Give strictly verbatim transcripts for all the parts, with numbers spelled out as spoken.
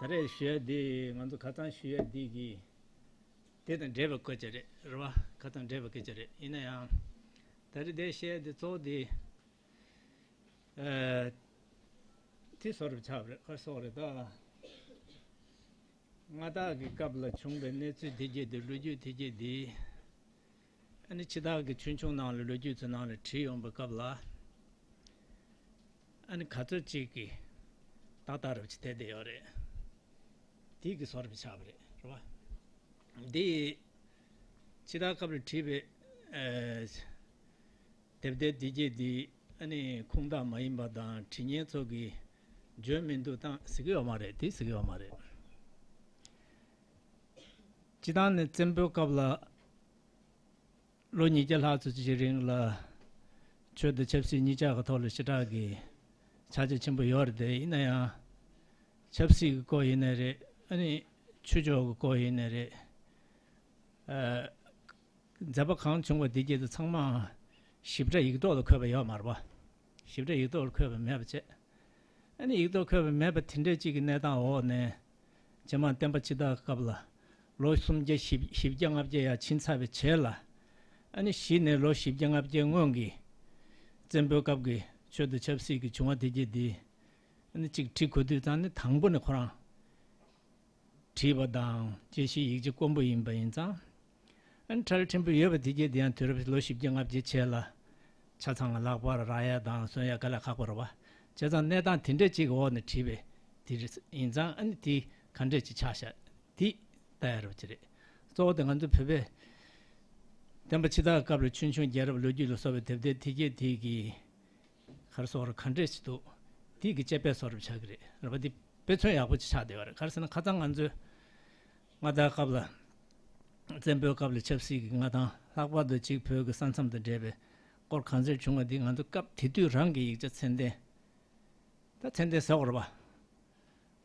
རེད། ཞུ་ཡ་འདི་ང་ཚོ་ཁ་སང་ཞུ་ཡ་འདི་གི་དེ་དང་འབྲེལ་བའི་སྐད་ཆ་རེད། རེད་བ། ཁ་སང་འབྲེལ་བའི་སྐད་ཆ་རེད། ཡིན་ན་ཡང་ད་རེས་དེ་བཤད་ཡ་འདི་གཙོ་བོ་འདི་ཨ་དེ་བཟོ་འདྲ་ཆགས་པ་རེད། ག་རེ་ཟེར་དགོས་རེད་ད། མངའ་བདག་གི་སྐབས་ལ་བྱུང་བའི་གནས་ཚུལ་དེ་གྱད་དེ། ལོ་རྒྱུས་དེ་གྱད་དེ། ཨ་ནི་ཕྱི་དར་གྱི་ཆོས་འབྱུང་ནང་ལ་ལོ་རྒྱུས་ཚོའི་ནང་ལ་བྲིས་ཡོང་བའི་སྐབས་ལ། ཨ་ནི་ག་ཚོད་ཅིག་གིས་ཏག་ཏག་རབ་ཅིག་བསྡད་བསྡད་ཡོད་རེད། དེ་གི་བཟོ་འདྲ་ཆགས་པ་རེད། རེད་བ། འདི་ཕྱི་དར་སྐབས་ལ་བྲིས་པའི་ཨ་དེབ་དེ་དེ་གྱད་དེ་ཨ་ནི་ཁུངས་དག་མ་ཡིན་པ་དང་། བྲིས་མཁན་ཚོ་གིས་འཇོན་མི་འདུག་དང་ཟེར་གྱི་ཡོད་མ་རེད། དེ་ཟེར་གྱི་ཡོད་མ་རེད། སྤྱིར་བཏང་ནས་བཙན་པོའི་སྐབས་ལ་ལོ་ཉིས་བརྒྱ་ལྷག་ཙམ་ཅིག་རིང་ལ་ཆོས་དང་ཆབ་སྲིད་གཉིས་ཆ་གི་ཐོག་ལ་ཞེ་དྲག་གི་ཆ་རྒྱ་ཆེན་པོ་ཡོད་རེད་དེ། ཡིན་ན་ཡང་ཆབ་སྲིད་ཀྱི་སྐོར་ཡིན་ནའི་རེད། ཨ་ནི་ཆོས་ཕྱོགས་ཀྱི་སྐོར་ཡིན་ནའི་རེད། ཨ་མཛད་པ་གང་བྱུང་བ་དེ་གྱད་དེ་ཚང་མ་ཞིབ་ཕྲ་ཡིག་ཐོག་ལ་འཁོད་པ་ཡོད་མ་རེད་པ། ཞིབ་ཕྲ་ཡིག་ཐོག་ལ་འཁོད་པ་མེད་པ་བྱས། ཨ་ནི་ཡིག་ཐོག་འཁོད་པ་མེད་པ་དེ་འདྲ་ཅིག་གི་གནས་སྟངས་འོག་ནས། རྗེ་འབངས་བསྟན་པ་ཕྱི་དར་སྐབས་ལ་ལོ་སུམ་བརྒྱ་བཞི་བརྒྱ་ལྔ་བརྒྱ་ཡར་ཕྱིན་ཚར་བའི་རྗེས་ལ། ཨ་ནི་གཞི་ནས་ལོ་བཞི་བརྒྱ་ལྔ་བརྒྱ་སྔོན་གྱི་བཙན་པོའི་སྐབས་ཀྱི་ཆོས་དང་ཆབ་སྲིད་ཀྱི་བྱུང་བ་དེ་གྱད་དེ། ཨ་ནི་གཅིག་བྲིས་དགོས་དུས་ཙང་ནི་དང་པོ་ནས་ཁོ་རང་བྲིས་པ་དང་དཔྱད་གཞིའི་ཡིག་ཆ་དཀོན་པོ་ཡིན་པ་ཡིན་ཙང་། ཨ་ནི་ཁྲ་ལ་ཕྲན་བུ་ཡོད་པ་དེ་གྱད་དེ་ཡང་དུས་རབས་ལོ་བཞི་བརྒྱ་ལྔ་བརྒྱ་རྗེས་ལ་ཆ་ཚང་ལ་ལག་པར་རག་ཡ་དང་བཟོ་ཡ་དཀའ་ལས་ཁག་པོ་རེད་པ། བྱས་ཙང་གནས་སྟངས་དེ་འདྲ་ཅིག་གི་འོག་ནས་བྲིས་པའི་དེ་རེད། ཡིན་ཙང་ཨ་ནི་དེ་ག་འདྲ་ཅིག་ཆགས་ཤག་དེ་ལྟ་ཡ་རེད་པ་ཅིག་རེད། གཙོ་བོ་དེ་ང་ཚོ་བོད་པའི་བསྟན་པ་ཕྱི་དར་སྐབས་ལ་ཆོས་འབྱུང་རྒྱལ་རབས་ལོ་རྒྱུས་ལ་སོགས་པའི་དེབ་དེ་དེ་གྱད་དེ་གི་ག་རེ་ཟེར་དགོས་རེད། ག་འདྲས་ཅིག་འདུག་དེ་གི་དཔྱད་པའི་བཟོ་འདྲ་ཆགས་ཀྱི་རེད། རེད་པ། འདི་དཔེ་མཚོན་ཡག་པོ་ཅིག་ཆགས་བསྡད་ཡོད་རེད། ག་རེ་ཟེར་ན་ཁ་སང་ང་ཚོས་མངའ་བདག་སྐབས་ལ་བཙན་པོའི་སྐབས་ལ་ཆབ་སྲིད་ཀྱི་མངའ་ཐང་། ལྷག་པར་དུ་གཅིག་བོད་ཀྱི་ས་མཚམས་དང་འབྲེལ་བའི་སྐོར་གང་ཚད་བྱུང་བ་འདི་ང་ཚོ་སྐབས་དེ་དུས་རང་གི་ཡིག་ཆ་ཚད་ལྡན། ད་ཚད་ལྡན་ཟེར་དགོས་རེད་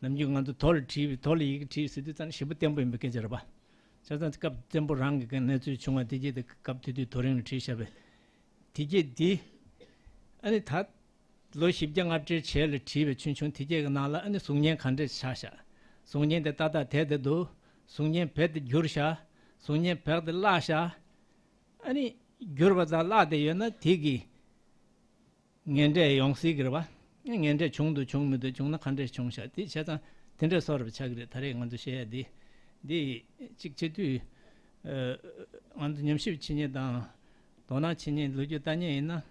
པ། ནམ་རྒྱུན་ང་ཚོ་དོ་ལ་བྲིས་པའི། དོ་ལ་ཡི་གེ་བྲིས་ཟེར་དུས་ཙང་ཞེ་པོ་བརྟན་པོ་ཡིན་པའི་སྐད་ཆ་རེད་པ། བྱས་ཙང་སྐབས་བཙན་པོ་རང་གི་གནས་ཚུལ་བྱུང་བ་དེ་གྱད་དེ་སྐབས་དེ་དུས་དོ་རིང་ལ་བྲིས་བཞག་པའི་དེ་གྱད་དེ། ཨ་ནི་ད་ལོ་བཞི་བརྒྱ་ལྔ་བརྒྱའི་རྗེས་ལ་བྲིས་པའི་ཆོས་འབྱུང་དེ་གྱད་ཀྱི་ནང་ལ་ཨ་ནི་གཟུགས་བརྙན་ག་འདྲས་ཆགས་ཤག་གཟུགས་བརྙན་དེ་ཏག་ཏག་དེ་དེ་འདུག་གཟུགས་བརྙན་རྦད་དེ་འགྱུར་ཤག་གཟུགས་བརྙན་རྦད་དེ་བརླག་ཤག་ཨ་ནི་འགྱུར་བ་དང་བརླག་དེ་ཡོད་ན་དེ་གི་ངན་འབྲས་ཡོང་སྲིད་ཀྱི་རེད་པ། ངན་འབྲས་བྱུང་འདུག་བྱུང་མི་འདུག་བྱུང་ན་ག་འདྲས་བྱུང་ཤག་དེ་བྱས་ཙང་དེ་འདྲས་བཟོ་འདྲ་ཆགས་ཀྱི་རེད། ད་རེས་ང་ཚོ་བཤད་ཡ་འདི་འདི་གཅིག་བྱེད་དུས། ཨ་ང་ཚོ་ཉམས་ཞིབ་བྱེད་མཁན་དང་དོ་སྣང་བྱེད་མཁན་ལོ་རྒྱུས་ལྟ་མཁན་ཡིན་ན།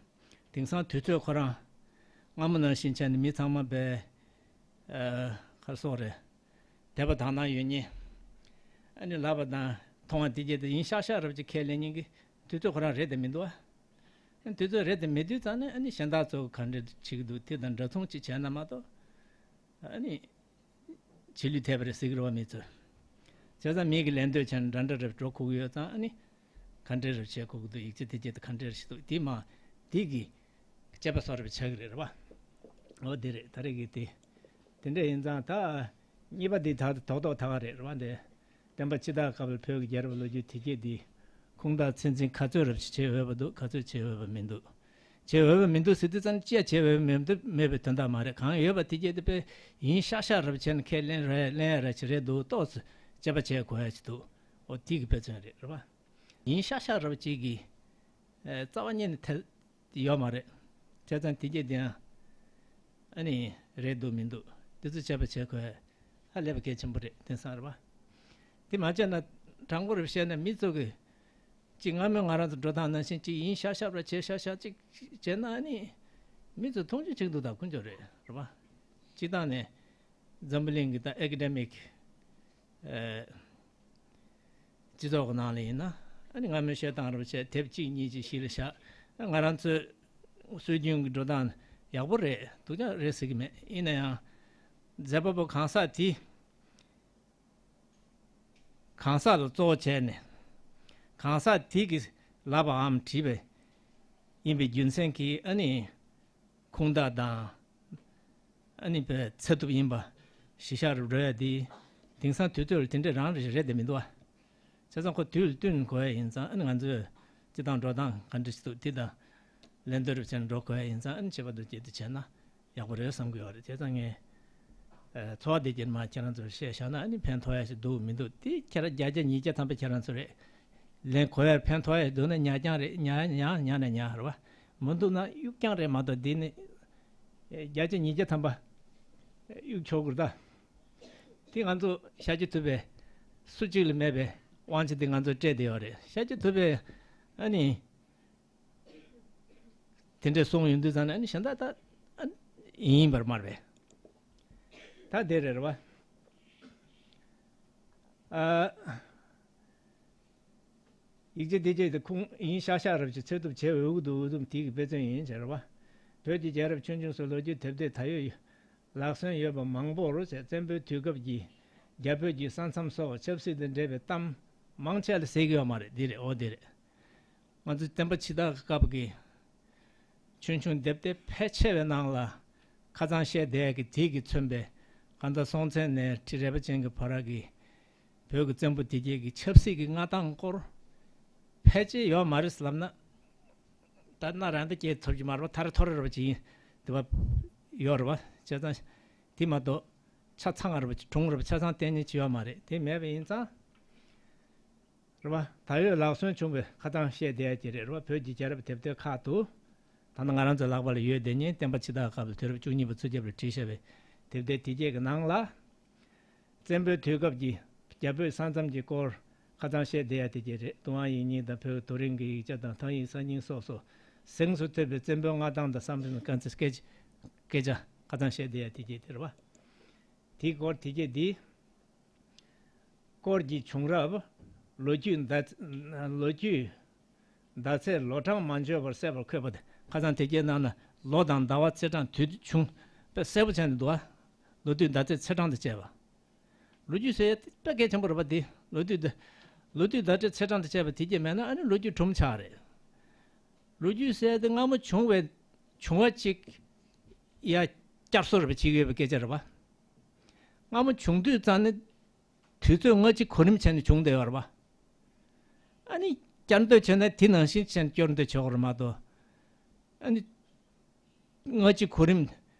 དེང་སང་དུས་ཚོད་ཁོ་རང་སྔ་མོ་ནང་བཞིན་བྱས་ནས་མི་ཚང་མ་བས་ཨ་ག་རེ་ཟེར་དགོས་རེད། དད་པ་དག་སྣང་ཡོད་མཁན། ཨ་ནི་ལབ་པ་དང་མཐོང་བ་དེ་གྱད་དེ་ཡིན་ཤག་ཤག་འདྲ་ཅིག་ཁས་ལེན་མཁན་གྱི་དུས་ཚོད་ཁོ་རང་རེད་དེ་མི་འདུག་ཨ། དུས་ཚོད་རེད་དེ་མེད་དུས་ཙང་ནས་ཨ་ནི་གཞན་དག་ཚོ་ག་འདྲ་བྱེད་ཀྱི་འདུག་དེ་དང་འདྲ་མཚུངས་ཅིག་བྱས་ན་མ་གཏོགས། ཨ་ནི་ཕྱི་ལུས་ཐེབས་པ་རེད་ཟེར་གྱི་རེད་པ་མི་ཚོས། བྱས་ཙང་མི་གིས་ལེན་འདོད་བྱས་ན་འདྲ་འདྲ་རེད་འགྲོ་ཁུག་ཡོད་ཙང་། ཨ་ནི་ག་འདྲ་རེད་བྱེད་ཁུག་གི་འདུག་ཡིག་ཆ་དེ་གྱད་དེ་ག་འདྲ་རེད་ཞིག་འདུག་དེ་མ་དེ་གི་དཔྱད་པ་བཟོ་འདྲ་ཆགས་ཀྱི་རེད། རེད་པ། འོ་དེ་རེད། ད་རེས་ཀྱི་དེ་དེ་འདྲ་ཡིན་ཙང་། ད་གཉིས་པ་འདི་ད་རྡོག་རྡོག་ད་ག་རེད། རེད་པ། འདི་བསྟན་པ་ཕྱི་དར་སྐབས་ལ་བོད་ཀྱི་རྒྱལ་རབས་ལོ་རྒྱུས་དེ་གྱད་འདི་ཁུངས་དག་ཚད་འཛིན་ག་ཚོད་རབ་ཅིག་བྱེད་འོས་པ་འདུག་ག་ཚོད་བྱེད་འོས་པ་མི་འདུག་བྱེད་འོས་པ་མི་འདུག་ཟེར་དུས་ཙང་ཅི་ཡང་བྱེད་འོས་པ་མེད་མེད་པའི་དོན་དག་མ་རེད། གང་ཡོད་པ་དེ་གྱད་དེ་དཔེ་ཡིན་ཤག་ཤག་འདྲ་བྱས་ནས་ཁས་ལེན་རེད། ལེན་ཡ་ར་ཅིག་རེད་འདུག་ཏོག་ཙམ་དཔྱད་པ་བྱེད་དགོས་ཡ་ཅིག་འདུག་འོ་དེ་གི་དཔེ་མཚོན་རེད། རེད་པ། ཡིན་ཤག་ཤག་འདྲ་ཅིག་གི་ཨ་རྩ་བ་ཉིད་ནས་ཐལ་ཡོད་མ་རེད། བྱས་ཙང་དེ་གྱད་དེ་ཡང་ཨ་ནི་རེད་འདུག་མི་འདུག་དེ་ཚོ་དཔྱད་པ་བྱེད་དགོས་ཧ་ལས་པ་གལ་ཆེན་པོ་རེད། དེང་སང་རེད་པ། དེ་མ་བྱས་ན་དྲང་པོ་རེ་བཤད་ན་མི་ཚོ་གིས་ཅིག་སྔ་མོའི་ང་རང་ཚོ་འགྲོ་སྟངས་ནང་བཞིན་ཅིག་ཡིན་ཤག་ཤག་ར་བྱེད་ཤག་ཤག་ཅིག་བྱས་ན་ཨ་ནི་མི་ཚོ་མཐོང་ཆུང་བྱེད་ཀྱི་འདུག་ད་དཀོན་མཆོག་རེད། རེད་པ། སྤྱིར་བཏང་ནས་འཛམ་བུ་གླིང་གི་ད་ཨེ་ཀ་ཌེ་མིག་ཨ་སྤྱི་ཚོགས་ཀྱི་ནང་ལ་ཡིན་ན། ཨ་ནི་སྔ་མོའི་བཤད་སྟངས་རེ་བྱས་དེབ་གཅིག་གཉིས་ཅིག་གཞི་ལ་བཞག་ང་རང་ཚོའི་སྲོལ་རྒྱུན་གྱི་འགྲོ་སྟངས་ཡག་པོ་རེད། སྡུག་ཅག་རེད་ཟེར་གྱི་མེད། ཡིན་ན་ཡང་མཛད་པ་པོ་གང་ཟག་དེ་གང་ཟག་ལ་གཙོ་བོ་བྱས་ནས་གང་ཟག་དེ་གིས་ལབ་པའམ་བྲིས་པ་ཡིན་པའི་རྒྱུ་མཚན་གྱིས་ཨ་ནི། ཁུངས་དག་དང་ཨ་ནི་བས་ཚད་ཐུབ་ཡིན་པ་གཞི་བཞག་རུ་འགྲོ་ཡ་དེ་དེང་སང་དུས་ཚོད་ལ་དེ་འདྲ་རང་རེད་རེད་དེ་མི་འདུག་ཨ། བྱས་ཙང་ཁོ་དུས་ལ་བསྟུན་དགོས་ཡ་ཡིན་ཙང་། ཨ་ནི་ང་ཚོས་སྤྱི་བཏང་འགྲོ་སྟངས་ག་འདྲ་ཞིག་འདུག་དེ་དང་ལེན་འདོད་རུ་བྱས་ནས་འགྲོ་དགོས་ཡ་ཡིན་ཙང་། ཨ་ནི་བྱེད་པ་འདུག་ཅེས་དེ་བྱས་ན་ཡག་པོ་རེད་བསམ་གྱི་ཡོད་རེད། བྱས་ཙང་ངས་ ཚོར་བ་དེ་ཀྱང་མ་ཁྱེད་རང་ཚོར་བཤད་བཞག་ན་ཨ་ནི་ཕན་ཐོགས་ཡ་ཞིག་འདུག་མི་འདུག་དེ་ཁྱེད་རང་བརྒྱ་ཆ་ཉིས་བརྒྱ་ཐམ་པ་ཁྱེད་རང་ཚོ་རེད། ལན་གོ་ཡ་ཕན་ཐོགས་ཡ་ཞིག་འདུག་ན་ཉག་རྐྱང་རེད། ཉག་ཉག་ཉག་ན་ཉག་རེད་བ། མི་འདུག་ན་གཡུག་རྐྱང་རེད་མ་གཏོགས་འདི་ནི་བརྒྱ་ཆ་ཉིས་བརྒྱ་ཐམ་པ་གཡུག་ཆོག་གི་རེད་ད། དེ་ང་ཚོ་ཤཱཀྱ་ཐུབ་པའི་སུ་གཅིག་ལ་མེད་པའི་དབང་ཆ་དེ་ང་ཚོ་སྤྲད་བསྡད་ཡོད་རེད། ཤཱཀྱ་ཐུབ་པས་ཨ་ནི། དེ་འདྲས་གསུངས་ཡོང་དུས་ཙང་ནས་ཨ་ནི་གཞན་དག་ད་ཨ་ཡིན་པར་སྨྲ་བས། ད་དེ་རེད་རེད་བ། ཨ། ཡིག་ཆ་དེ་བཅས་དེ་ཁུངས་ཡིན་ཤག་ཤག་རབ་ཅིག་འཚོལ་ཐུབ་བྱེད་འོས་ཀྱི་འདུག་འོས་བསྡུ་དེ་གི་དཔེ་མཚོན་ཡིན་ཟེར་བ། བོད་ཀྱི་རྒྱལ་རབས་ཆུང་ཆུང་སོགས་ལོ་རྒྱུས་དེབ་ཐེར་ད་ཡོད་ལག་སོན་ཡོད་པ་མང་པོར་བྱས་བཙན་པོའི་དུས་སྐབས་ཀྱི་རྒྱ་བོད་ཀྱི་ས་མཚམས་སོགས་ཆབ་སྲིད་དང་འབྲེལ་བའི་གཏམ་མང་ཆེ་ལ་ཟེར་གྱི་ཡོད་མ་རེད། འདི་རེད་འོ་འདི་རེད། ང་ཚོ་བསྟན་པ་ཕྱི་དར་གྱི་སྐབས་ཀྱི་ཆུང་ཆུང་དེབ་ཐེར་ཕལ་ཆེ་བའི་ནང་ལ་ཁ་སང་བཤད་བསྡད་ཀྱི་དེ་གིས་མཚོན་པའི་གང་ལྟར་སྲོང་བཙན་ནས་ཁྲི་རལ་པ་ཅན་གྱི་བར་གྱི་བོད་ཀྱི་བཙན་པོ་དེ་གྱད་ཀྱི་ཆབ་སྲིད་ཀྱི་མངའ་ཐང་སྐོར་ཕལ་ཆེར་ཡོད་མ་རེད་ལབ་ན། ད་སྣ་རང་ད་སྐྱེས་ཐུབ་ཀྱི་མ་རེད་པ། ཐ་རེ་ཐོ་རེ་རེད་པ་ཅིག་ཡིན་དེ་བ་ཡོད་རེད་པ། བྱས་ཙང་དེ་མ་གཏོགས་ཆ་ཚང་བ་རེད་པ་ཅིག་གྲུང་རེད་པ་ཆ་ཚང་གཏན་ནས་ཅིག་ཡོད་མ་རེད། དེ་མེད་པ་ཡིན་ཙང་། རེད་པ། ད་ཡོད་ལག་སོན་བྱུང་བའི་ཁ་སང་བཤད་བསྡད་ཡ་དེ་རེད་རེད་པ། བོད་ཀྱི་རྒྱལ་རབས་དེབ་ཐེར་ཁག་ཏུ། ད་ལྟ་ང་རང་ཚོའི་ལག་པ་ལ་ཡོད་བསྡད་མཁན་བསྟན་པ་ཕྱི་དར་སྐབས་ལ་དུས་རབས་བཅུ་གཉིས་པ་ཚུན་ཆད་ལ་བྲིས་བཞག་པའི་དེབ་ཐེར་དེ་གྱད་ཀྱི་ནང་ལ། བཙན་པོའི་དུས་སྐབས་ཀྱི་རྒྱ་བོད་ས་མཚམས་ཀྱི་སྐོར་ཁ་སང་བཤད་བསྡད་ཡ་དེ་གྱད་རེད། ཏུན་ཧོང་ཡིག་རྙིང་དང་བོད་ཀྱི་རྡོ་རིང་གི་ཡིག་ཆ་དང་ཐང་ཡིག་གསར་རྙིང་སོགས་སུ་གཟེངས་སུ་ཐོན་པའི་བཙན་པོའི་མངའ་ཐང་དང་ས་མཚམས་ཀྱི་སྐད་ཆ་སྐད་ཆ་ཁ་སང་བཤད་བསྡད་ཡ་དེ་གྱད་དེ་རེད་པ། དེའི་སྐོར་དེ་གྱད་འདི། སྐོར་གྱི་བྱུང་རབས། ལོ་རྒྱུས་ཟླ་ཚེས། ལོ་རྒྱུས་ཟླ་ཚེས་ལོ་གྲངས་མ་འཆོལ་བར་གསལ་བར་འཁོད་པ་དེ་ཁ་སང་དེ་གྱད་ནང་ན་ལོ་དང་ཟླ་བ་ཚེས་གྲངས་དུས་བྱུང་དཔེ་གསལ་པོ་བྱས་ནས་འདུག་ཨ། ལོ་དུས་ཟླ་ཚེས་ཚེས་གྲངས་དང་བཅས་པ། ལོ་རྒྱུས་ཟེར་ཡ་དེ་དཔེ་གལ་ཆེན་པོ་རེད་པ། དེ་ལོ་དུས་དེ་ལོ་དུས་ཟླ་ཚེས་ཚེས་གྲངས་དང་བཅས་པ་དེ་གྱད་མེད་ན་ཨ་ནི་ལོ་རྒྱུས་གྲུབ་ཆགས་རེད། ལོ་རྒྱུས་ཟེར་ཡ་དེ་སྔ་མོ་བྱུང་བའི་བྱུང་བ་གཅིག་ཡ་བསྐྱར་གསོ་རེད་པ་བྱེད་ཀྱི་ཡོད་པའི་སྐད་ཆ་རེད་པ། སྔ་མོ་བྱུང་དུས་ཙང་ནས་དུས་ཚོད་སྔ་ཕྱི་གོ་རིམ་བྱས་ནས་བྱུང་བསྡད་ཡོད་རེད་པ། ཨ་ནི་བསྐྱར་ཟློས་བྱས་ན་དེ་ནང་བཞིན་བྱས་ནས་བསྐྱར་ཟློས་བྱེད་དགོས་རེད་མ་གཏོགས། ཨ་ནི་སྔ་ཕྱི་གོ་རིམ་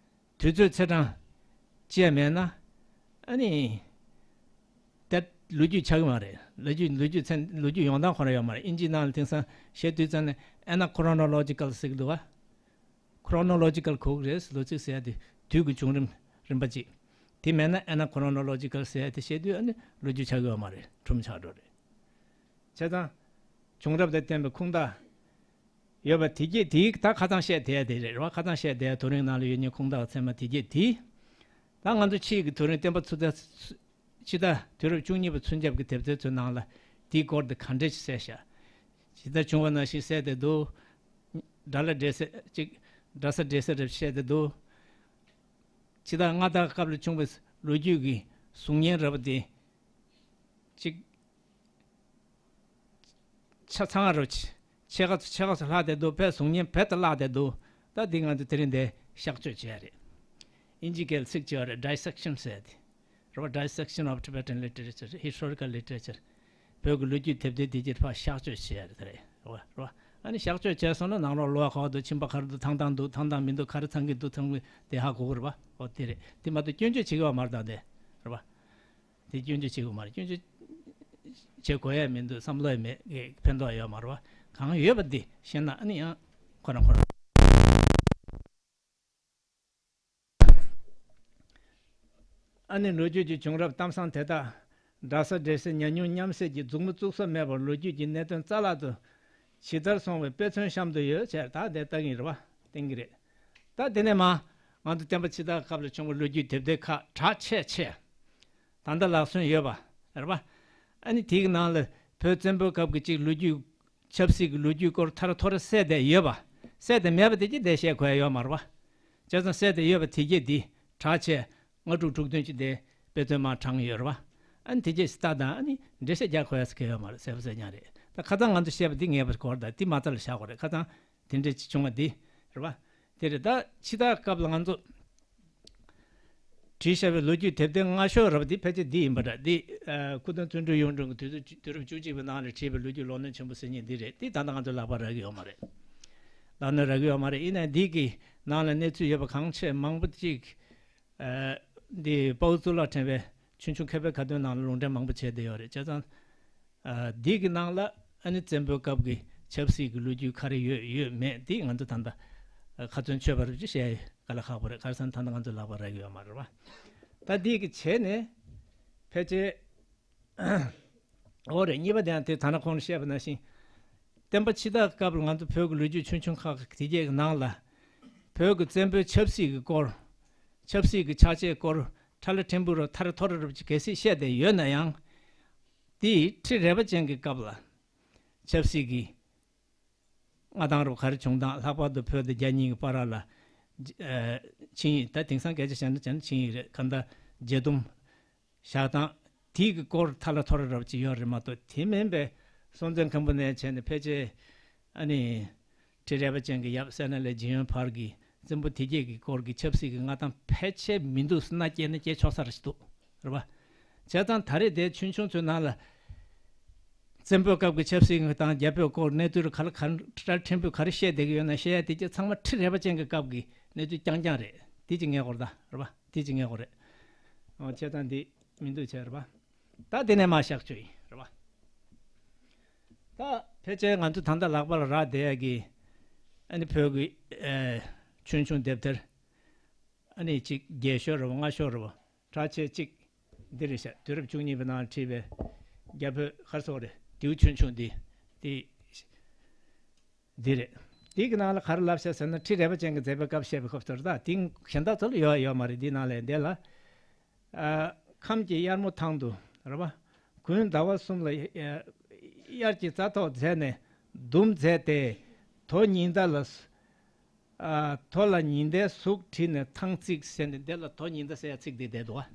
དུས་ཚོད་ཚེས་གྲངས་བཅད་མེད་ན་ཨ་ནི་དེ་ལོ་རྒྱུས་ཆགས་ཀྱི་མ་རེད། ལོ་རྒྱུས་ལོ་རྒྱུས་ཚན་ལོ་རྒྱུས་ཡོང་སྟངས་ཁོ་རང་ཡོད་མ་རེད། ཨིན་ཇིའི་ནང་ལ་དེང་སང་བཤད་དུས་ཙང་ནས་ཨེ་ན་ཁོ་རོ་ནོ་ལོ་ཇི་ཀལ་ཟེར་གྱི་འདུག་བ། ཁོ་རོ་ནོ་ལོ་ཇི་ཀལ་གོ་གི་རེད། ལོ་ཚིགས་ཟེར་ཡ་དེ་དུས་ཀྱི་བྱུང་རིམ་རིམ་པ་གཅིག་དེ་མེད་ན་ཨེ་ན་ཁོ་རོ་ནོ་ལོ་ཇི་ཀལ་ཟེར་ཡ་དེ་བཤད་དུས་ཨ་ནི་ལོ་རྒྱུས་ཆགས་ཀྱི་ཡོད་མ་རེད། གྲུབ་ཆགས་འགྲོ་རེད། བྱས་ཙང་བྱུང་རབས་དང་བསྟན་པའི་ཁུངས་དག་ཡོད་པ་དེ་གྱད་དེ་ད་ཁ་སང་བཤད་བསྡད་ཡ་དེ་རེད་རེད་བ། ཁ་སང་བཤད་བསྡད་ཡ་དོ་རིང་ནང་ལ་ཡོད་མཁན་ཁུངས་དག་ཚད་མ་དེ་གྱད་དེ། ད་ང་ཚོ་ཕྱིའི་གི་དོ་རིང་བསྟན་པ་ཚུ་ད་ཕྱི་ཟླ་དུས་རབས་བཅུ་གཉིས་པ་ཚུན་ཆད་ཀྱི་དེབ་ཐེར་ཚོའི་ནང་ལ་དེའི་སྐོར་དེ་ག་འདྲས་ཞིག་གསལ་བཞག་ཇི་ལྟར་བྱུང་བ་ནང་བཞིན་གསལ་ཏེ་འདུག་འདྲ་ལ་འདྲ་ས་ཅིག་འདྲ་ས་འདྲ་ས་རེ་བཤད་དེ་འདུག་ཇི་ལྟར་མངའ་བདག་སྐབས་ལ་བྱུང་བའི་ལོ་རྒྱུས་ཀྱི་གཟུགས་བརྙན་རེ་བ་དེ་ཅིག་ཆ་ཚང་རུ་ཆེ་ཆེ་ག་ཚོ་ཆེ་ག་ཚོ་ལྷག་བསྡད་འདུག་བོད་གཟུགས་བརྙན་བོད་དུ་བརླག་བསྡད་འདུག་ད་འདི་ང་ཚོ་དེ་རིང་འདི་གཤག་བཅོས་བྱས་རེད། ཨིན་ཇི་སྐད་ཚིག་བྱས་རེད། dissection ཟེར་ཏེ། རེད་བ། Dissection of Tibetan Literature, Historical Literature. བོད་ཀྱི་ལོ་རྒྱུས་དེབ་ཐེར་འདི་གྱད་ཕར་གཤག་བཅོས་བྱས་རེད་ད་རེད། རེད་བ། རེད་བ། ཨ་ནི་གཤག་བཅོས་བྱས་སོང་ན་ནང་ལོགས་ལོ་ག་བ་འདུག་ཁྱིམ་པ་ག་རེ་འདུག་ཐང་ཐང་འདུག་ཐང་ཐང་མི་འདུག་ག་རེ་ཚང་གི་འདུག་ཚང་གི་དེ་ཧ་གོ་གི་རེད་བ། ཨོ་དེ་རེད། དེ་མ་གཏོགས་སྐྱོན་བརྗོད་བྱེད་ཀྱི་ཡོད་མ་རེད་ད་འདི། རེད་བ། དེ་སྐྱོན་བརྗོད་བྱེད་དགོས་མ་རེད། སྐྱོན་བརྗོད་བྱེད་དགོས་ཡ་མི་འདུག་བསམ་བློ་ཡ་མེད། ཕན་ཐོགས་ཡོད་མ་རེད་བ། གང་ཡོད་པ་འདི་བཤད་ན་ཨ་ནི་ཡང་ཁོ་རང་ཁོ་རང་། ཨ་ནི་ལོ་རྒྱུས་ཀྱི་བྱུང་རབས་གཏམ་བཟང་དེ་དག་འདྲ་ས་འདྲེས་སའི་ཉམས་མྱོང་མཉམ་བསྲེས་ཀྱི་མཛུབ་མོ་བཙུགས་ས་མེད་པར་ལོ་རྒྱུས་ཀྱི་གནད་དོན་རྩ་བརླག་ཏུ་ཇི་ལྟར་སོང་བའི་དཔེ་མཚོན་གཤམ་དུ་ཡོད་ཅེས་ད་དེ་ལྟ་གིན་རེད་བ། བསྟན་གྱི་རེད། ད་དེ་ནས་མ་ང་ཚོ་བསྟན་པ་ཕྱི་དར་སྐབས་ལ་བྱུང་བའི་ལོ་རྒྱུས་དེབ་ཐེར་ཁག་གྲགས་ཆེ་ཆེ། ད་ལྟ་ལག་སོན་ཡོད་པ་རེད་པ། ཨ་ནི་དེའི་ནང་ལ་བོད་བཙན་པོའི་སྐབས་ཀྱི་གཅིག་ལོ་རྒྱུས། ཆབ་སྲིད་ཀྱི་ལོ་རྒྱུས་སྐོར་ཐར་ཐོར་གསལ་བསྡད་ཡོད་པ། གསལ་བསྡད་མེད་པ་དེ་གྱད་འདི་བཤད་དགོས་ཡ་ཡོད་མ་རེད་པ། བྱས་ཙང་གསལ་བསྡད་ཡོད་པ་དེ་གྱད་འདི་གྲགས་ཆེ་ལྔ་དྲུག་དྲུག་བདུན་ཅིག་དེ་དཔེ་མཚོན་མར་དྲངས་ཡོད་རེད་པ། ཨ་ནི་དེ་གྱད་ལྟ་དང་ཨ་ནི་འགྲེལ་བཤད་རྒྱག་དགོས་ཡ་ཟེར་གྱི་ཡོད་མ་རེད། གསལ་པོ་གསལ་རྐྱང་རེད། ད་ཁ་སང་ང་ཚོ་བཤད་པ་འདི་ངེས་པར་གོ་བ་རེད་ད། འདི་མ་རྩ་ལ་བཞག་དགོས་རེད། ཁ་སང་དེ་འདྲས་ཅིག་བྱུང་བ་འདི་རེད་པ། དེ་རེད། ད་ཕྱི་དར་སྐབས་ལ་ང་ཚོ་བྲིས་བཞག་པའི་ལོ་རྒྱུས་དེབ་ཐེར་སྔ་ཤོས་རེད་པ། འདི་ཕལ་ཆེར་འདི་ཡིན་པ་འདྲ། འདི་ཨ་སྐུ་ཐང་བརྩོན་འགྲུས་གཡུང་དྲུང་གི་དུས་ཚོད་དུས་རབས་བཅུ་གཅིག་པའི་ནང་ལ་བྲིས་པའི་ལོ་རྒྱུས་ལོ་ནས་ཆེན་པོ་ཟེར་མཁན་འདི་རེད། འདི་ད་ལྟ་ང་ཚོ་ལག་པར་རག་གི་ཡོད་མ་རེད། ལག་ནས་རག་གི་ཡོད་མ་རེད། ཡིན་ནའི་འདི་གི་ནང་ལ་གནས་ཚུལ་ཡོད་པ་གང་ཆེ་མང་པོ་ཅིག་ཨ་ འདི་དཔའ་བོ་གཙུག་ལག་ཕྲེང་བའི་ཆོས་འབྱུང་མཁས་པའི་ཁ་འདོན་ནང་ལ་ལུང་འདྲེན་མང་པོ་བྱས་བསྡད་ཡོད་རེད། བྱས་ཙང་། ཨ། འདི་གི་ནང་ལ་ཨ་ནི་བཙན་པོའི་སྐབས་ཀྱི་ཆབ་སྲིད་ཀྱི་ལོ་རྒྱུས་ག་རེ་ཡོད་ཡོད་མེད་འདི་ང་ཚོ་ད་ལྟ་ཨ། ཁ་ཚོན་ཆོད་པ་རེད་ཅེས་བཤད་ཡ་དཀའ་ལས་ཁག་པོ་རེད། ག་རེ་ཟེར་ན་ད་ལྟ་ང་ཚོ་ལག་པར་རག་གི་ཡོད་མ་རེད་པ། ད་འདི་གི་བྱས་ནས་ཕལ་ཆེར་འོ་རེད། གཉིས་པ་དེ་ཡང་དེ་ད་ནང་གོང་ལ་བཤད་པ་ནང་བཞིན། བསྟན་པ་ཕྱི་དར་སྐབས་ལ་ང་ཚོ་བོད་ཀྱི་ལོ་རྒྱུས་ཆོས་འབྱུང་ཁག་དེ་གྱད་ཀྱི་ནང་ལ། བོད་ཀྱི་བཙན་པོའི་ཆབ་སྲིད་ཀྱི་སྐོར། ཆབ་སྲིད་ཀྱི་ཆགས་ཆེའི་སྐོར། ཁྲ་ལ་ཕྲན་བུ་རུ་ཐ་རེ་ཐོ་རེ་རུ་གལ་སྲིད་བཤད་བསྡད་ཡོད་ན་ཡང་། དེ་ཁྲི་རལ་པ་ཅན་གྱི་སྐབས་ལ། ཆབ་སྲིད་ཀྱི་མངའ་ཐང་རུ་ག་རེ་བྱུང་དང་། ལྷག་པར་དུ་བོད་དང་རྒྱ་གཉིས་ཀྱི་བར་ལ། ཨ། ཆིངས་ཡིག་ད་དེང་སང་སྐད་ཆ་བཤད་ན་བྱས་ན་ཆིངས་ཡིག་རེད། གང་ལྟར་མཇལ་འདུམ་བཞག་སྟངས་དེའི་གི་སྐོར་ཐ་ལ་ཐོ་རེ་རབ་ཅིག་ཡོད་རེད་མ་གཏོགས། དེ་མིན་པའི་སྲོང་བཙན་སྒམ་པོ་ནས་བྱས་ནས་ཕལ་ཆེར་ཨ་ནི་ཁྲི་རལ་པ་ཅན་གྱི་ཡབ་སད་ན་ལས་ཇི་ཡོན་བར་གྱི་བཙན་པོ་དེ་གྱད་ཀྱི་སྐོར་གྱི་ཆབ་སྲིད་ཀྱི་མངའ་ཐང་ཕལ་ཆེར་མི་འདུག་སྣ་སྐྱེས་ན་སྐྱེས་ཆོག་ས་རེ་ཞིག་འདུག་རེད་པ། བྱས་ཙང་ད་རེས་དེ་ཆོས་འབྱུང་ཚོའི་ནང་ལ་བཙན་པོའི་སྐབས་ཀྱི་ཆབ་སྲིད་དང་རྒྱ་བོད་སྐོར་གནས་ཚུལ་ག་ལ་ག་ཁྲ་ཕྲན་བུ་ག་རེ་བཤད་བསྡད་ཀྱི་ཡོད་ན་བཤད་ཡ་དེ་གྱད་ཚང་མ་ཁྲི་རལ་པ་ཅན་གྱི་སྐབས་ཀྱི་གནས་ཚུལ་རྐྱང་རྐྱང་རེད། དེ་གཅིག་ངེས་སྐོར་ད་རེད་པ། དེ་གཅིག་ངེས་སྐོར་རེད། འོ་བྱས་ཙང་འདི་མི་འདུག་བྱས་རེད་པ། ད་དེ་ནས་མར་བཞག་ཆོག་ཡིན་རེད་པ། ད་ཕལ་ཆེར་ང་ཚོ་ད་ལྟ་ལག་པ་ལ་རག་བསྡད་ཡ་གི་ཨ་ནི་བོད་ཀྱི་ཨེ་ཆོས་འབྱུང་དེབ་ཐེར་ཨ་ནི་གཅིག་བརྒྱད་ཤོག་རེད་པ། ལྔ་ཤོག་རེད་པ། གྲགས་ཆེ་གཅིག་འདི་རེད་ཤག་དུས་རབས་བཅུ་གཉིས་པའི་ནང་བྲིས་པའི་རྒྱ་བོད་ག་རེ་ཟེར་དགོས་རེད། ལྡེའུ་ཆོས་འབྱུང་འདི་འདི་འདི་རེད། འདི་གི་ནང་ལ་ག་རེ་ལབ་ཤག་ཟེར་ན། ཁྲི་རལ་པ་ཅན་གྱིས་མཛད་པའི་སྐབས་བཤད་པའི་སྐབས་སུ་རེད། ད་དེ་གཞན་དག་ཚོ་ལ་ཡོད་ཡོད་མ་རེད། འདི་ནང་ལ་འདི་ལ། ཨ། ཁམས་ཀྱི་གཡར་མོ་ཐང་དུ་རེད་པ། དགུན་ཟླ་བ་གསུམ་ལ་ཨ་དབྱར་གྱི་རྩྭ་ཐོག་མཛད་ནས་ཟླུམ་མཛད་དེ། དོ་ཉི་ཟླ་ལ། ཨ། དོ་ལ་ཉི་ཟླའི་གཟུགས་བྲིས་ནས་ཐང་བརྩིགས་ཟེར་ནས། འདི་ལ་དོ་ཉི་ཟླ་ཟེར་ཡ་ཚིག་འདི་བསྡད་འདུག་པ།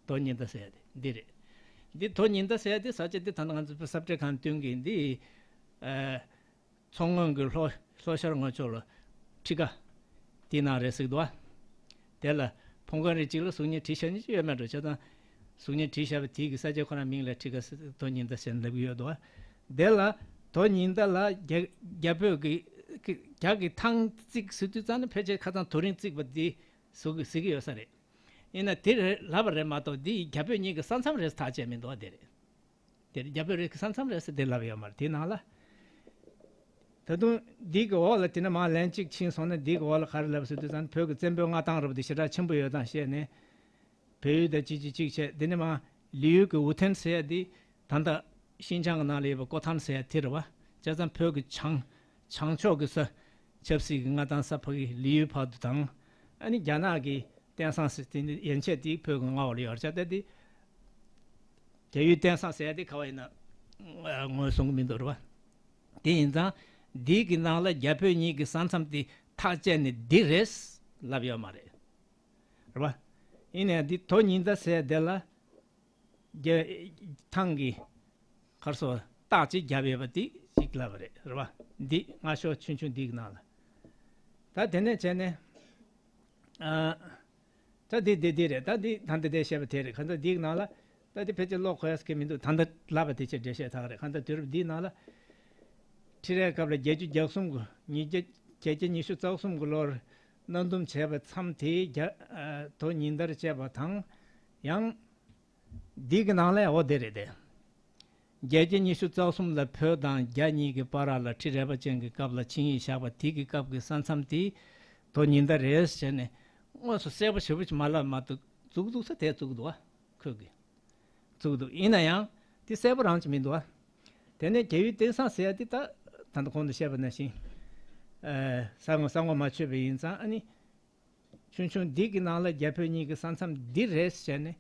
དོ་ཉི་ཟླ་ཟེར་ཡ་འདི་འདི་རེད། འདི་དོ་ཉི་ཟླ་ཟེར་ཡ་འདི་ས་ཆ་འདི་ད་ནང་ང་ཚོ་ས་བཀྲ་ཁང་སྟོན་གྱི་འདི། ཨ། མཚོ་སྔོན་གྱི་ལྷོ་ལྷོ་ཤར་ངོས་ཕྱོགས་ལ་ཁྲི་ཀ་དེའི་ནང་རེད་ཟེར་གྱི་འདུག་པ། དེ་ལ་ཕུང་ཁང་རེ་གཅིག་ལ་གཟུགས་བརྙན་བྲིས་བཞག་ནི་ཅི་ཡོད་མེད་འགྲོ། བྱས་ཙང་གཟུགས་བརྙན་བྲིས་བཞག་པ་དེའི་གི་ས་ཆ་ཁོ་རང་མིང་ལ་ཁྲི་ཀ་ཟེར། དོ་ཉི་ཟླ་ཟེར་ལབ་ཀྱི་ཡོད་འདུག་པ། དེ་ལ་དོ་ཉི་ཟླ་ལ་རྒྱ་རྒྱ་བོད་ཀྱི་རྒྱ་གི་ཐང་བརྩིགས་ཟེར་དུས་ཙང་ནས་ཕལ་ཆེར་ཁ་སང་དོ་རིང་བརྩིགས་པ་འདི་ཟེར་གྱི་ཟེར་གྱི་ཡོད་ས་རེད། ཡིན་ན་དེ་རེད་ལབ་པ་རེད་མ་གཏོགས། འདི་རྒྱ་བོད་གཉིས་ཀྱི་ས་མཚམས་རེད་ཐག་བཅད་མི་འདུག་པ། དེ་རེད། དེ་རྒྱ་བོད་རེད་ཀྱི་ས་མཚམས་རེད་ཟེར་དེ་ལབ་ཡོད་མ་རེད། དེ་ནང་ལ། ད་དུང་འདི་གི་འོག་ལ་དེ་ནས་མར་ལན་གཅིག་ཕྱིན་སོང་ན། འདི་གི་འོག་ལ་ག་རེ་ལབ་ཟེར་དུས་ཙང་། བོད་ཀྱི་བཙན་པོའི་མངའ་ཐང་རབ་འདི་ཞེ་དྲག་ཆེན་པོ་ཡོད་སྟངས་བཤད་ནས། བལ་ཡུལ་དང་གཅིག་གཅིག་གཅིག་བྱས། དེ་ནས་མར་ལི་ཡུལ་གྱི་ཝུ་ཐེན་ཟེར་ཡ་འདི་ད་ལྟ་ཤིན་ཅང་གི་ནང་ལ་ཡོད་པའི་ཀོ་ཐན་ཟེར་ཡ་དེ་རེད་པ། བྱས་ཙང་བོད་ཀྱི་བྱང་བྱང་ཕྱོགས་ཀྱི་ས། ཆབ་སྲིད་ཀྱི་མངའ་ཐང་ས་ཕ་གི་ལི་ཡུལ་བར་དུ་དང་། ཨ་ནི་རྒྱ་ནག་གི་ཏེན་སང་ཟེར་དེ་ཡན་ཆད་དེ་བོད་ཀྱི་མངའ་འོག་ལ་ཡོད་རེད་ཤག་ད་དེ་རྒྱ་ཡུལ་ཏེན་སང་ཟེར་ཡ་དེ་ག་བ་ཡིན་ན་ངོས་བཟུང་གི་མི་འདུག་རེད་པ། དེ་ཡིན་ཙང་འདི་གི་ནང་ལ་རྒྱ་བོད་གཉིས་ཀྱི་ས་མཚམས་དེ་ཐག་བཅད་ནས་འདི་རེད་ལབ་ཡོད་མ་རེད། རེད་པ། ཡིན་ནའི་འདི་དོ་ཉི་ཟླ་ཟེར་ཡ་དེ་ལ། རྒྱ་ཐང་གི་ག་རེ་ཟེར་རྟགས་ཅིག་བརྒྱབ་ཡོད་པ་དེ་ཅིག་ལབ་པ་རེད། རེད་པ། འདི་ལྔ་ཤོག་ཆུང་ཆུང་འདི་གི་ནང་ལ། ད་དེ་ནས་བྱས་ནས། ཨ། ད་འདི་འདི་འདི་རེད། ད་འདི་ད་འདི་འདི་བཤད་པ་དེ་རེད། གང་ལྟར་འདི་གི་ནང་ལ། ད་འདི་ཕལ་ཆེར་ཀློག་གོ་ཡ་ཟེར་གྱི་མི་འདུག་ད་ལྟ་ལབ་པ་དེ་ཆེད་འགྲེལ་བཤད་ཐག་རེད། གང་ལྟར་དུས་རབས་འདིའི་ནང་ལ། ཁྲི་རལ་སྐབས་ལ་བརྒྱད་ཅུ་གྱ་གསུམ་གྱི་ཉིས་བརྒྱ་བརྒྱད་བརྒྱ་ཉི་ཤུ་རྩ་གསུམ་གྱི་ལོར་མནའ་འདུམ་བྱས་པའི་མཚམས་དེའི་རྒྱ་ཨ་དོ་ཉི་ཟླར་བཅད་པ་དང་། ཡང་། འདི་གི་ནང་ལ་འོ་དེ་རེད་དེ། བརྒྱད་བརྒྱ་ཉི་ཤུ་རྩ་གསུམ་ལ་བོད་དང་རྒྱ་གཉིས་ཀྱི་བར་ལ་ཁྲི་རལ་པ་ཅན་གྱི་སྐབས་ལ་ཆིངས་ཡིག་བཞག་པ་དེ་གི་སྐབས་ཀྱི་ས་མཚམས་དེ་དོ་ཉི་ཟླ་རེད་ཟེར་ནས་དངོས་སུ་གསལ་པོ་ཞེ་པོ་ཅིག་མ་ལབ་མ་གཏོགས། བཙུགས་འདུག་ས་དེ་བཙུགས་འདུག་པ། ཁོས་གི་བཙུགས་འདུག་ཡིན་ན་ཡང་དེ་གསལ་པོ་རང་ཅིག་མི་འདུག་པ། དེ་ནས་རྒྱ་ཡུལ་ཏེན་སང་ཟེར་ཡ་དེ་ད་ད་ལྟ་གོང་དུ་བཤད་པ་ནང་བཞིན། ཨ། ས་ངོ་ས་ངོ་མ་ཆོད་པ་ཡིན་ཙང་། ཨ་ནི། ཆུང་ཆུང་འདི་གི་ནང་ལ་རྒྱ་བོད་གཉིས་ཀྱི་ས་མཚམས་འདི་རེད་ཟེར་ནས་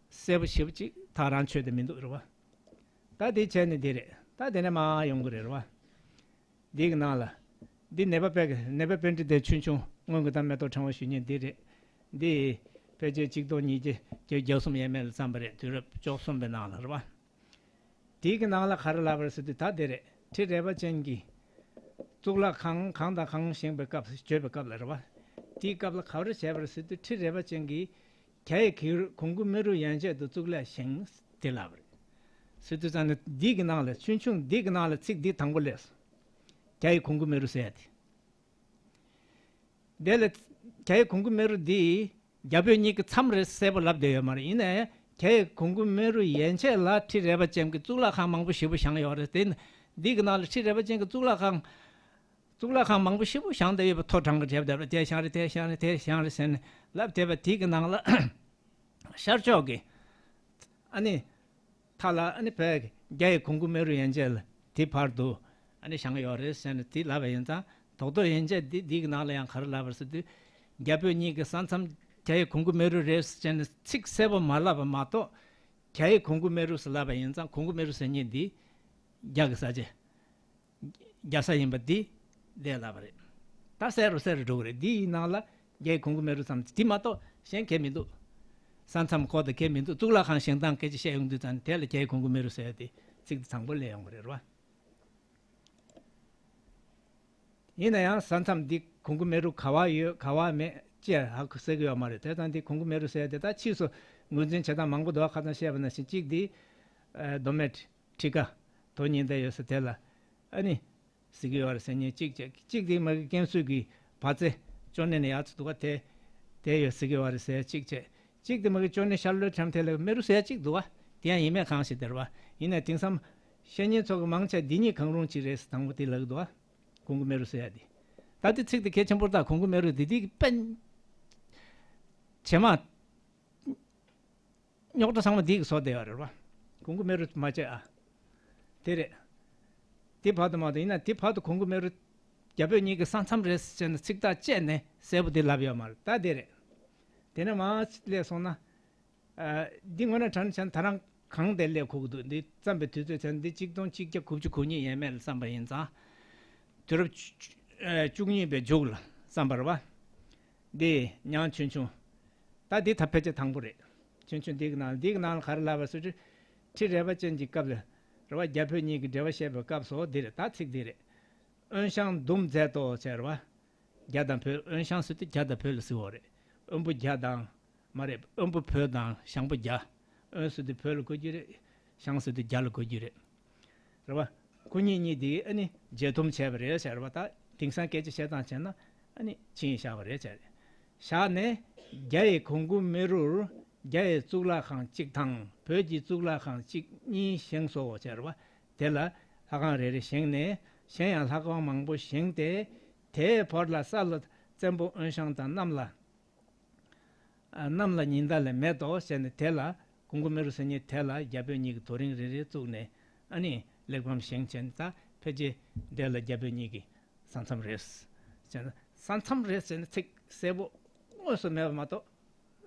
གསལ་པོ་ཞེ་པོ་ཅིག་ཐག་རང་ཆོད་དེ་མི་འདུག་རེད་པ། ད་འདི་བྱས་ནས་འདི་རེད། ད་དེ་ནས་མར་ཡོང་གི་རེད་རེད་པ། འདི་གི་ནང་ལ་འདི་ནད་པ་དཔེ་ནད་པ་དཔེ་འདྲ་དེ་ཆུང་ཆུང་སྔོན་གྱི་ད་མེ་ཏོག་ཕྲེང་བ་ཞུ་མཁན་འདི་རེད། འདི་ཕལ་ཆེར་གཅིག་སྟོང་ཉིས་བརྒྱ་བརྒྱད་བརྒྱ་གསུམ་ཡས་མས་ལ་བརྩམས་པ་རེད། དུས་རབས་བཅུ་གསུམ་པའི་ནང་ལ་རེད་པ། དེའི་གི་ནང་ལ་ག་རེ་ལབ་པ་རེད་ཟེར་དུས། ད་དེ་རེད། ཁྲི་རལ་པ་ཅན་གྱི་གཙུག་ལག་ཁང་གང་དང་གང་བཞེངས་པའི་སྐབས། བརྗོད་པའི་སྐབས་ལ་རེད་པ། དེའི་སྐབས་ལ་ག་རེ་བྱས་པ་རེད་ཟེར་དུས། ཁྲི་རལ་པ་ཅན་གྱིས་རྒྱ་ཡི་གུར་གུང་གུ་མི་རུ་ཡན་ཆད་དུ་གཙུག་ལག་བཞེངས་དེ་ལབ་པ་རེད། ཟེར་དུས་ཙང་ནས་འདི་གི་ནང་ལ། ཆུང་ཆུང་འདི་གི་ནང་ལ་ཚིག་འདི་དང་པོ་སླེབས་སོང་། རྒྱ་ཡི་གུང་གུ་མི་རུ་ཟེར་ཡ་དེ། དེ་ལ་རྒྱ་ཡི་གུང་གུ་མི་རུ་འདི་ རྒྱ་བོད་གཉིས་ཀྱི་མཚམས་རེད་གསལ་པོ་ལབ་བསྡད་ཡོད་མ་རེད། ཡིན་ནའི་རྒྱ་ཡི་གོང་བུ་སྨད་རུ་ཡན་ཆད་ལ་ཁྲི་རལ་པ་ཅན་གྱི་གཙུག་ལག་ཁང་མང་པོ་ཞེ་པོ་བཞེངས་ཡོད་རེད། དེ་འདི་གི་ནང་ལ་ཁྲི་རལ་པ་ཅན་གྱི་གཙུག་ལག་ཁང་གཙུག་ལག་ཁང་མང་པོ་ཞེ་པོ་བཞེངས་བསྡད་ཡོད་པ་ཐོ་བཀྲམ་གྱི་བྲིས་བསྡད་པ་དེ་བཞེངས་རེད། དེ་བཞེངས་རེད། དེ་བཞེངས་རེད་ཟེར་ནས་ལབ་བསྡད་པ་དེ་གི་ནང་ལ་ཤར་ཕྱོགས་ཀྱི་ཨ་ནི་མཐའ་ལ་ཨ་ནི་བོད་རྒྱ་ཡི་གོང་བུ་སྨད་རུ་ཡན་ཆད་ལ་དེ་བར་དུ་ཨ་ནི་བཞེངས་ཡོད་རེད་ཟེར་ནས་དེ་ལབ་པ་ཡིན་ཙང་། རྡོག་རྡོག་ཡན་ཆད་འདི་འདི་གི་ནང་ལ་ཡང་ག་རེ་ལབ་པ་རེད་ཟེར་དུས། རྒྱ་བོད་གཉིས་ཀྱི་ས་མཚམས་རྒྱ་ཡི་གོང་བུ་སྨད་རུ་རེད་ཟེར་ནས་ཚིག་གསལ་པོ་མ་ལབ་པ་མ་གཏོགས། རྒྱ་ཡི་གོང་བུ་སྨད་རུ་ཟེར་ལབ་པ་ཡིན་ཙང་། གོང་བུ་སྨད་རུ་ཟེར་མཁན་འདི་རྒྱ་གི་ས་ཆ། རྒྱལ་ས་ཡིན་པ་འདི་འདི་ལབ་པ་རེད། ད་གསལ་རུ་གསལ་རུ་འགྲོ་གི་རེད། འདིའི་ནང་ལ་རྒྱའི་གོང་བུ་སྨད་རུ་ཙམ་འདི་མ་གཏོགས་གཞན་གང་ཡང་མི་འདུག་ས་མཚམས་སྐོར་དང་གང་ཡང་མི་འདུག་གཙུག་ལག་ཁང་བཞེངས་སྟངས་སྐད་ཆ་བཤད་ཡོང་དུས་ཙང་དེ་ལ་རྒྱའི་གོང་བུ་སྨད་རུ་ཟེར་ཡ་དེ་ཚིག་དེ་བཟང་པོ་སླེབས་ཡོང་གི་རེད་རོ། ཡིན་ན་ཡང་ས་མཚམས་འདི་གོང་བུ་སྨད་རུ་ག་པར་ཡོད་ག་པར་མེད་ཅེས་ཧ་གོ་ཟེར་གི་ཡོད་མ་རེད། དེ་ཙང་འདི་གོང་བུ་སྨད་རུ་ཟེར་ཡ་དེ་དག་ཕྱིས་སུ་ངོས་འཛིན་བྱེད་སྟངས་མང་པོ་འདུག་ཁ་སང་བཤད་པ་ནང་བཞིན་གཅིག་འདི་མདོ་སྨད་ཁྲི་ཀ་དོ་ཉི་ཟླ་ཡོད་ས་དེ་ལ་ཨ་ནི་ཟེར་གི་ཡོད་རེད་ཟེར་མཁན་གཅིག་བྱས། གཅིག་དེ་མ་གི་ཀན་སུའུ་གི་བ་ཙེ་ཅོ་ནེ་ནས་ཡར་ཚུར་འདུག་ག་དེ་དེ་ཡོད་ཟེར་གི་ཡོད་རེད་ཟེར་གཅིག་བྱས། གཅིག་དེ་མ་གི་ཅོ་ནེ་ཤར་ལྷོའི་འགྲམ་དེ་ལ་སྨད་རུ་ཟེར་གཅིག་འདུག་ག་དེ་ཡང་ཡིན་མིན་གང་ཞིག་དེ་རེད་བ། ཡིན་ནའི་དེང་སང་བཤད་མཁན་ཚོ་གི་མང་ཆེ་འདི་གཉིས་གང་རུང་གཅིག་རེད་ཟེར་དང་པོ་དེ་ལབ་གི་འདུག་ག་གོང་བུ་སྨད་རུ་ཟེར་ཡ་དེ། ད་དེ་ཚིག་དེ་གལ་ཆེན་པོ་རེད། ད་གོང་བུ་སྨད་རུ་དེ་དེ་གི་དཔེ་བྱེ་མ་རྙོག་དྲ་ཚང་མ་འདི་གིས་བཟོས་བསྡད་ཡོད་རེད་བ། གོང་བུ་སྨད་རུ་མ་བྱས་ཨ། དེ་རེད། དེ་བར་དུ་མ་གཏོགས། ཡིན་ན་དེ་བར་དུ་གོང་བུ་སྨད་རུ་རྒྱ་བོད་གཉིས་ཀྱི་ས་མཚམས་རེད་ཟེར་ནས་ཚིག་ཐག་བཅད་ནས་གསལ་པོ་དེ་ལབ་ཡོད་མ་རེད། ད་དེ་རེད། དེ་ནས་མར་སླེབས་སོང་ན། ཨ། འདི་དངོས་གནས་དྲང་གནས་བྱས་ན་ད་རང་གང་དེ་སླེབས་གོ་གི་འདུག་འདི་བརྩམས་པའི་དུས་ཚོད་བྱས་ན་འདི་གཅིག་སྟོང་གཅིག་བརྒྱ་དགུ་བཅུ་གོ་གཉིས་ཡས་མས་ལ་བརྩམས་པ་ཡིན་ཙང་། དུས་རབས་བཅུ་ཨ་བཅུ་གཉིས་པའི་མཇུག་ལ་བརྩམས་པ་རེད་བ། འདི་ཉང་ཆུང་ཆུང་། ད་འདི་ད་ཕལ་ཆེར་དང་པོ་རེད། ཆུང་ཆུང་འདི་གི་ནང་འདི་གི་ནང་ལ་ག་རེ་ལབ་པ་ཟེར་དུས། ཁྲི་རལ་པ་ཅན་གྱི་སྐབས་ལ་རེད་བ། རྒྱ་བོད་གཉིས་ཀྱི་འབྲེལ་བ་བཤད་པའི་སྐབས་སུ་འདི་རེད། ད་ཚིག་འདི་རེད། དབོན་ཞང་འདུམ་མཛད་དོ་ཟེར་བ། རྒྱ་དང་བོད། དབོན་ཞང་ཟེར་དུས་རྒྱ་དང་བོད་ལ་ཟེར་བ་རེད། དབོན་པོ་རྒྱ་དང་། མ་རེད། དབོན་པོ་བོད་དང་ཞང་པོ་རྒྱ། དབོན་ཟེར་དུས་བོད་ལ་གོ་རྒྱུ་རེད། ཞང་ཟེར་དུས་རྒྱ་ལ་གོ་རྒྱུ་རེད། རེད་བ། ཁོ་གཉིས་གཉིས་དེ་ཨ་ནི་མཇལ་འདུམ་བྱས་པ་རེད་ཟེར་བ། ད་དེང་སང་སྐད་ཆ་བཤད་སྟངས་བྱས་ན་ཨ་ནི་ཆིངས་བཞག་པ་རེད་ཟེར། བཞག་ནས་རྒྱ་ཡི་གོང་བུ་སྨད་རུར་རྒྱ་ཡི་གཙུག་ལག་ཁང་གཅིག་དང་བོད་ཀྱི་གཙུག་ལག་ཁང་གཅིག་གཉིས་བཞེངས་སོ་ཟེར་བ། དེ་ལ་ལྷ་ཁང་རེ་རེ་བཞེངས་ནས། གཞན་ཡང་ལྷ་ཁང་མང་པོ་བཞེངས་ཏེ། དེའི་བར་ལ་ས་ལ་བཙན་པོ་དབོན་ཞང་དང་གནམ་ལ། ཨ། གནམ་ལ་ཉི་ཟླ་ལས་མེད་དོ་ཟེར་ནས་དེ་ལ་གོང་བུ་སྨད་རུ་ཟེར་མཁན་དེ་ལ་རྒྱ་བོད་གཉིས་ཀྱི་རྡོ་རིང་རེ་རེ་བཙུགས་ནས་ཨ་ནི་གླེགས་བམ་བཞེངས་བྱས་ནས། ད་ཕལ་ཆེར་དེ་ལ་རྒྱ་བོད་གཉིས་ཀྱི་ས་མཚམས་རེད་ཟེར་ན། ས་མཚམས་རེད་ཟེར་ན་ཚིག་གསལ་པོ་དངོས་སུ་མེད་པ་མ་གཏོགས།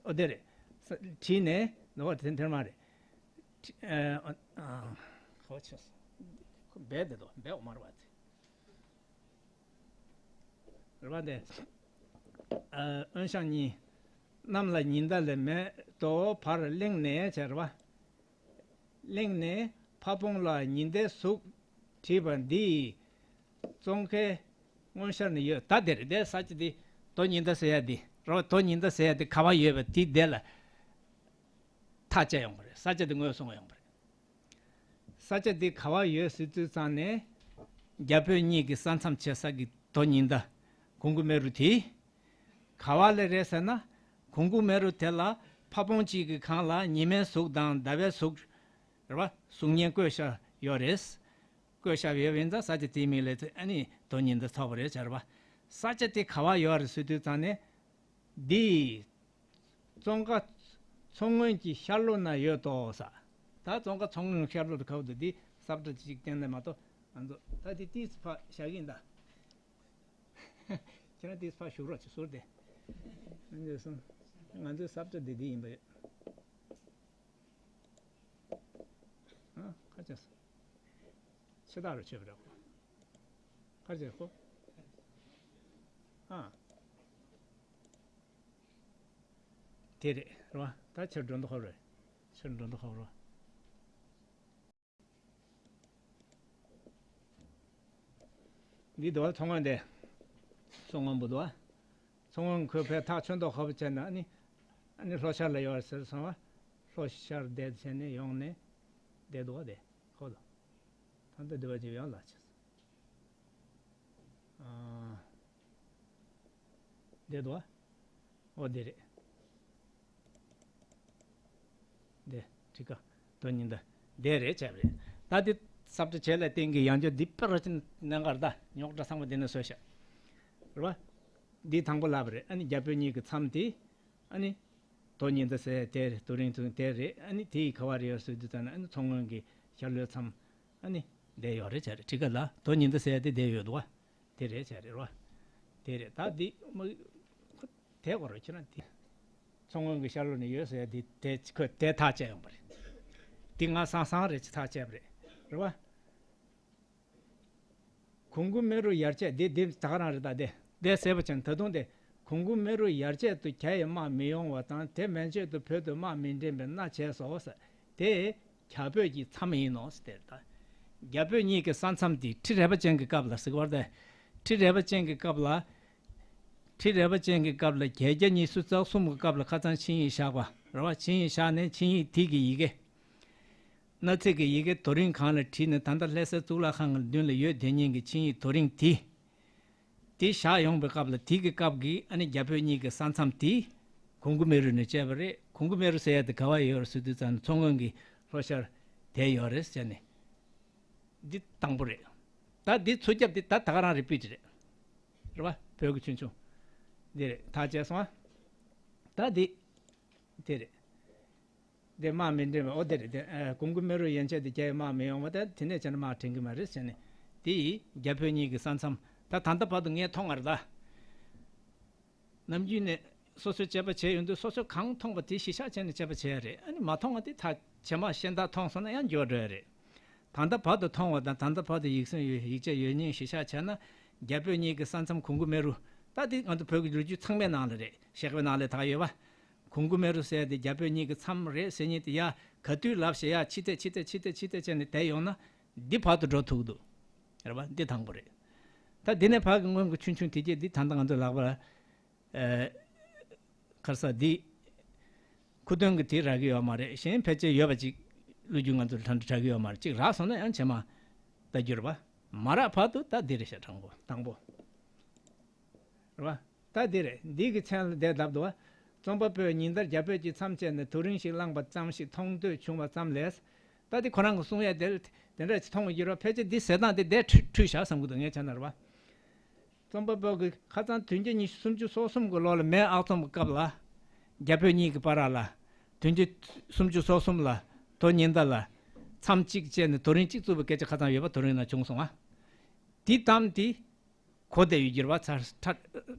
ཨོ་དེ་རེད། ས་བྲིས་ནས་ནོར་བ་དེ་དེར་མ་རེད། བྲིས་ཨ་ཨ་ཨ་ཧོ་ཆེ་སོ། ཁོ་སྦས་བསྡད་དོ། སྦས་འོ་མ་རེད་བ་དེ། རེད་བ། དེ་ཨ་དབོན་ཞང་གཉིས་གནམ་ལ་ཉི་ཟླ་ལས་མེད་དོ་བར་གླེང་ནས་ཟེར་བ། གླེང་ནས་ཕ་བོང་ལ་ཉི་ཟླའི་གཟུགས་བྲིས་པ་འདི་ཙོང་ཁའི་སྔོན་ཤར་ནས་ཡོད། ད་དེ་རེད། དེ་ས་ཆ་འདི་དོ་ཉི་ཟླ་ཟེར་ཡ་འདི་རེད་བ། དོ་ཉི་ཟླ་ཟེར་ཡ་འདི་ག་པར་ཡོད་པ་དེ་དེ་ལ་ཐག་བཅད་ཡོང་བ་རེད། ས་ཆ་འདི་ངོས་བཟུང་བ་ཡོང་བ་རེད། ས་ཆ་འདི་ག་པར་ཡོད་ཟེར་དུས་ཙང་ནས། རྒྱ་བོད་གཉིས་ཀྱི་ས་མཚམས་བྱེད་ས་གི་དོ་ཉི་ཟླ་གོང་བུ་སྨད་རུ་དེ་ག་པ་ལ་རེད་ཟེར་ན། གོང་བུ་སྨད་རུ་དེ་ལ་ཕ་བོང་གཅིག་གི་སྒང་ལ་ཉི་མའི་གཟུགས་དང་ཟླ་བའི་གཟུགས་རེད་བ། གཟུགས་བརྙན་བརྐོས་བཞག་ཡོད་རེད། བརྐོས་བཞག་ཡོད་པ་ཡིན་ཙང་ས་ཆ་དེའི་མིང་ལ་ཨ་ནི་དོ་ཉི་ཟླ་ཐོགས་པ་རེད་ཟེར་བ། ས་ཆ་དེ་ག་པར་ཡོད་རེད་ཟེར་དུས་ཙང་ནས། འདི་ཙོང་ཁ་མཚོ་སྔོན་གྱི་ཤར་ལྷོ་ན་ཡོད་དོ་ས། ད་ཙོང་ཁ་མཚོ་སྔོན་ཤར་ལྷོ་དུ་ག་པར་འདུག་འདི་སབ་ཊ་ཅིག་བསྟན་ནས་མ་གཏོགས། ང་ཚོ་ད་འདི་ཏིས་ཕ་བཞག་གིན་ད། ཁྱེད་རང་ཏིས་ཕ་བཞུགས་རོགས་ཅིག་ཟུར་དེ། ང་ཚོའི་སབ་ཊ་འདི་འདི་ཡིན་པ་ཡོད། ཨ། ཁ་ཅིག་ཆེ་དག་རུ་ཆེ་བ་རེད་ཁོ། ཁ་ཅིག་ཁོ། ཨ། དེ་རེད་རེད་བ། ད་ཕྱིར་འགྲོ་འདུག་ཁོ་རེད། ཕྱིར་འགྲོ་འདུག་ཁོ་རེད། འདི་འདུག་བ། མཚོ་སྔོན་དེ། མཚོ་སྔོན་པོ་འདུག་བ། མཚོ་སྔོན་ཁོས་ཕར་ཐག་ཆོད་མདོག་ཁ་པོ་བྱས་ན་ཨ་ནི། ཨ་ནི་ལྷོ་ཤར་ལ་ཡོད་ཟེར་སོང་བ། ལྷོ་ཤར་བསྡད་བྱས་ནས་ཡོང་ནས་བསྡད་འདུག་བ་དེ། ཁོ་ལ། ད་ལྟ་འདི་བ་ཅིག་ཡང་ལ་ཆེ། ཨ། བསྡད་འདུག་བ། འོ་དེ་རེད། འདི་ཁྲི་ཀ་དོ་ཉི་ཟླ་འདི་རེད་བྱས་པ་རེད། ད་འདི་ས་བཀྲ་བྱེད་ལ་བརྟེན་གྱི་ཡང་བསྐྱར་འདི་པར་ཅན་གནད་འགག་རེད། ད་རྙོག་དྲ་ཚང་མ་འདི་ནས་བཟོས་ཤག་རེད་བ། འདི་དང་པོ་ལབ་པ་རེད། ཨ་ནི་རྒྱ་བོད་གཉིས་ཀྱི་མཚམས་དེ། ཨ་ནི་དོ་ཉི་ཟླ་ཟེར་དེ་རེད། དོ་རིང་ཚུན་དེ་རེད། ཨ་ནི་དེ་ཡི་ག་བ་རེད་ཡོད་ཟེར་དུས་ཙམ་ན། ཨ་ནི་མཚོ་སྔོན་གྱི་ཤར་ལྷོའི་མཚམས། ཨ་ནི་འདི་ཡོད་རེད་བྱས་རེད། ཁྲི་ཀ་ལ་དོ་ཉི་ཟླ་ཟེར་དེ་འདི་ཡོད་འདུག་བ། དེ་རེད་བྱས་རེད་བ། དེ་རེད། ད་འདི་མ་དེ་གོ་རོ་ཁྱེད་རང་དེ། མཚོ་སྔོན་གྱི་ཤར་ལྷོ་ནས་ཡོད་ཟེར་དེ་དེ་ཁོས་དེ་ཐག་བཅད་ཡོང་པ་རེད། འདི་ང་སང་སང་རེད་ཅེས་ཐག་བཅད་པ་རེད། རེད་བ། གུང་གུ་མེ་རུ་ཡར་བཅད་དེ་དེ་ད་ག་རང་རེད། ད་དེ་དེ་གསལ་པོ་ཅན་ད་དུང་དེ། གུང་གུ་མེ་རུ་ཡར་བཅད་དུ་རྒྱ་ཡི་དམག་མི་ཡོང་བ་དང་། དེ་མན་ཆད་དུ་བོད་དུ་དམག་མི་འདྲེན་པའི་མནའ་བྱས་སོ་ཟེར། དེ་རྒྱ་བོད་ཀྱི་མཚམས་ཡིན་ནོ་ཟེར། དེར་ད་རྒྱ་བོད་གཉིས་ཀྱི་ས་མཚམས་དེ་ཁྲི་རལ་པ་ཅན་གྱི་སྐབས་ལ་ཟེར་གྱི་ཡོད་རེད། ད་ཁྲི་རལ་པ་ཅན་གྱི་སྐབས་ལ། ཁྲི་རལ་པ་ཅན་གྱི་སྐབས་ལ་བརྒྱད་བརྒྱ་ཉི་ཤུ་རྩ་གསུམ་གྱི་སྐབས་ལ་ཁ་སང་ཆིངས་ཡིག་བཞག་པ་རེད་བ། ཆིངས་ཡིག་བཞག་ནས་ཆིངས་ཡིག་དེ་གི་ཡི་གེ། མནའ་ཚིག་གི་ཡི་གེ་དོ་རིང་གང་ལ་བྲིས་ནས། ད་ལྟ་ལྷ་སའི་གཙུག་ལག་ཁང་གི་མདུན་ལ་ཡོད། དེ་ཉིན་གྱི་ཆིངས་ཡིག་དོ་རིང་དེ། དེ་བཞག་ཡོང་པའི་སྐབས་ལ། དེ་གི་སྐབས་ཀྱི་ཨ་ནི་རྒྱ་བོད་གཉིས་ཀྱི་ས་མཚམས་དེ་གུང་གུ་མེ་རུ་ནས་བཅད་པ་རེད། གུང་གུ་མེ་རུ་ཟེར་ཡ་དེ་ག་བ་ཡོད་རེད་ཟེར་དུས་ཙམ་ནས་མཚོ་སྔོན་གྱི་ལྷོ་ཤར་དེ་ཡོད་རེད་ཟེར་ནས། འདི་དང་པོ་རེད། ད་འདི་ཚུར་རྒྱབ་དེ་ད་ད་ག་རང་རི་པིཊ་རེད། རེད་བ། བོད་ཀྱི་ཆུང་ཆུང་འདི་རེད། ཐག་བཅད་སོང་ཨ། ད་འདི་དེ་རེད། དེ་དམག་མི་འདྲེན་པ། ཨོ་དེ་རེད། དེ་ཨ་གུང་གུ་མེ་རུ་ཡན་ཆད་དེ་རྒྱ་ཡི་དམག་མི་ཡོང་བ། ད་དེ་ནས་བྱས་ན་དམག་འདྲེན་གི་མ་རེད་ཟེར་ནས། དེ་ཡིས་རྒྱ་བོད་གཉིས་ཀྱི་ས་མཚམས། ད་ད་ལྟ་བར་དུ་ངས་མཐོང་བ་རེད། ད་ནམ་རྒྱུན་ནས་སོ་སོས་དཔྱད་པ་བྱས་ཡོང་དུས། སོ་སོས་གང་མཐོང་བ་དེ་གཞི་བཞག་བྱས་ནས་དཔྱད་པ་བྱས་ཡ་རེད། ཨ་ནི་མ་མཐོང་བ་དེ་ད་ཇེ་མང་གཞན་དག་མཐོང་སོང་ན་ཡང་འགྱུར་བ་འགྲོ་ཡ་རེད། ད་ལྟ་བར་དུ་མཐོང་བ་དང་། ད་ལྟ་བར་དུ་ཡིག་སྲོལ་ཡོད། ཡིག་ཆ་ཡོད་མཁན་གཞི་བཞག་བྱས་ན། རྒྱ་བོད་གཉིས་ཀྱི་ས་མཚམས་གུང་གུ་མེ་རུ། ད་དེ་ང་ཚོ་བོད་ཀྱི་ལོ་རྒྱུས་ཚང་མའི་ནང་ལ་རེད། བཤད་པའི་ནང་ལ་ད་ཡོད་པ། གུང་གུ་མེ་རུ་ཟེར་དེ་རྒྱ་བོད་གཉིས་ཀྱི་མཚམས་རེད་ཟེར་མཁན་དེ། ཡ་ག་དུས་ལབ་བྱས་ཡ་ཕྱི་ཐད་ཕྱི་ཐད་ཕྱི་ཐད་ཕྱི་ཐད་བྱས་ནས་བསྡད་ཡོང་ན། འདི་བར་དུ་འགྲོ་ཐུབ་འདུག་རེད་པ། འདི་དང་པོ་རེད། ད་འདི་ནས་ཕར་གྱི་སྔོན་གྱི་ཆུང་ཆུང་དེ་གྱད་འདི་ད་ལྟ་ང་ཚོ་ལག་པར། ཨེ། ཁར་ས་འདི་ཁུ་སྟོན་གྱི་དེ་རག་གི་ཡོད་མ་རེད། གཞན་ཕལ་ཆེར་ཡོད་པ་ཅིག་ལོ་རྒྱུས་ང་ཚོ་ལ་ད་འདྲ་རག་གི་ཡོད་མ་རེད། ཅིག་རག་སོང་ན་ཡང་ཇེ་མང་ད་འགྱུར་བ། མ་རག་བར་དུ་ད་འདི་རེད་ཤག་དང་པོ། དང་པོ། རེད་བ། ད་འདི་རེད། འདི་གི་མཚན་ལ་དེ་ལབ་འདུག་བ། རྩོམ་པ་པོས་ཉིན་ལྟར་རྒྱ་བོད་ཀྱི་མཚམས་བཅད་ནས། དོ་རིང་ཞིག་བླངས་པ་ཙམ་ཞིག་མཐོང་འདོད་བྱུང་བ་ཙམ་ལས། ད་འདི་ཁོ་རང་གི་གསུང་ཡ་དེ་དེ་འདྲ་ཞིག་མཐོང་བ་ཡོད་རེད་བ། ཕལ་ཆེར་འདི་ཟེར་སྟངས་དེ་དེ་འཁྲུལ་འཁྲུལ་བཞག་བསམ་གྱི་འདུག་ངས་བྱས་ན་རེད་བ། རྩོམ་པ་པོ་གིས་ཁ་སང་བདུན་བརྒྱ་ཉི་ཤུ་སུམ་ཅུ་སོ་གསུམ་གྱི་ལོ་ལ་མེའི་ཨག་ཚོམ་གྱི་སྐབས་ལ། རྒྱ་བོད་གཉིས་ཀྱི་བར་ལ། བདུན་བརྒྱ་སུམ་ཅུ་སོ་གསུམ་ལ་དོ་ཉི་ཟླ་ལ་མཚམས་གཅིག་བཅད་ནས་དོ་རིང་གཅིག་བཙུགས་པའི་སྐད་ཆ་ཁ་སང་ཡོད་པ། དོ་རིང་ན་བྱུང་སོང་ང་། དེ་གཏམ་དེ་གོ་བསྡད་ཡོད་ཀྱི་རེད་བ། ཚར་ཚར་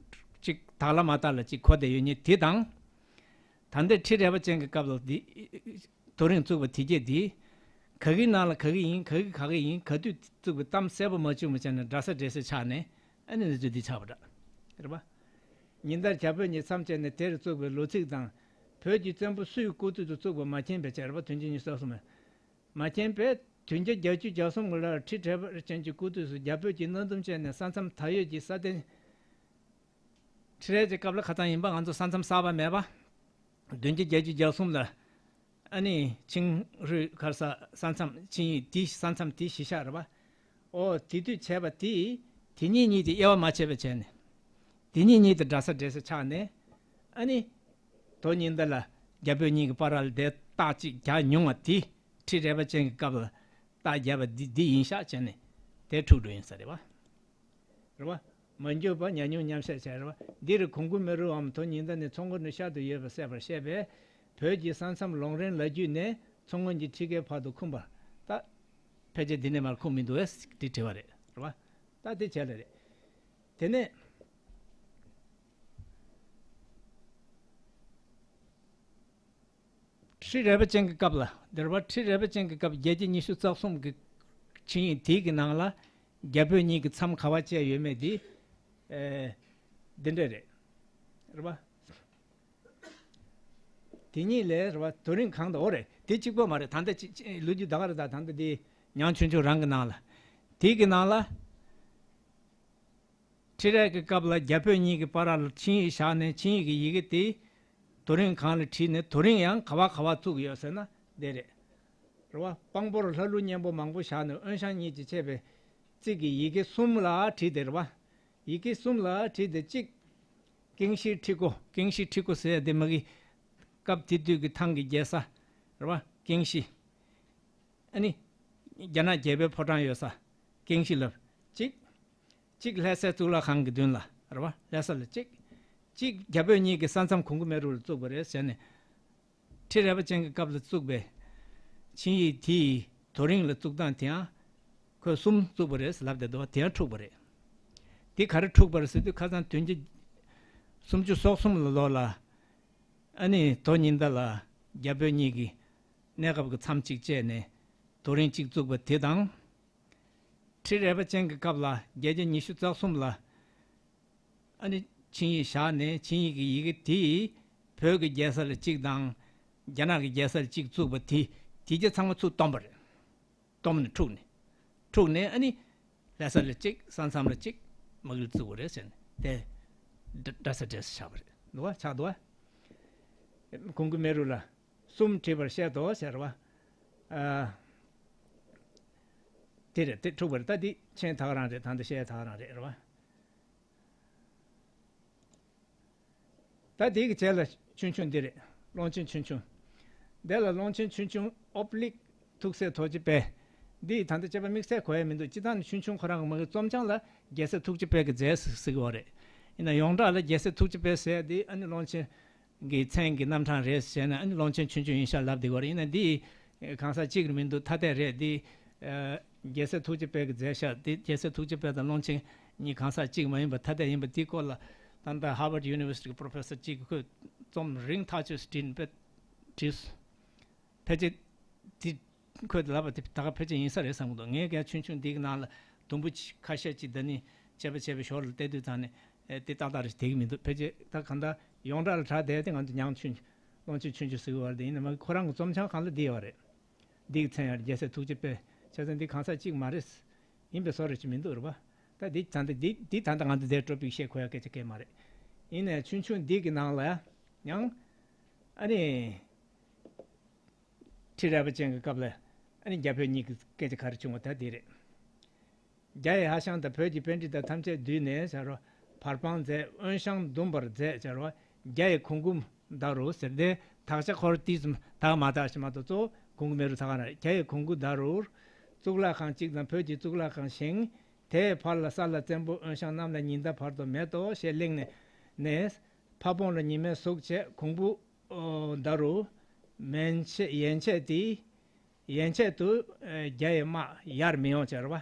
གཅིག་དག་ལ་མ་དག་ལ་གཅིག་གོ་བསྡད་ཡོད་མཁན་དེ་དང་། ད་ལྟའི་ཁྲི་རལ་པ་ཅན་གྱི་སྐབས་ལ་འདི། དོ་རིང་བཙུགས་པ་དེ་གྱད་འདི། ག་གི་ནང་ལ་ག་གི་ཡིན། ག་གི་ག་གི་ཡིན། ག་དུས་བཙུགས་པའི་གཏམ་གསལ་པོ་མ་བྱུང་བ་བྱས་ནས་འདྲ་ས་འདྲེས་ས་ཆགས་ནས། ཨ་ནི་འདི་ཚོ་འདི་ཆགས་པ་འདྲ། རེད་པ། ཉིན་ལྟར་རྒྱ་བོད་གཉིས་མཚམས་བཅད་ནས་དེར་བཙུགས་པའི་ལོ་ཚིགས་དང་། བོད་ཀྱི་བཙན་པོ་སུའི་སྐུ་དུས་སུ་བཙུགས་པ་མ་མཁྱེན་པའི་ཕྱིར་རེད་པ། བདུན་བརྒྱ་ཉི་ཤུ་རྩ་གསུམ། མ་མཁྱེན་པས། བདུན་བརྒྱ་བརྒྱད་ཅུ་གྱ་གསུམ་གྱི་ལོར་ཁྲི་རལ་པ་ཅན་གྱི་སྐུ་དུས་སུ་རྒྱ་བོད་ཀྱི་མནའ་འཛོམས་བཅད་ནས་ས་མཚམས་ད་ཡོད་ཀྱི་ས་སྟེང་། ཁྲི་རལ་གྱི་སྐབས་ལ་ཁ་སང་ཡིན་པ། ང་ཚོ་ས་མཚམས་གསར་པ་མེད་པ། བདུན་བརྒྱ་བརྒྱད་ཅུ་གྱ་གསུམ་ལ་ཨ་ནི་ཆིང་རུའི་གར་ས་ས་མཚམས་ཆིངས་ཡིག་དེ་ས་མཚམས་དེ་གཞི་བཞག་རེད་པ། ཨོ་དེ་དུས་བྱས་པ་དེ། དེ་གཉིས་གཉིས་དེ་དབྱེ་བ་མ་ཕྱེ་བ་བྱས་ནས། དེ་གཉིས་གཉིས་དེ་འདྲ་ས་འདྲེས་ས་ཆགས་ནས། ཨ་ནི་དོ་ཉིན་ཟླ་ལ་རྒྱ་བོད་གཉིས་ཀྱི་བར་ལ་དེ་རྟགས་གཅིག་རྒྱག་མྱོང་བ་དེ། ཁྲི་རལ་པ་ཅན་གྱི་སྐབས་ལ་རྟགས་བརྒྱབ་པ་འདི་འདི་ཡིན་ཤག་བྱས་ནས་དེ་འཁྲུག་འགྲོ་ཡིན་ས་རེད་པ། རེད་པ། མ་འགྱོད་པ་ཉམས་མྱོང་མཉམ་བཤད་བྱས་རེད་པ། འདིར་གུང་གུ་མེ་རུའམ་དོ་ཉི་ཟླ་ནི་མཚོ་སྔོན་ནས་ཤར་དུ་ཡོད་པ་གསལ་པར་བཤད་པས། བོད་ཀྱི་ས་མཚམས་ལུང་རིང་ལ་བརྒྱུད་ནས་མཚོ་སྔོན་གྱི་ཁྲི་ཀའི་བར་དུ་འཁུམས་པ། ད་ཕལ་ཆེར་འདི་ནས་མར་འཁུམས་མི་འདུག་པས་འདི་དྲི་བ་རེད། རེད་པ། ད་དེ་བྱས་ལ་རེད། དེ་ནས། ཁྲི་རལ་པ་ཅན་གྱི་སྐབས་ལ། འདིར་བ་ཁྲི་རལ་པ་ཅན་གྱི་སྐབས་བརྒྱད་བརྒྱ་ཉི་ཤུ་རྩ་གསུམ་གྱི་ཆིངས་ཡིག་དེའི་གི་ནང་ལ་རྒྱ་བོད་གཉིས་ཀྱི་མཚམས་ག་བ་བཅད་ཡོད་མེད་དེ། ཨེ། འདི་འདྲ་རེད། རེད་པ། དེ་གཉིས་ལས་རེད་པ། དོ་རིང་གང་དུ། འོ་རེད། དེ་གཅིག་པོ་མ་རེད། ད་ལྟ་ཅིག་ཅིག་ལོ་རྒྱུས་ད་ག་རེད། ད་ད་ལྟ་དེ་ཉང་ཆུང་ཆུང་རང་གི་ནང་ལ། དེའི་གི་ནང་ལ། ཁྲི་རལ་གྱི་སྐབས་ལ་རྒྱ་བོད་གཉིས་ཀྱི་བར་ལ་ཆིངས་ཡིག་བཞག་ནས། ཆིངས་ཡིག་གི་ཡི་གེ་དེ་དོ་རིང་གང་ལ་བྲིས་ནས། དོ་རིང་ཡང་ག་བ་ག་བ་བཙུགས་ཡོད་ཟེར་ན་འདི་རེད། རེད་པ། དཔང་པོར་ལྷ་ཀླུ་གཉན་པོ་མང་པོ་བཞག་ནས། དབོན་ཞང་གཉིས་ཀྱིས་བཅད་པའི་རྩིས་ཀྱི་ཡི་གེ་གསུམ་ལ་བྲིས་ཏེ། རེད་པ། ཡི་གེ་གསུམ་ལ་བྲིས་ཏེ་གཅིག་ཀེང་ཤིའི་ཁྲི་སྒོ། ཀེང་ཤིའི་ཁྲི་སྒོ་ཟེར་ཡ་དེ་མ་གི་སྐབས་དེ་དུས་ཀྱི་ཐང་གི་རྒྱལ་ས། རེད་བ། ཀེང་ཤི། ཨ་ནི། རྒྱ་ནག་རྒྱལ་པོའི་ཕོ་བྲང་ཡོད་ས། ཀེང་ཤི་ལ་གཅིག་གཅིག་ལྷ་སའི་གཙུག་ལག་ཁང་གི་མདུན་ལ་རེད་བ། ལྷ་ས་ལ་གཅིག་གཅིག་རྒྱ་བོད་གཉིས་ཀྱི་ས་མཚམས་གོང་གུ་མེ་རུ་ལ་བཙུགས་པ་རེད་ཟེར་ནས། ཁྲི་རལ་པ་ཅན་གྱི་སྐབས་ལ་བཙུགས་པའི་ཆིངས་ཡིག་དེའི་དོ་རིང་ལ་བཙུགས་སྟངས་དེའང་ཁོས་གསུམ་བཙུགས་པ་རེད་ལབ་བསྡད་འདུག་དེ་ཡང་འཁྲུགས་པ་རེད། དེ་ག་རེ་འཁྲུགས་པ་རེད་ཟེར་དུས་ཁ་སང་བདུན་ཅུ་སུམ་ཅུ་སོ་གསུམ་ལོ་ལོགས་ལ་ཨ་ནི་དོ་ཉི་ཟླ་ལ་རྒྱ་བོད་གཉིས་ཀྱི་གནས་སྐབས་ཀྱི་མཚམས་གཅིག་བཅད་ནས་དོ་རིང་གཅིག་བཙུགས་པ་དེ་དང་། ཁྲི་རལ་པ་ཅན་གྱི་སྐབས་ལ་བརྒྱད་བརྒྱ་ཉི་ཤུ་རྩ་གསུམ་ལ་ཨ་ནི་ཆིངས་ཡིག་བཞག་ནས་ཆིངས་ཡིག་གི་ཡི་གེ་དེ་བོད་ཀྱི་རྒྱལ་ས་ལ་གཅིག་དང་རྒྱ་ནག་གི་རྒྱལ་ས་ལ་གཅིག་བཙུགས་པ་དེ་དེ་རྒྱ་ཚང་མ་ཚུར་བཏོན་པ་རེད། བཏོན་ནས་འཁྲུགས་ནས་འཁྲུགས་ནས་ཨ་ནི་ལྷ་ས་ལ་གཅིག་ས་མཚམས་ལ་གཅིག་དམག་ཡུལ་བཙུགས་པ་རེད་ཟེར་ནས་དེ་འདྲ་ས་འདྲ་ས་ཆགས་པ་རེད་འདུག་བ། ཆགས་འདུག་བ། གོང་གུ་མེ་རུ་ལ་གསུམ་བྲིས་པར་བཤད་དོ་ཟེར་བ། ཨ། དེ་རེད། དེ་འཁྲུག་པ་རེད། ད་འདི་མཆན་ད་ག་རང་རེད། ད་འདི་བཤད་ད་ག་རང་རེད་རེད་བ། ད་འདི་གི་རྗེས་ལ་ཆུང་ཆུང་འདི་རེད། ཀློང་ཆེན་ཆུང་ཆུང་། འདི་ལ་ཀློང་ཆེན་ཆུང་ཆུང་ཨོབ་ལིག་ཐུགས་སྲས་ཐོག་ཅི་པས། འདི་ད་ལྟ་དཔྱད་པ་དམིགས་བསལ་གོ་ཡ་མི་འདུག་སྤྱིར་བཏང་ནི་ཆུང་ཆུང་ཁོ་རང་གི་མ་གི་རྩོམ་བྱང་ལ་རྒྱལ་སྲས་ཐུགས་རྗེ་དཔལ་གྱི་མཛད་ཟེར་གྱི་ཡོད་རེད། ཡིན་ན་ཡོངས་གྲགས་ལ་རྒྱལ་སྲས་ཐུགས་རྗེ་དཔལ་ཟེར་ཡ་འདི་ཨ་ནི་ཀློང་ཆེན་གྱི་མཚན་གྱི་རྣམ་གྲངས་རེད་ཟེར་ན་ཨ་ནི་ཀློང་ཆེན་ཆུང་ཆུང་ཡིན་ཤག་ལབ་བསྡད་ཡོད་རེད། ཡིན་ན་འདི་གང་ཟག་གཅིག་རེད་མི་འདུག་ཐ་དད་རེད། འདི་རྒྱལ་སྲས་ཐུགས་རྗེ་དཔལ་གྱི་མཛད་ཤག་འདི་རྒྱལ་སྲས་ཐུགས་རྗེ་དཔལ་དང་ཀློང་ཆེན་གཉིས་གང་ཟག་གཅིག་མ་ཡིན་པ་ཐ་དད་ཡིན་པ་འདི་སྐོར་ལ་ད་ལྟ་Harvard University གི་Professor གཅིག་གིས་ཁོས་རྩོམ་རིང་ཐག་ཆོད་བྲིས་ནས་དཔེ་བྲིས། ཕལ་ཆེར་དེ་ཁོས་ལབ་པ་དེ་ད་ག་ཕལ་ཆེར་ཡིན་ས་རེད་བསམ་གྱི་འདུག་ངས་ཀྱང་ཆུང་ཆུང་འདི་གི་ནང་ལ་དུམ་བུ་ཁ་ཤས་ཅིག་ད་ནི་དཔྱད་པ་བྱས་པའི་ཞོར་ལ་བལྟས་དུས་ཙང་ནས་དེ་ཏག་ཏག་རེད་བསྡད་ཀྱི་མི་འདུག་ཕལ་ཆེར་ད་གང་ལྟར་ཡོངས་གྲགས་ལ་གྲགས་བསྡད་དེ་ང་ཚོ་ཉང་ཆུང་ཀློང་ཆེན་ཆུང་ཆུང་ཟེར་གྱི་ཡོད་རེད། དེ་ཡིན་ན་མ་གི་ཁོ་རང་གི་རྩོམ་བྱང་སྒང་ལ་འདི་ཡོད་རེད། འདི་གི་མཚན་ཡང་རྒྱལ་སྲས་ཐུགས་རྗེ་དཔལ། བྱས་ཙང་འདི་གང་ཟག་གཅིག་མ་རེད། ཡིན་པའི་བཟོ་འདྲ་ཅིག་མི་འདུག་རེད་པ། ད་འདི་ད་ལྟ་འདི་འདི་ད་ལྟ་ང་ཚོ་འདིར་ཀྲོ་པིག་བཤད་དགོས་ཡ་སྐད་ཆ་གང་ཡང་མ་རེད། ཡིན་ནའི་ཆུང་ཆུང་འདི་གི་ནང་ལ་ཡང་ཨ་ནི། ཁྲི་རལ་པ་ཅན་གྱི་སྐབས་ལ་ཨ་ནི་རྒྱ་བོད་གཉིས་ཀྱི་སྐད་ཆ་ག་རེ་བྱུང་བ་ད་འདི་རེད། རྒྱ་ཡི་ཧྭ་ཤང་དང་བོད་ཀྱི་པཎྜི་ཏ་ཐམས་ཅད་བསྡུས་ནས་ཟེར་རོ། བར་སྤང་མཛད། དབོན་ཞང་འདུམ་པར་མཛད་ཟེར་རོ། རྒྱ་ཡི་གོང་བུ་བརྡ་རུ་ཟེར་ཏེ་དག་ཆ་འཁོར་ཏིས་དག་མ་དག་ཞིག་མ་གཏོགས་གཙོ་བོ་གོང་བུ་མེ་རུ་ད་ག་རང་རེད། རྒྱ་ཡི་གོང་བུ་བརྡ་རུར། གཙུག་ལག་ཁང་གཅིག་དང་བོད་ཀྱི་གཙུག་ལག་ཁང་བཞེངས། དེའི་ཕར་ལ་ས་ལ་བཙན་པོ་དབོན་ཞང་གནམ་ལ་ཉི་ཟླ་བར་དུ་མེད་དོ་ཞེས་གླེང་ནས་ནས། ཕ་བོང་ལ་ཉི་མའི་གཟུགས་བྱས་གོང་བུ་ཨོ་ད་རུ། མན་ཆད་ཡན་ཆད་དེ། ཡན་ཆད་དུ་ཨེ་རྒྱ་ཡི་དམག་ཡར་མི་ཡོང་བྱས་རེད་བ།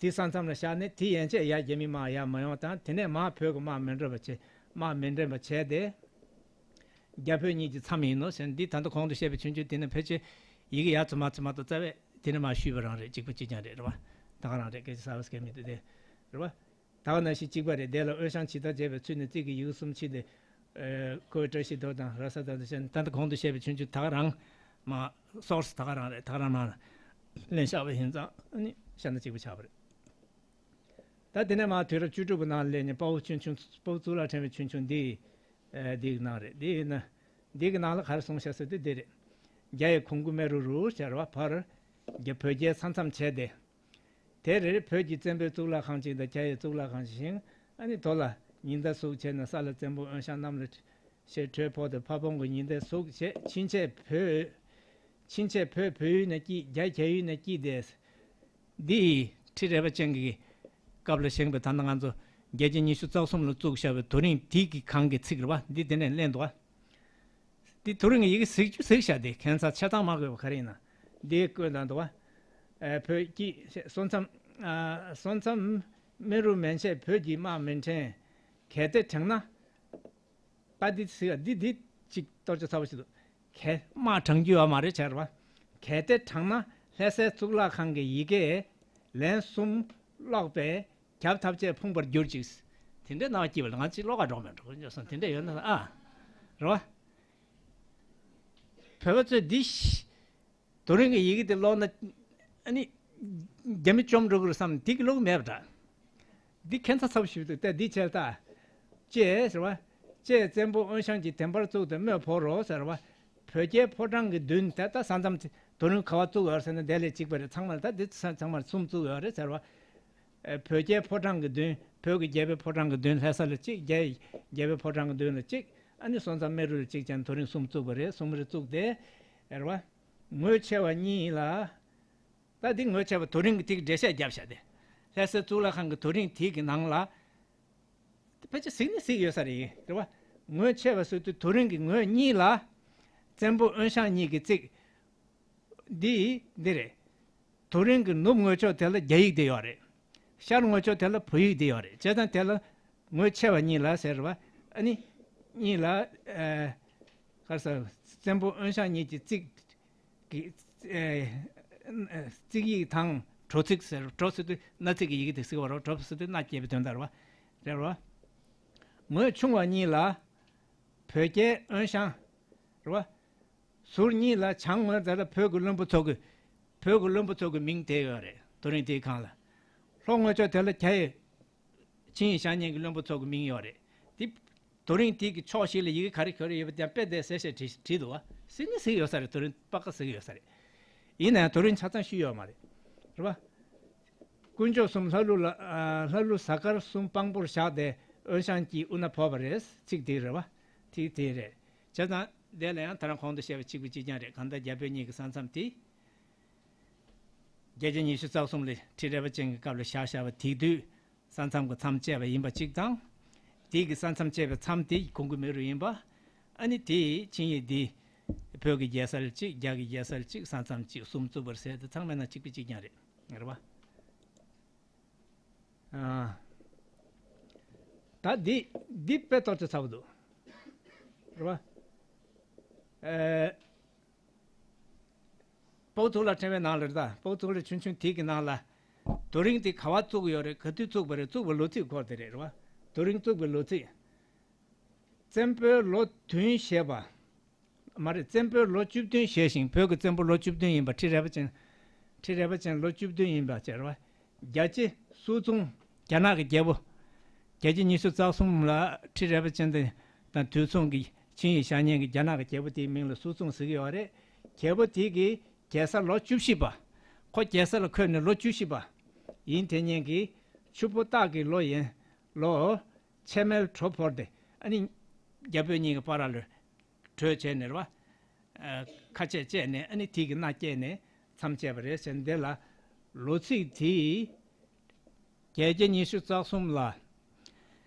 དེ་ས་མཚམས་ལ་བཞག་ནས་དེ་ཡན་ཆད་ཡར་རྒྱ་མི་དམག་ཡར་མ་ཡོང་དང་དེ་ནས་མར་བོད་ཀྱི་དམག་མི་འདྲེན་པ་བྱས་དམག་མི་འདྲེན་པ་བྱས་ཏེ། རྒྱ་བོད་གཉིས་ཀྱི་མཚམས་ཡིན་ནོ་ཟེར་འདི་ད་ལྟ་གོང་དུ་བཤད་པའི་ཆུང་ཆུང་དེ་ནས་ཕལ་ཆེར་ཡི་གེ་ཡར་ཚུར་མར་ཚུར་མ་གཏོགས་རྩ་བའི་དེ་ནས་མར་བཤུས་པ་རང་རེད། གཅིག་པ་གཅིག་རྐྱང་རེད་རེད་བ། ད་ག་རང་རེད། སྐད་ཆ་གསར་བ་སྐད་མི་འདུག་དེ་རེད་བ། ད་ག་ནང་བཞིན་གཅིག་པ་རེད། དེ་ལ་དབོན་ཞང་ཇི་ལྟར་མཛད་པའི་ཚུལ་ནི་རྩིས་ཀྱི་ཡི་གེ་གསུམ་ཕྱེ་སྟེ། ཨེ་ཁོའི་བཀྲ་ཤིས་རྡོར་དང་ར་ས་ད་ད་ཤན་ད་ལྟ་གོང་དུ་བཤད་པའི་ཆུང་ཆུང་ད་ག་རང་མ་སོརས་ད་ག་རང་རེད། ད་ག་རང་ནང་ལེན་བཞག་པ་ཡིན་ཙང་ཨ་ནི་ཤ་ན་གཅིག་པ་ཆགས་པ་རེད། ད་དེ་ནས་མར་དུས་རབས་བཅུ་དྲུག་པའི་ནང་ལ་སླེབས་ནས་དཔའ་བོ་ཆུང་ཆུང་དཔའ་བོ་གཙུག་ལག་ཕྲེང་བའི་ཆུང་ཆུང་འདི་ཨེ་འདི་གི་ནང་རེད། འདི་ཡིན་ན་འདི་གི་ནང་ལ་ག་རེ་གསུངས་བཞག་ཟེར་དུས་འདི་རེད། རྒྱ་ཡི་གོང་བུ་མེ་རུ་རུ་ཟེར་བ་བར་རྒྱ་བོད་རྒྱའི་ས་མཚམས་བྱས་ཏེ། དེར་བོད་ཀྱི་བཙན་པོའི་གཙུག་ལག་ཁང་གཅིག་དང་རྒྱ་ཡི་གཙུག་ལག་ཁང་བཞེངས། ཨ་ནི་དོ་ལ་ཉི་ཟླ་གཟུགས་བྱས་ནས་ས་ལ་བཙན་པོ་དབོན་ཞང་གནམ་ལ་ཞེས་བྲོས་ཕོག་སྟེ་ཕ་བོང་གི་ཉི་ཟླའི་གཟུགས་བྱས། ཕྱིན་ཆད་བོད། ཕྱིན་ཆད་བོད་བོད་ཡུལ་ན་སྐྱིད། རྒྱ་རྒྱ་ཡུལ་ན་སྐྱིད་དེ། འདི་ཁྲི་རལ་པ་ཅན་གྱི་སྐབས་ལ་བཞེངས་པའི་ད་ལྟ་ང་ཚོ་བརྒྱད་བརྒྱ་ཉི་ཤུ་རྩ་གསུམ་ལ་བཙུགས་བཞག་པའི་དོ་རིང་འདི་གི་གང་གི་ཚིག་རེད་བ། འདི་དེ་ནས་ལེན་འདུག་བ། འདི་དོ་རིང་གི་ཡི་གེ་གཟིགས་རྒྱུ་གཟིགས་བཞག་དེ་ཁྱད་མཚར་ཆ་ཚང་མ་དགོས་པ་ག་རེ་ཡིན་ན་འདི་བཀོད་འདུག་བ། ཨ་བོད་ཀྱི་སོ་མཚམས་ཨ་སོ་མཚམས་མེ་རུ་མན་ཆད་བོད་ཀྱི་དམག་མི་འདྲེན། གལ་ཏེ་དྲངས་ན། ད་འདི་ཟིག་འདི་འདི་ཅིག་གཏོར་ཆ་ཚ་པོ་ཞིག་འདུག་གལ་དམག་དྲངས་རྒྱུ་ཡོད་མ་རེད་བྱས་རེད་བ། གལ་ཏེ་དྲངས་ན་ལྷ་སའི་གཙུག་ལག་ཁང་གི་ཡི་གེ་ལན་གསུམ་ཀློག་པས་རྒྱབ་ཐབས་ཅད་ཕུང་བར་གྱུར་ཅིག་དེ་འདྲའི་སྣང་བ་སྐྱིད་པ་ལ་ང་ཅིག་ཀློག་ག་འགྲོ་མེད་འགྲོ་ཡོད་སོང་། དེ་འདྲ་ཡོད་ན་ཨ། རེད་བ། བོད་པ་ཚོས་འདི་ཤ། དོ་རིང་གི་ཡི་གེ་དེ་ཀློག་ན་ཨ་ནི་རྒྱ་མི་བཅོམ་འགྲོ་གི་རེད་བསམ་འདི་གི་ཀློག་མེད་པ་འདྲ། འདི་ཁྱད་མཚར་ཚ་པོ་ཞིག་འདུག་ད་འདི་བྱས་ད། ཅེས་ཟེར་བ། ཅེས་བཙན་པོ་དབོན་ཞང་གིས་བདེན་པར་བཙུགས་ཏེ་དམོད་ཕོག་རོ་ཟེར་བ། བོད་རྒྱའི་ཕོ་བྲང་གི་མདུན་ད་ལྟ་ས་མཚམས་དེ་དོ་རིང་ག་བ་བཙུགས་ཡོད་ཟེར་ན་དེ་ལས་གཅིག་པ་རེད། ཚང་མར་ད་འདི་ཚང་མར་གསུམ་བཙུགས་ཡོད་རེད་ཟེར་བ། ཨེ་བོད་རྒྱའི་ཕོ་བྲང་གི་མདུན། བོད་ཀྱི་རྒྱལ་པོའི་ཕོ་བྲང་གི་མདུན་ལྷ་ས་ལ་གཅིག་རྒྱའི་རྒྱལ་པོའི་ཕོ་བྲང་གི་མདུན་ལ་གཅིག་ཨ་ནི་སོང་ཙང་མེ་རུ་ལ་གཅིག་ཅན་དོ་རིང་གསུམ་བཙུགས་པ་རེད། གསུམ་རེ་བཙུགས་ཏེ། རེད་བ། ངོས་ཆེ་བ་གཉིས་ལ། ད་འདི་ངོས་ཆེ་བ་དོ་རིང་གི་ཐིག་འགྲེལ་བཤད་བརྒྱབ་བཞག་སྟེ། ལྷ་ས་གཙུག་ལག་ཁང་གི་དོ་རིང་ཐིག་གི་ནང་ལ། ཕལ་ཆེར་གཟིགས་ནི་གཟིགས་ཡོད་ས་རེད། རེད་བ། ངོས་ཆེ་བ་ཟེར་དུས་དོ་རིང་གི་ངོས་གཉིས་ལ། བཙན་པོ་ཨོན་ཤང་གཉིས་ཀྱི་རྩིག་འདི་འདི་རེད། དོ་རིང་གི་ནུབ་ངོས་ཕྱོགས་དེ་ལ་རྒྱ་ཡིག་དེ་ཡོད་རེད། ཤར་ངོས་ཕྱོགས་དེ་ལ་བོད་ཡིག་དེ་ཡོད་རེད། བྱས་ཙང་དེ་ལ་ངོས་ཆེ་བ་གཉིས་ལ་ཟེར་བ། ཨ་ནི་གཉིས་ལ། ཨ། ག་རེ་ཟེར། བཙན་པོ་ཨོན་ཤང་གཉིས་ཀྱི་རྩིག་གི། ཨ། རྩིག་ཡིག་དང་གྲོ་ཚིག་ཟེར། གྲོ་ཟེར་དུས་སྣ་ཚིག་གི་ཡི་གེ་དེ་ཟེར་བ་རེད། གྲོ་ཟེར་དུས་སྣ་སྐྱེས་པའི་དོན་དག་རེད་བ། རེད་བ། ངོས་ཆུང་བ་གཉིས་ལ་བོད་རྒྱལ་ཨོན་ཤང་། རེད་བ། ཟུར་གཉིས་ལ་བྱང་ངོས་དེ་ལ་བོད་ཀྱི་བློན་པོ་ཚོ་གི། བོད་ཀྱི་བློན་པོ་ཚོ་གི་མིང་དེ་ཡོད་རེད། དོ་རིང་དེའི་སྒང་ལ། ལྷོ་ངོས་ཕྱོགས་དེ་ལ་རྒྱ་ཡི། ཆིངས་ཡིག་བཞག་མཁན་གྱི་བློན་པོ་ཚོ་གི་མིང་ཡོད་རེད། དེ། དོ་རིང་དེ་གི་ཕྱོགས་བཞི་ལ་ཡི་གེ་ག་རེ་ཁྱོར་ཡོད་པ་དེ་དཔེ་དེ་གསལ་བཤད་བྲིས་བྲིས་འདུག་བ། གཟིགས་ནི་གཟིགས་ཡོད་ས་རེད། དོ་རིང་པ་ཀ་གཟིགས་ཡོད་ས་རེད། ཡིན་ན་ཡང་དོ་རིང་ཆ་ཚང་ཤེས་ཡོད་མ་རེད། རེད་བ། དཀོན་མཆོག་གསུམ་ལྷ་ཀླུ་ལ། ཨ། ལྷ་ཀླུ་གཟའ་སྐར་གསུམ་དཔང་པོར་བཞག་སྟེ་ཨོན་ཤང་གིས་དབུ་མནའ་ཕབ་པ་རེད། ཚིག་དེ་རེད་བ། ཚིག་དེ་རེད། བྱས་ཙང་དེ་ལ་ཡང་ད་རང་གོང་དུ་བཤད་པ་གཅིག་པ་གཅིག་རྐྱང་རེད། གང་ལྟར་རྒྱ་བོད་གཉིས་ཀྱི་ས་མཚམས་དེ། བརྒྱད་བརྒྱ་ཉི་ཤུ་རྩ་གསུམ་ལ་ཁྲི་རལ་པ་ཅན་གྱི་སྐབས་ལ་བཞག་བཞག་པ་དེ་དུས་ས་མཚམས་ཀྱི་མཚམས་བཅད་པ་ཡིན་པ་གཅིག་དང་། དེ་གི་ས་མཚམས་བཅད་པའི་མཚམས་དེ་གོང་གི་མེ་རུ་ཡིན་པ། ཨ་ནི་དེ་ཆིངས་ཡིག་འདི་བོད་ཀྱི་རྒྱལ་ས་ལ་གཅིག་རྒྱ་གི་རྒྱལ་ས་ལ་གཅིག་ས་མཚམས་གཅིག་གསུམ་བཙུགས་པ་རེད་ཟེར་དེ་ཚང་མའི་ནང་གཅིག་པ་གཅིག་རྐྱང་རེད། རེད་བ། ཨ། ད་འདི་འདི་དཔེ་ཏོག་ཙམ་ཚ་པོ་འདུག། རེད་བ། ཨ། སྤོག་ཐུག་ལ་ཕྲེང་བའི་ནང་ལ་རེད། ད་སྤོག་ཐུག་ལ་ཆུང་ཆུང་དེ་གི་ནང་ལ། དོ་རིང་དེ་ག་བ་བཙུགས་ཡོད་རེད། ག་དུས་བཙུགས་པ་རེད། བཙུགས་པའི་ལོ་ཚིགས་སྐོར་དེ་རེད། རེད་བ། དོ་རིང་བཙུགས་པའི་ལོ་ཚིགས། བཙན་པོའི་ལོ་བདུན་བཞེས་པ། མ་རེད། བཙན་པོའི་ལོ་བཅུ་བདུན་བཞེས་ཤིང་། བོད་ཀྱི་བཙན་པོ་ལོ་བཅུ་བདུན་ཡིན་པ། ཁྲི་རལ་པ་ཅན། ཁྲི་རལ་པ་ཅན་ལོ་བཅུ་བདུན་ཡིན་པ་བྱས་རེད་བ། རྒྱལ་རྗེ་སུའུ་ཙུང་རྒྱ་ནག་གི་རྒྱལ་པོ། བརྒྱད་བརྒྱ་ཉི་ཤུ་རྩ་གསུམ་ལ་ཁྲི་རལ་པ་ཅན་དེ་དང་དུས་མཚུངས་ཀྱི་ཆིངས་ཡིག་བཞག་མཁན་གྱི་རྒྱ་ནག་གི་རྒྱལ་པོ་དེའི་མིང་ལ་སུའུ་ཙུང་ཟེར་གྱི་ཡོད་རེད། རྒྱལ་པོ་དེ་གི་རྒྱལ་ས་ལོ་བཅུ་བཞི་པ། ཁོ་རྒྱལ་ས་ལ་འཁོད་ནས་ལོ་བཅུ་བཞི་པ་ཡིན། དེ་ཉིན་གྱི་ཆུ་ཕོ་སྟག་གི་ལོ་ཡིན། ལོ་ཕྱེ་མེར་བྲོ་བོར་ཏེ། ཨ་ནི་རྒྱ་བོད་གཉིས་ཀྱི་བར་ལ་གྲོས་བྱས་ནས་རེད་བ། ཨ། ཁ་ཆད་བཅད་ནས། ཨ་ནི་དེ་གི་མནའ་བསྐྱལ་ནས་མཚམས་བཅད་པ་རེད་ཟེར། འདི་ལ་ལོ་ཚིགས་དེ། བརྒྱད་བརྒྱ་ཉི་ཤུ་རྩ་གསུམ་ལ་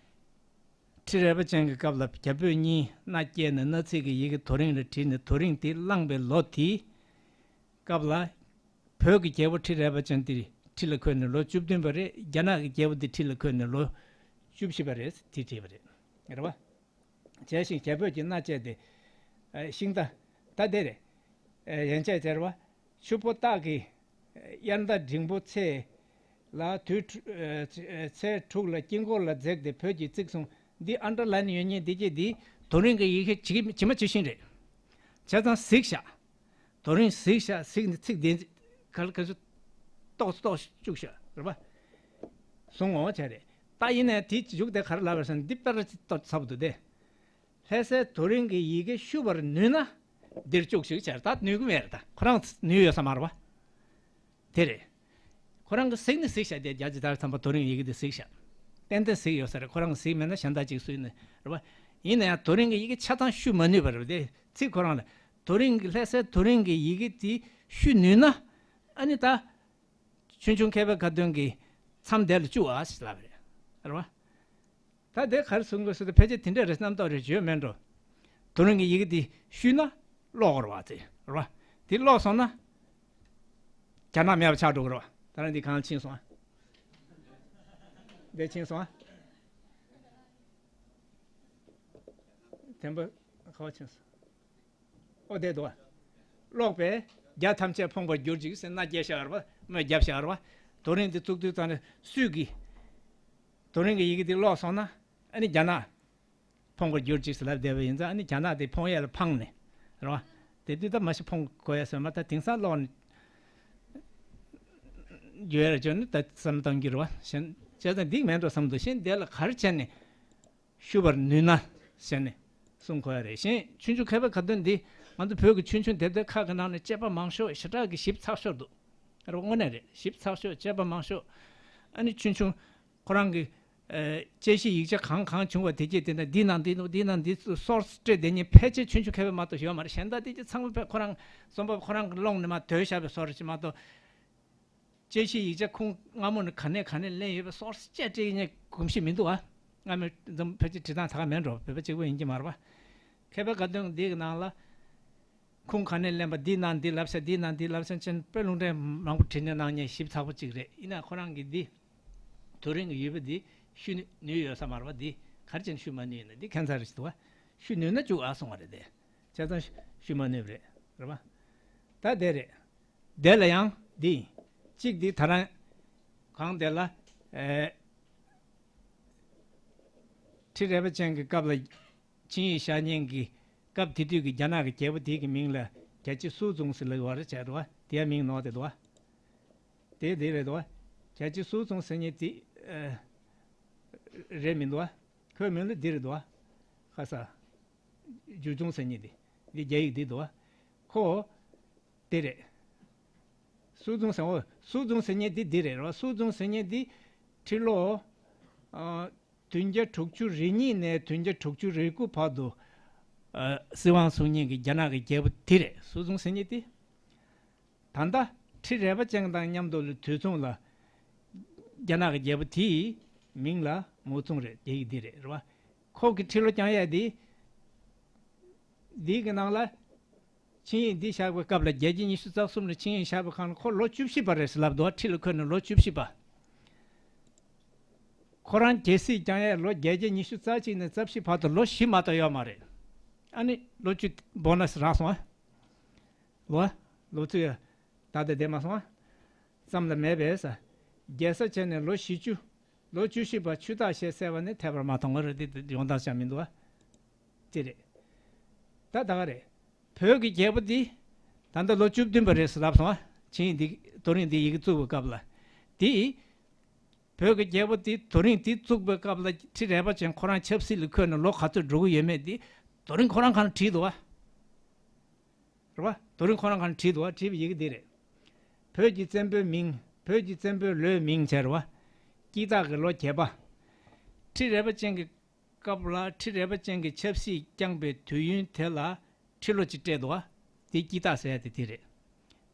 ཁྲི་རལ་པ་ཅན་གྱི་སྐབས་ལ་རྒྱ་བོད་གཉིས་མནའ་བསྐྱལ་ནས་མནའ་ཚིག་གི་ཡི་གེ་དོ་རིང་ལ་བྲིས་ནས། དོ་རིང་དེ་བླངས་པའི་ལོ་དེའི་སྐབས་ལ་བོད་ཀྱི་རྒྱལ་པོ་ཁྲི་རལ་པ་ཅན་དེ་ཁྲི་ལ་འཁོད་ནས་ལོ་བཅུ་བདུན་པ་རེད། རྒྱ་ནག་གི་རྒྱལ་པོ་དེ་ཁྲི་ལ་འཁོད་ནས་ལོ་བཅུ་བཞི་པ་རེད། དེ་བྲིས་པ་རེད། རེད་བ། བྱས་ཤིང་རྒྱ་བོད་ཀྱི་མནའ་བཅད་དེ། ཨ། ཤིང་རྟ། ད་དེ་རེད། ཨ། ཡན་ཆད་ཟེར་བ། ཆུ་ཕོ་སྟག་གི་དབྱར་ཟླ་འབྲིང་པོ་ཚེས་ལ་དུས་དྲུག། ཨ། ཚེས་དྲུག་ལ་དཀྱིལ་འཁོར་ལ་འཛེགས་ཏེ་བོད་ཀྱི་རྩིག་བཟུང་། འདི་ཨན་ཌར་ལའིན་ཡོད་མཁན་འདི་གྱད་འདི་དོ་རིང་གི་ཡི་གེ་ཇི་ཇི་མ་ཇི་བཞིན་རེད། བྱས་ཙང་གཟིགས་ཤག། དོ་རིང་གཟིགས་ཤག། གཟིགས་ནས་ཚིག་འདི་ག་ལ་ག་ཚོད་ཏོག་ཙམ་ཏོག་ཙམ་བཅུག་ཤག། རེད་པ། བཟུང་ངོ་བྱས་རེད། ད་ཡིན་ནའི་དེ་མཇུག་དེ་ག་རེ་ལབ་པ་རེད་ཟེར་ན། འདི་དཔེ་ར་ཏོག་ཙམ་ཚ་པོ་འདུག་སྟེ། ལྷ་སའི་དོ་རིང་གི་ཡི་གེ་བཤུ་བར་ནུས་ན་འདིར་བཅུག་ཤིག་བྱས། ད་ནུས་ཀྱི་མེད་རེད། ད་ཁོ་རང་ནུས་ཡོད་ས་མ་རེད་པ། དེ་རེད། ཁོ་རང་གིས་གཟིགས་ནི་གཟིགས་ཤག། དེ་རྒྱ་ཇི་ལྟར་ཚང་པ་དོ་རིང་ཡི་གེ་དེ་གཟིགས་ཤག། ཏན་ཏན་གཟིགས་ཡོད་ས་རེད། ཁོ་རང་གིས་གཟིགས་མེད་ན་གཞན་དག་ཅིག་སུས་ནི་རེད་པ། ཡིན་ན་ཡང་དོ་རིང་གི་ཡི་གེ་ཆ་ཚང་བཤུ་མ་ནུས་པ་རེད་པ། དེ་ཚིག་ཁོ་རང་ལ། དོ་རིང་གི་ལྷ་སའི་དོ་རིང་གི་ཡི་གེ་དེ་བཤུ་ནུས་ན། ཨ་ནི་ད་ཆུང་ཆུང་མཁས་པའི་ཁ་ཏོན་གྱི་མཚམས་དེ་ལ་བཅུག་ཨ་ཞེས་ལབ་པ་རེད། རེད་པ། ད་དེ་ག་རེ་གསུང་དགོས་ཟེར་དུས། ཕལ་ཆེར་དེ་འདྲ་རེད། རྣམ་རྟོག་རེ་བརྗོད་མེད་འགྲོ། དོ་རིང་གི་ཡི་གེ་འདི་བཤུས་ན་ཀློག་རེད་པ། དེ་རེད་པ། དེ་ཀློག་སོང་ན་རྒྱ་ནག་མེད་པ་ཆགས་འགྲོ་གི་རེད་པ། ད་རང་འདི་གང་ཕྱིན་སོང་ཨ། འདི་ཕྱིན་སོང་ཨ། དེ་འབའ་ག་པར་ཕྱིན་སོང་། ཨོ་དེ་འདུག་པ། ཀློག་པས་རྒྱ་ཐམས་ཅད་ཕོངས་པར་གྱུར་ཅིག་ཟེར་མནའ་བསྐྱལ་བཞག་པ་རེད་པ། མོས་བརྒྱབ་བཞག་པ་རེད་པ། དོ་རིང་འདི་བཙུགས་དུས་ཙམ་ནས་སུས་ཀྱིས་དོ་རིང་གི་ཡི་གེ་འདི་ཀློག་སོང་ན། ཨ་ནི་རྒྱ་ནག་ཕོངས་པར་གྱུར་ཅིག་ཟེར་ལབ་བསྡད་པ་ཡིན་ཙང་། ཨ་ནི་རྒྱ་ནག་དེ་ཕོངས་ཡས་ལ་ཕངས་ནས་རེད་པ། དེ་དུས་ད་མ་གཞི་ཕོངས་དགོས་ཡས་ཟེར་མ། ད་དེང་སང་ཀློག་ནས་འགྱོད་ཡས་ལ་བྱོན་ནས་ད་བསམ་བློ་གཏོང་རྒྱུ་རེད་པ། གཞན་བྱས་ཙང་འགྲིག་མེད་འགྲོ་བསམ་འདུག། གཞན་དེ་ལ་ག་རེ་བྱས་ནས་བཤུ་བར་ནུས་ན་ཟེར་ནས་གསུང་དགོས་ཡ་རེད། གཞན་ཆུང་ཆུང་མཁས་པའི་ཁ་ཏོན་འདི་ང་ཚོ་བོད་ཀྱི་ཆུང་ཆུང་དེབ་ཐེར་ཁག་གི་ནང་ནས་དཔྱད་པ་མང་ཤོས་ཞེ་དྲག་གི་ཞིབ་ཚགས་ཤོས་འདུག། རེད་པ། དངོས་གནས་རེད། ཞིབ་ཚགས་ཤོས། དཔྱད་པ་མང་ཤོས། ཨ་ནི་ཆུང་ཆུང་ཁོ་རང་གི་ ཨ། དཔྱད་གཞི་ཡིག་ཆ་གང་གང་བྱུང་བ་དེ་གྱད་དེ་འདྲ་འདི་ནང་འདི་འདུག་འདི་ནང་འདི་སོར་སི་སྤྲད་དེ་ཉིད་ཕལ་ཆེར་ཆུང་ཆུང་ཁེ་བས་མ་གཏོགས་ཡོད་མ་རེད། གཞན་དག་དེ་གྱད་ཚང་མ་ཕལ་ཁོ་རང་རྩོམ་པ་པོ་ཁོ་རང་གི་ཀློང་ནས་མར་བརྡོལ་བཞག་པའི་བཟོ་འདྲ་ཅིག་མ་གཏོགས། དཔྱད་གཞི་ཡིག་ཆ་ཁུངས་སྔ་མོ་ནས་ག་ནས་ག་ནས་ལེན་ཡོད་པའི་སོར་སི་བཅས་སྤྲད་མཁན་གོམས་གཤིས་མི་འདུག་ཨ། སྔ་མོའི་འཛམ་ཕལ་ཆེར་བྲིས་སྟངས་ད་ག་མེད་འགྲོ། བོད་པ་གཅིག་པོ་ཡིན་གྱི་མ་རེད་པ། མཁས་པའི་དགའ་སྟོན་འདི་གི་ནང་ལ་ཁུངས་ག་ནས་ལེན་པ། འདི་ནང་འདི་ལབ་ཤག་འདི་ནང་འདི་ལབ་ཤག་ཅེས་དཔེ་རླུང་འཕྲིན་མང་པོ་བྲིས་ནས་གནང་མཁན་ཞིབ་ཚགས་པོ་གཅིག་རེད། ཡིན་ན་ཁོ་རང་གིས་འདི་དོ་རིང་གི་ཡོད་པ་འདི་ཞུ་ནུས་ཡོད་ས་མ་རེད་པ། འདི་ག་རེ་བྱས་ནས་ཞུ་མ་ནུས་ཡིན་ན། འདི་ཁྱད་མཚར་རེ་ཞིག་འདུག་པ། ཞུ་ནུས་ན་བཅུག་ཨ་གསུང་བ་རེད་དེ། བྱས་ཙང་ཞུ་མ་ནུས་པ་རེད། རེད་པ། ད་དེ་རེད། དེ་ལ་ཡང་འདི་གཅིག་འདི་ད་རང་གང་དེ་ལ། ཨེ། ཁྲི་རལ་པ་ཅན་གྱི་སྐབས་ལ་ཆིངས་ཡིག་བཞག་མཁན་གྱི་སྐབས་དེ་དུས་ཀྱི་རྒྱ་ནག་གི་རྒྱལ་པོ་དེ་གི་མིང་ལ་རྒྱལ་བྱེད་སུའུ་ཙུང་ཟེར་ལབ་ཡོད་རེད་བྱས་འདུག་པ། དེའི་མིང་ནོར་བསྡད་འདུག་པ། དེ་དེ་རེད་འདུག་པ། རྒྱལ་བྱེད་སུའུ་ཙུང་ཟེར་མཁན་དེ། ཨེ། རེད་མི་འདུག་པ། ཁོའི་མིང་ལ་འདི་རེད་འདུག་པ། ཁ་ས། ཇུ་ཙུང་ཟེར་མཁན་དེ། འདི་རྒྱ་ཡིག་འདི་འདུག་པ། ཁོ། དེ་རེད། སུའུ་ཙུང་ཟེར། འོ། སུའུ་ཙུང་ཟེར་མཁན་འདི་འདི་རེད། རེད་པ། སུའུ་ཙུང་ཟེར་མཁན་འདི་ཁྲི་ལོ། ཨ། བདུན་བརྒྱ་དྲུག་ཅུ་རེ་གཉིས་ནས་བདུན་བརྒྱ་དྲུག་ཅུ་རེ་དགུ་བར་དུ། ཨ། སྲིད་དབང་བཟུང་མཁན་གྱི་རྒྱ་ནག་གི་རྒྱལ་པོ་དེ་རེད། སུའུ་ཙུང་ཟེར་མཁན་དེ། ད་ལྟ་ཁྲི་རལ་པ་ཅན་དང་མཉམ་དུ་ལ་དུས་མཚུངས་ལ་རྒྱ་ནག་གི་རྒྱལ་པོ་དེའི་མིང་ལ་མའོ་ཙུང་རེད། རྒྱ་ཡིག་འདི་རེད། རེད་པ། ཁོ་གི་ཁྲི་ལོ་བསྐྱངས་ཡས་འདི། འདི་གི་ནང་ལ་ཆིངས་ཡིག་འདི་བཞག་པའི་སྐབས་ལ། བརྒྱད་བརྒྱ་ཉི་ཤུ་རྩ་གསུམ་ལ་ཆིངས་ཡིག་བཞག་པའི་སྒང་ལ་ཁོ་ལོ་བཅུ་བཞི་པ་རེད་ཟེར་ལབ་འདུག་པ། ཁྲི་ལ་འཁོད་ནས་ལོ་བཅུ་བཞི་པ། ཁོ་རང་རྒྱལ་སྲིད་བསྐྱངས་ཡས་ལོ་བརྒྱད་བརྒྱ་ཉི་ཤུ་རྩ་གཅིག་ནས་རྩ་བཞི་བར་དུ་ལོ་བཞི་མ་གཏོགས་ཡོད་མ་རེད། ཨ་ནི་ལོ་བཅུ་བོ་ནས་རག་སོང་ཨ། ལོ། ལོ་ཚིགས་ད་ལྟ་བསྡད་མ་སོང་ཨ། ཙམ་ལ་མེད་པས་ཟེར། རྒྱལ་ས་བྱས་ནས་ལོ་བཞི་བཅུ། ལོ་བཅུ་བཞི་པ་ཆུ་སྟག་ཞལ་གསལ་བ་ནི་ཐེག་པར་མ་མཐོང་བ་རེད། དེ་ཡོང་སྟངས་ཅང་མི་འདུག་པ། དེ་རེད། ད་ད་ག་རེད། བོད་ཀྱི་རྒྱལ་པོ་འདི་ད་ལྟ་ལོ་བཅུ་བདུན་པ་རེད་ཟེར་ལབ་སོང་ཨ། ཆིངས་ཡིག་འདི་དོ་རིང་འདི་ཡི་གེ་བཙུགས་པའི་སྐབས་ལ། དེ། བོད་ཀྱི་རྒྱལ་པོ་འདི་དོ་རིང་འདི་བཙུགས་པའི་སྐབས་ལ་ཁྲི་རལ་པ་ཅན་ཁོ་རང་ཆབ་སྲིད་ལ་འཁོད་ནས་ལོ་ག་ཚོད་འགྲོ་གི་ཡོད་མེད་འདི་དོ་རིང་ཁོ་རང་གང་བྲིས་འདུག་པ། རེད་པ། དོ་རིང་ཁོ་རང་གང་བྲིས་འདུག་པ། བྲིས་པའི་ཡི་གེ་འདི་རེད། བོད་ཀྱི་བཙན་པོའི་མིང་། བོད་ཀྱི་བཙན་པོའི་ལོའི་མིང་བྱས། རེད་པ། སྐྱིད་སྟག་གི་ལོ་བརྒྱད་པ། ཁྲི་རལ་པ་ཅན་གྱི་སྐབས་ལ། ཁྲི་རལ་པ་ཅན་གྱི་ཆབ་སྲིད་བསྐྱངས་པའི་དུས་ཡུན་དེ་ལ་ཁྲི་ལོ་གཅིག་སྤྲད་འདུག་པ། དེ་སྐྱིད་སྟག་ཟེར་ཡ་དེ་དེ་རེད།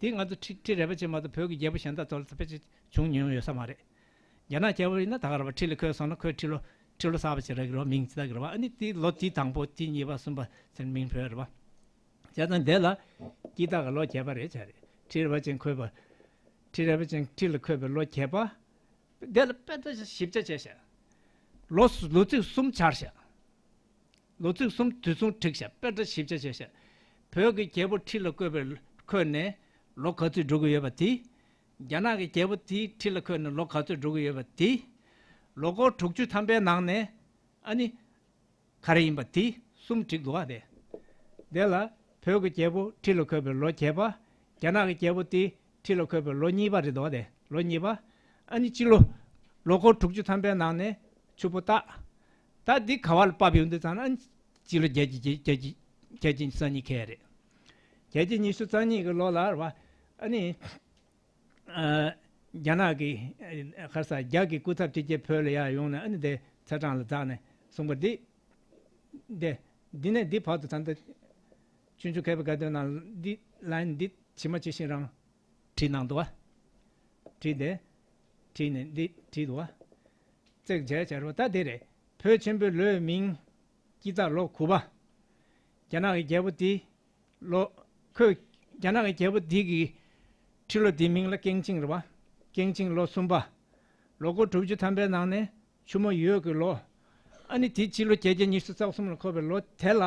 དེ་ང་ཚོ་ཁྲི་ཁྲི་རལ་པ་ཅན་མ་གཏོགས་བོད་ཀྱི་རྒྱལ་པོ་གཞན་དག་ཚོ་ལ་ཕལ་ཆེར་བྱུང་མྱོང་ཡོད་ས་མ་རེད། རྒྱ་ནག་རྒྱལ་པོ་ཡིན་ན་ད་ག་རེད་པ། ཁྲི་ལ་འཁོད་སོང་ན་ཁོས་ཁྲི་ལོ་ཁྲི་ལོ་གསར་པ་ཅིག་རག་གི་རེད་པ། མིང་ཅི་ལྟ་གི་རེད་པ། ཨ་ནི་དེ་ལོ་དེའི་དང་པོ་དེ་གཉིས་པ་གསུམ་པ་ཟེར་མིང་འབོད་རེད་པ། བྱས་ཙང་དེ་ལ་སྐྱིད་སྟག་གི་ལོ་བརྒྱད་པ་རེད་བྱས་རེད། ཁྲི་རལ་པ་ཅན་འཁོད་པ། ཁྲི་རལ་པ་ཅན་ཁྲི་ལ་འཁོད་པའི་ལོ་བརྒྱད་པ། དེ་ལ་དཔེ་ལྟ་ཞིབ་ཆ་བྱས་ཤག་ལོ་ལོ་ཚིགས་གསུམ་འཆར་ཤག་ལོ་ཚིགས་གསུམ་དུས་མཚུངས་བསྒྲིགས་ཤག་དཔེ་ལྟ་ཞིབ་ཆ་བྱས་ཤག་བོད་ཀྱི་རྒྱལ་པོ་ཁྲི་ལ་བཀོད་པའི་འཁོད་ནས་ལོ་ག་ཚོད་འགྲོ་གི་ཡོད་པ་དེ། རྒྱ་ནག་གི་རྒྱལ་པོ་དེའི་ཁྲི་ལ་འཁོད་ནས་ལོ་ག་ཚོད་འགྲོ་གི་ཡོད་པ་དེ། ལོ་འཁོར་དྲུག་ཅུ་ཐམ་པའི་ནང་ནས་ཨ་ནི་ག་རེ་ཡིན་པ་དེ་གསུམ་བསྒྲིགས་འདུག་པ། དེ། དེ་ལ་བོད་ཀྱི་རྒྱལ་པོ་ཁྲི་ལ་འཁོད་པའི་ལོ་བརྒྱད་པ། རྒྱ་ནག་གི་རྒྱལ་པོ་དེ་ཁྲི་ལ་འཁོད་པའི་ལོ་གཉིས་པ་རེད་འདུག་པ། དེ་ལོ་གཉིས་པ། ཨ་ནི་སྤྱི་ལོ། ལོ་འཁོར་དྲུག་ཅུ་ཐམ་པའི་ནང་ནས་ཆུ་ཕོ་སྟག་ད་འདི་ག་བ་ལ་ཕབ་ཡོང་དུས་ཙང་ན་ཨ་ནི་སྤྱི་ལོ་བརྒྱད་བརྒྱ་བརྒྱད་བརྒྱ་བརྒྱད་བརྒྱ་ཉི་ཤུ་རྩ་གཉིས་ཁེལ་རེད། བརྒྱད་བརྒྱ་ཉི་ཤུ་རྩ་གཉིས་ཀྱི་ལོ་ལ་རེད་པ། ཨ་ནི། ཨ། རྒྱ་ནག་གི། ཨ། ག་རེ་ཟ། རྒྱ་གི་སྐུ་ཚབ་དེ་གྱད་བོད་ལ་ཡར་ཡོང་ནས་ཨ་ནི་དེ་ཚ་གྲང་ལ་འཛེགས་ནས་གསུངས་པ་འདི། འདི། འདི་ནས་འདི་བར་དུ་ད་ལྟ་ཆུང་ཆུང་མཁས་པའི་དགའ་སྟོན་ནང་འདི་ལན་འདི་ཇི་མ་ཇི་བཞིན་རང་བྲིས་གནང་འདུག་པ། བྲིས་ཏེ། བྲིས་ནས་འདི་བྲིས་འདུག་པ། བརྩེགས་བྱས་བྱས་རེད་པ། ད་དེ་རེད། བོད་ཆེན་པོའི་ལོའི་མིང་། སྐྱིད་སྟག་ལོ་དགུ་པ། རྒྱ་ནག་གི་རྒྱལ་པོ་དེ། ལོ། ཁོས། རྒྱ་ནག་གི་རྒྱལ་པོ་འདི་གི་ཁྲི་ལོ་འདིའི་མིང་ལ་ཀེང་ཅིང་རེད་པ། ཀེང་ཅིང་ལོ་གསུམ་པ། ལོ་འཁོར་དྲུག་ཅུ་ཐམ་པའི་ནང་ནས་ཆུ་མོ་ཡོས་ཀྱི་ལོ། ཨ་ནི་དེ་སྤྱི་ལོ་བརྒྱད་བརྒྱ་ཉི་ཤུ་རྩ་གསུམ་ལ་འཁོད་པའི་ལོ་དེ་ལ།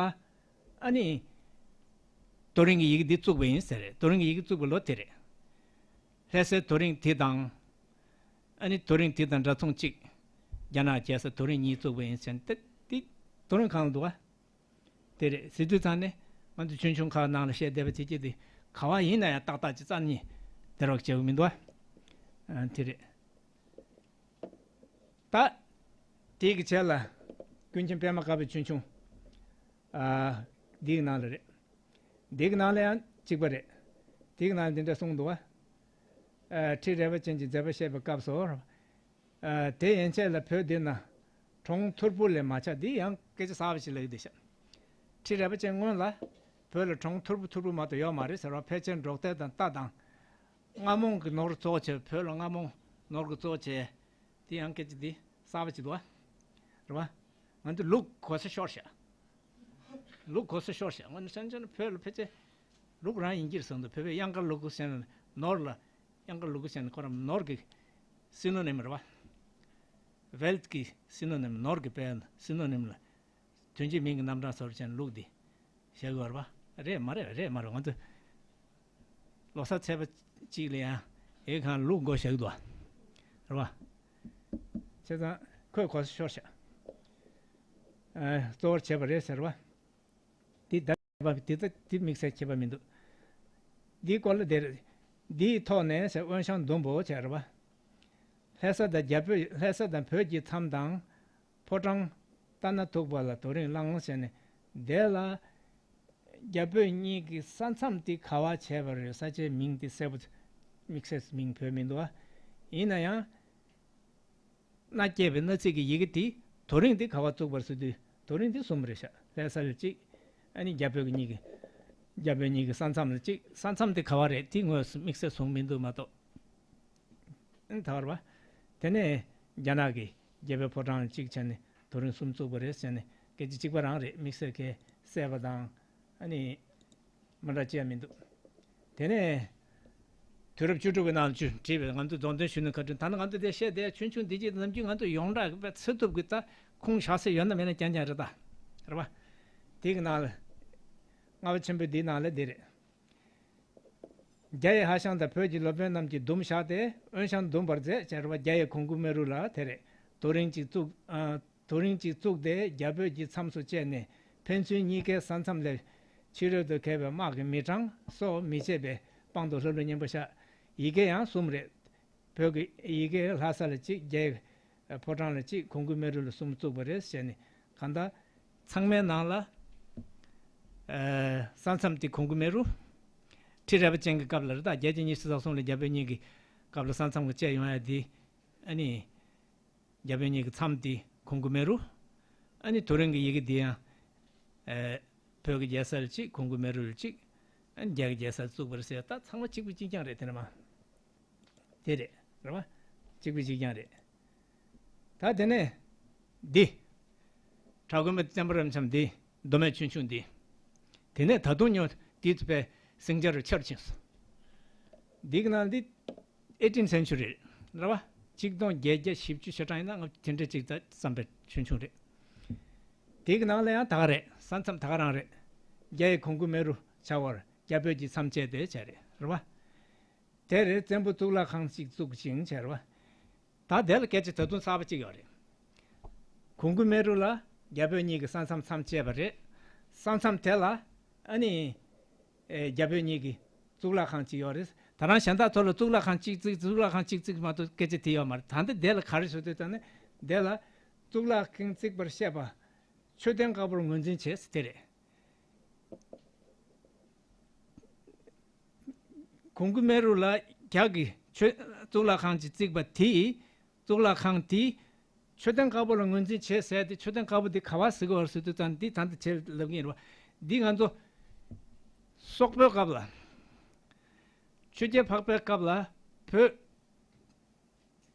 ཨ་ནི། དོ་རིང་གི་ཡི་གེ་འདི་བཙུགས་པ་ཡིན་ཟེར་རེད། དོ་རིང་གི་ཡི་གེ་བཙུགས་པའི་ལོ་དེ་རེད། ལྷ་སའི་དོ་རིང་དེ་དང་། ཨ་ནི་དོ་རིང་དེ་དང་འདྲ་མཚུངས་གཅིག་རྒྱ་ནག་རྒྱལ་ས་དོ་རིང་གཉིས་བཙུགས་པ་ཡིན་ཟེར་ཏེ། དེ་དོ་རིང་གང་ལ་འདུག་པ། དེ་རེད། ཟེར་དུས་ཙང་ནས་ང་ཚོ་ཆུང་ཆུང་ཁ་ནང་ལ་བཤད་བསྡད་པ་དེ་གྱད་དེ་ག་བ་ཡིན་ན་ཡང་ཏག་ཏག་ཅིག་རྩ་ནས་བདེ་རོགས་བྱེད་གི་མི་འདུག་པ། ཨ། དེ་རེད། ད། དེ་གི་ཆེད་ལ་ཀུན་མཁྱེན་པད་མ་དཀར་པོའི་ཆུང་ཆུང་། ཨ། འདི་གི་ནང་ལ་རེད། འདི་གི་ནང་ལ་ཡང་གཅིག་པ་རེད། འདི་གི་ནང་ལ་འདི་འདྲ་གསུངས་འདུག་པ། ཨ། ཁྲི་རལ་པ་ཅན་གྱི་མཛད་པ་བཤད་པའི་སྐབས་སུ། ཨ། དེ་ཡན་ཆད་ལ་བོད་འདི་ན་ གྲོང་ཐོར་བུ་ལས་མ་ཆགས། འདི་ཡང་སྐད་ཆ་གསར་པ་ཞིག་ལབ་ཀྱི་འདུག་ཤག་ཁྲི་རལ་པ་ཅན་སྔོན་ལ་བོད་ལ་གྲོང་ཐོར་བུ་ཐོར་བུ་མ་གཏོགས་ཡོད་མ་རེད་ཟེར་བ། ཕལ་ཆེར་འབྲོག་སྡེ་དང་རྟ་དང་རྔ་མོང་གི་ནོར་གཙོ་བོ་བྱས། བོད་ལ་རྔ་མོང་ནོར་གྱི་གཙོ་བོ་བྱས། དེ་ཡང་སྐད་ཆ་འདི་གསར་པ་ཅིག་འདུག་བ། རེད་བ། ང་ཚོ་ལུག་གོ་ས་ཤོར་ཤག་ལུག་གོ་ས་ཤོར་ཤག་ང་ཚོ་ཤན་ཆེན་བོད་ལ་ཕལ་ཆེར་ལུག་རང་ཡིན་གྱི་རེད་བསམ་འདུག་བོད་པས་དབྱངས་དཀར་ལུག་གུ་ཟེར་ནས་ནོར་ལ། དབྱངས་དཀར་ལུག་གུ་ཟེར་ནས་ཁོ་རང་ནོར་གྱི་སིན་ནོ་ནིམ་རེད་བ། ཝེལཐ་གི་སིན་ནོ་ནིམ། ནོར་གྱི་དཔེ་སིན་ནོ་ནིམ་ལ། དོན་གཅིག་མིང་གི་རྣམ་གྲངས་སོར་ཅན་ལུག་འདི་བཞག་ཡོད་རེད་བ། རེད་མ་རེད། རེད་མ་རེད། ང་ཚོ་ལོ་གསར་ཚེས་པ་གཅིག་ལ་ཡང་ཨེ་གང་ལུག་མགོ་བཞག་འདུག་བ། རེད་བ། བྱས་ཙང་ཁོས་གོ་ས་ཤོར་ཤག་ཨ། གཙོ་བོར་བྱས་པ་རེད་ཟེར་བ། འདི་ད་འདི་ད་འདི་དམིགས་བསལ་ཁྱད་པར་མི་འདུག་འདིའི་སྐོར་ལ་དེར། འདིའི་ཐོག་ནས་ཟེར། དབོན་ཞང་ཟླུམ་པོ་བྱས་རེད་བ། ལྷ་ས་དང་རྒྱ་བོད། ལྷ་ས་དང་བོད་ཀྱི་མཚམས་དང་། ཕོ་བྲང་ལྟ་ན་ཐུག་པ་ལ་དོ་རིང་བླངས་བྱས་ནས། དེ་ལ་རྒྱ་བོད་གཉིས་ཀྱི་ས་མཚམས་དེ་ག་བ་བྱས་པ་རེད། ས་ཆའི་མིང་དེ་གསལ་པོ། དམིགས་བསལ་མིང་བོས་མི་འདུག་བ། ཡིན་ན་ཡང་། མནའ་སྐྱེལ་བའི་མནའ་ཚིག་གི་ཡི་གེ་དེ་དོ་རིང་དེ་ག་བ་བཙུགས་པ་རེད་ཟེར་དུས། དོ་རིང་དེ་གསུམ་རེད་ཤག་ལྷ་ས་ལ་གཅིག་ཨ་ནི་རྒྱ་བོད་ཀྱི་གཉིས་ཀྱི། རྒྱ་བོད་གཉིས་ཀྱི་ས་མཚམས་ལ་གཅིག་ས་མཚམས་དེ་ག་བ་རེད། དེ་དངོས་སུ་དམིགས་བསལ་གསུངས་མི་འདུག་མ་གཏོགས། ཨ་ནི་ད་བར་བ། དེ་ནས་རྒྱ་ནག་གི་རྒྱ་བོད་ཕོ་བྲང་ལ་གཅིག་བྱས་ནས་དོ་རིང་གསུམ་བཙུགས་པ་རེད་ཟེར་ནས་སྐད་ཆ་གཅིག་པ་རང་རེད། དམིགས་བསལ་གྱི་གསལ་པ་དང་། ཨ་ནི། མི་འདྲ་ཅི་ཡང་མི་འདུག་དེ་ནས་དུས་རབས་བཅུ་དྲུག་གི་ནང་ལ་བྲིས་པའི། ང་ཚོས་རྫོགས་ལྡན་གཞོན་ནུ་བཀའ་དྲིན། ད་ནི་ང་ཚོས་དེ་བཤད་དེ་ཆུང་ཆུང་འདི་གཅིག་ནམ་རྒྱུན་ང་ཚོས་ཡོངས་གྲགས་ཀྱི་དཔེ་ཚེ་ཐུབ་ཀྱི་ད་ཁུངས་བཞག་ས་ཡོད་ན་མེད་ན་རྐྱང་རྐྱང་རེད་ད། རེད་བ། དེ་གི་ནང་ལ་རྔ་བ་ཆེན་པོའི་འདིའི་ནང་ལ་འདི་རེད། རྒྱ་ཡི་ཧྭ་ཤང་དང་བོད་ཀྱི་སློབ་དཔོན་རྣམས་ཀྱིས་འདུམ་བཞག་སྟེ་དབོན་ཞང་འདུམ་པར་མཛད་ཅེས་རེད་བ། རྒྱ་ཡི་གོང་བུ་མེ་རུ་ལ་དེ་རེད། དོ་རིང་གཅིག་བཙུགས། ཨ། དོ་རིང་གཅིག་བཙུགས་ཏེ་རྒྱ་བོད་ཀྱི་མཚམས་སུ་བཅད་ནས། ཕན་ཚུན་གཉིས་ཀའི་ས་མཚམས་ལས་ཕྱི་རོལ་དུ་གས་པའི་དམག་གི་མི་གྲངས་སོགས་མི་ཕྱེད་པའི་དཔང་དུ་ལྷབ་ལྷུབ་སྙན་པོ་བཞག་ཡི་གེ་ཡང་གསུམ་རེད། བོད་ཀྱི་ཡི་གེ་ལྷ་ས་ལ་གཅིག་རྒྱའི་ཕོ་བྲང་ལ་གཅིག་གོང་བུ་མེ་རུ་ལ་གསུམ་བཙུགས་པ་རེད་ཟེར་ནས། གང་ལྟར་ཚང་མའི་ནང་ལ། ཨ། ས་མཚམས་དེ་གོང་བུ་མེ་རུ། ཁྲི་རལ་པ་ཅན་གྱི་སྐབས་ལ་རེད་ད། རྒྱལ་བྱེད་ཉི་ཤུ་རྩ་གསུམ་ལ་རྒྱ་བོད་གཉིས་ཀྱི་སྐབས་ལ་ས་མཚམས་ཀྱི་བཅད་ཡོང་ཡ་དེ། ཨ་ནི། རྒྱ་བོད་གཉིས་ཀྱི་མཚམས་དེ་གོང་བུ་མེ་རུ། ཨ་ནི་དོ་རིང་གི་ཡི་གེ་འདི་ཡང་། ཨེ། བོད་ཀྱི་རྒྱལ་ས་ལ་གཅིག་གོང་བུ་མེ་རུ་ལ་གཅིག་ཨ་ནི་རྒྱ་གི་རྒྱལ་ས་ལ་བཙུགས་པ་རེད་ཟེར། ད་ཚང་མ་གཅིག་པ་གཅིག་རྐྱང་རེད། དེ་ནས་མ། དེ་རེད། རེད་བ། གཅིག་པ་གཅིག་རྐྱང་རེད། ད་དེ་ནས་འདི། བྲག་དགོན་པ་བཙན་པོ་རབ་འབྱམས་འདི། མདོ་སྨད་ཆོས་འབྱུང་འདི། དེ་ནས་ད་དུང་ཉོ་དེའི་ཚུ་པའི་སིང་ཇ་རུ་ཆར་ཕྱིན་སོང་། འདི་གི་ནང་འདི་ཨེ་ཊིན་སེན་ཅུ་རི་རེད་བ། ཆིག་སྟོང་བརྒྱད་བརྒྱ་བཞི་བཅུ་ཞེ་གྲངས་ཡིན་ན། ང་དེ་འདྲ་ཅིག་ད་བརྩམས་པའི་ཆོས་འབྱུང་རེད། དེ་གི་ནང་ལ་ཡང་ད་ག་རེད། ས་མཚམས་ད་ག་རང་རེད། རྒྱ་ཡི་གོང་བུ་མེ་རུ་ཆགས་པར་རྒྱ་བོད་ཀྱི་མཚམས་བཅད་དེ་བྱས་རེད། རེད་བ། དེར་བཙན་པོ་གཙུག་ལག་ཁང་ཞིག་བཙུགས་ཤིང་བྱས་རེད་བ། ད་དེ་ལ་སྐད་ཆ་ད་དུང་གསར་པ་གཅིག་ཡོད་རེད། གོང་བུ་མེ་རུ་ལ་རྒྱ་བོད་གཉིས་ཀྱི་ས་མཚམས་མཚམས་བཅད་པ་རེད། ས་མཚམས་དེ་ལ་ཨ་ནི། ཨེ། རྒྱ་བོད་གཉིས་ཀྱི་གཙུག་ལག་ཁང་གཅིག་ཡོད་རེད། ད་རང་གཞན་དག་ཚོ་ལ་གཙུག་ལག་ཁང་གཅིག་བརྩིགས། གཙུག་ལག་ཁང་གཅིག་བརྩིགས་མ་གཏོགས་སྐད་ཆ་དེ་ཡོད་མ་རེད། ད་ལྟ་དེ་ལ་ག་རེ་ཟེར་དུས་ཙང་ནས། དེ་ལ་གཙུག་ལག་ཁང་བརྩིགས་པར་བཤད་པ། མཆོད་རྟེན་དཀར་པོར་ངོས་འཛིན་བྱས་ཟེར་དེ་རེད། གོང་བུ་མེ་རུ་ལ་རྒྱ་གི་ཆོས་གཙུག་ལག་ཁང་ཅིག་བརྩིགས་པ་དེ། གཙུག་ལག་ཁང་དེ་མཆོད་རྟེན་དཀར་པོ་ལ་ངོས་འཛིན་བྱས་ཟེར་ཏེ། མཆོད་རྟེན་དཀར་པོ་འདི་ག་བ་ཟེར་གི་ཡོད་རེད་ཟེར་དུས་ཙང་། འདི་ད་ལྟ་ཁྱེད་ལབ་ཀྱི་ཡིན་རེད་བ། འདི་ང་ཚོ་སོག་པོའི་སྐབས་ལ། ཆོས་རྒྱལ་འཕགས་པའི་སྐབས་ལ་བོད་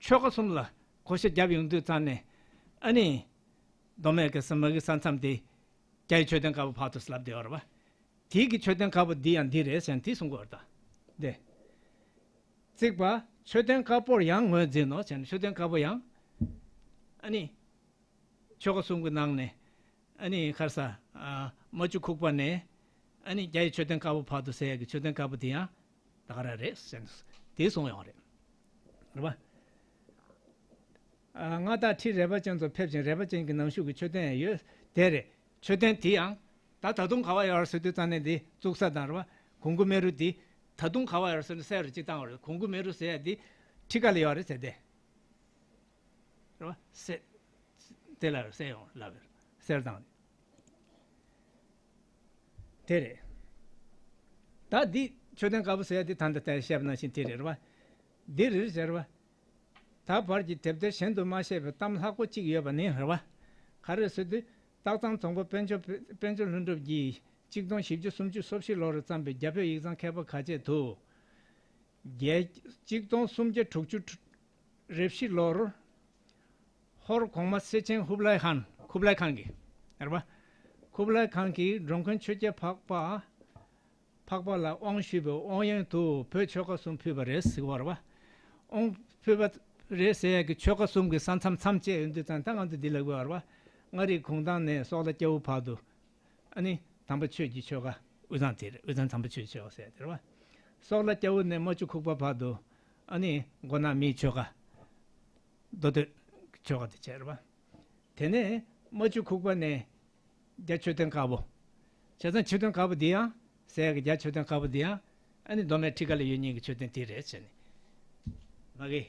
ཆོལ་ཁ་གསུམ་ལ་བགོ་བཤའ་བརྒྱབ་ཡོང་དུས་ཙང་ནས། ཨ་ནི། མདོ་སྨད་ཀྱི་ཟམ་པ་གི་ས་མཚམས་དེ་རྒྱ་ཡི་མཆོད་རྟེན་དཀར་པོ་ཕར་དུ་ལབ་བསྡད་ཡོད་རེད་བ། དེའི་གི་མཆོད་རྟེན་དཀར་པོ་འདི་ཡང་འདི་རེད་ཟེར་ནས་དེ་གསུང་གི་ཡོད་རེད་ད། འདི། བརྩིགས་པ་མཆོད་རྟེན་དཀར་པོར་ཡང་ངོས་འཛིན་ནོ་ཟེར་ནས། མཆོད་རྟེན་དཀར་པོ་ཡང་། ཨ་ནི། ཆོལ་ཁ་གསུམ་གྱི་ནང་ནས། ཨ་ནི་ཁར་ས། ཨ། རྨ་ཆུ་ཁུག་པ་ནས། ཨ་ནི་རྒྱ་ཡི་མཆོད་རྟེན་དཀར་པོ་བར་དུ་ཟེར་ཡག་གི་མཆོད་རྟེན་དཀར་པོ་དེ་ཡང་ད་ག་རང་རེད་ཟེར་ནས་དེ་གསུངས་ཡོང་རེད། རེད་པ། ཨ། མངའ་བདག་ཁྲི་རལ་པ་ཅན་ཚོ་ཕེབས་ཤིང་། རལ་པ་ཅན་གྱི་ནང་བཞུགས་ཀྱི་མཆོད་རྟེན་ཡང་ཡོད། དེ་རེད། མཆོད་རྟེན་དེ་ཡང་ད་ད་དུང་ག་བ་ཡོད་རེད་ཟེར་དུས་ཙང་ནས། དེ་བཙུགས་ས་དང་རེད་པ། གོང་བུ་མེ་རུ་དེ་ད་དུང་ག་བ་ཡོད་རེད་ཟེར་ནས་གསལ་རུ་ཅིག་བཏང་བ་རེད། གོང་བུ་མེ་རུ་ཟེར་ཡ་དེ་ཁྲི་ཀ་ལ་ཡོད་རེད་ཟེར་ཏེ། རེད་པ། གསལ། དེ་ལ་གསལ་ཡོང་ལབ་པའི་གསལ་བཏང་། དེ་རེད། ད་འདི་མཆོད་རྟེན་དཀར་པོ་ཟེར་ཡ་འདི་ད་ལྟ་ད་བཤད་པ་ནང་བཞིན་དེ་རེད་པ། འདི་རེད་ཟེར་བ། ད་བར་གྱི་དེབ་ཐེར་གཞན་དུ་མ་བཤད་པའི་གཏམ་ལྷག་པོ་གཅིག་ཡོད་པ་ནི་རེད་པ། ག་རེ་ཟེར་དུས། སྟག་ཚང་རྫོང་དཔོན་དཔལ་འབྱོར་དཔལ་འབྱོར་ལྷུན་གྲུབ་ཀྱིས་གཅིག་སྟོང་བཞི་བརྒྱ་སུམ་ཅུ་སོ་བཞི་ལོར་བརྩམས་པའི་རྒྱ་བོད་ཡིག་ཚང་མཁས་པ་ག་ཆེད་དུ། བརྒྱད་གཅིག་སྟོང་སུམ་བརྒྱ་དྲུག་ཅུ་རེ་བཞི་ལོར། ཧོར་གོང་མ་སེ་ཆེན་ཧུབ་ལའི་ཧན། ཁུབ་ལའི་ཁང་གིས། རེད་པ། ཁུབ་ལའི་ཁང་གིས་འགྲོ་མགོན་ཆོས་རྒྱལ་འཕགས་པ། འཕགས་པ་ལ་དབང་ཞུས་པའི་དབང་ཡོན་དུ་བོད་ཆོལ་ཁ་གསུམ་ཕུལ་བ་རེད་ཟེར་བ་རེད་པ། དབང་ཕུལ་བ་རེད་ཟེར་ཡག་གི་ཆོལ་ཁ་གསུམ་གྱི་ས་མཚམས་མཚམས་བཅད་ཡོང་དུས་ཙང་ད་ང་ཚོ་འདི་ལབ་དགོས་པ་རེད་པ། མངའ་རིས་གུང་ཐང་ནས་སོག་ལ་སྐྱ་བོ་བར་དུ། ཨ་ནི་དམ་པ་ཆོས་ཀྱི་ཆོལ་ཁ་དབུས་གཙང་དེ་རེད། དབུས་གཙང་དམ་པ་ཆོས་ཀྱི་ཆོལ་ཁ་ཟེར་དེ་རེད་པ། སོག་ལ་སྐྱ་བོ་ནས་རྨ་ཆུ་ཁུག་པ་བར་དུ། ཨ་ནི་མགོ་ནག་མིའི་ཆོལ་ཁ། མདོ་སྟོད་ཆོལ་ཁ་དེ་བྱས་རེད་པ། དེ་ནས་རྨ་ཆུ་ཁུག་པ་ནས་རྒྱ་མཆོད་རྟེན་དཀར་པོ། བྱས་ཙང་མཆོད་རྟེན་དཀར་པོ་འདི་ཡང་ཟེར་ཡག་གི་རྒྱ་མཆོད་རྟེན་དཀར་པོ་འདི་ཡང་ཨ་ནི་མདོ་སྨད་ཁྲི་ཀ་ལ་ཡོད་མཁན་གྱི་མཆོད་རྟེན་དེ་རེད་ཟེར་ནས། མ་གི།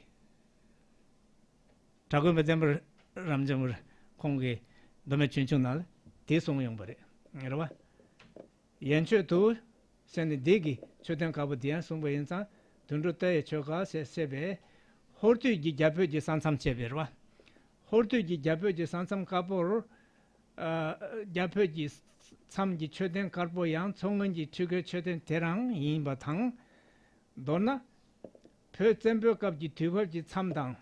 གྲྭ་དགོན་པ་བསྟན་པ་རབ་འབྱམས་ཁོང་གིས་མདོ་སྨད་ཆོས་འབྱུང་ནང་ལ་དེ་གསུངས་ཡོང་པ་རེད། རེད་པ། ཡན་ཆོད་དུ། ཟེར་ནས་འདི་གི་མཆོད་རྟེན་དཀར་པོ་འདི་ཡང་གསུངས་པ་ཡིན་ཙང་དུད་འགྲོ་ལྟ་ཡི་ཆོལ་ཁ་ཟེར་བཤད་པས། ཧོར་དུས་ཀྱི་རྒྱ་བོད་ཀྱི་ས་མཚམས་བཅད་པའི་རེད་པ། ཧོར་དུས་ཀྱི་རྒྱ་བོད་ཀྱི་ས་མཚམས་དཀར་པོར། ཨ། རྒྱ་བོད་ཀྱི་མཚམས་ཀྱི་མཆོད་རྟེན་དཀར་པོ་ཡང་མཚོ་སྔོན་གྱི་ཁྲི་ཀའི་མཆོད་རྟེན་དེ་རང་ཡིན་པ་དང་། མདོར་ན། བོད་བཙན་པོའི་སྐབས་ཀྱི་དུས་བབ་ཀྱི་མཚམས་དང་།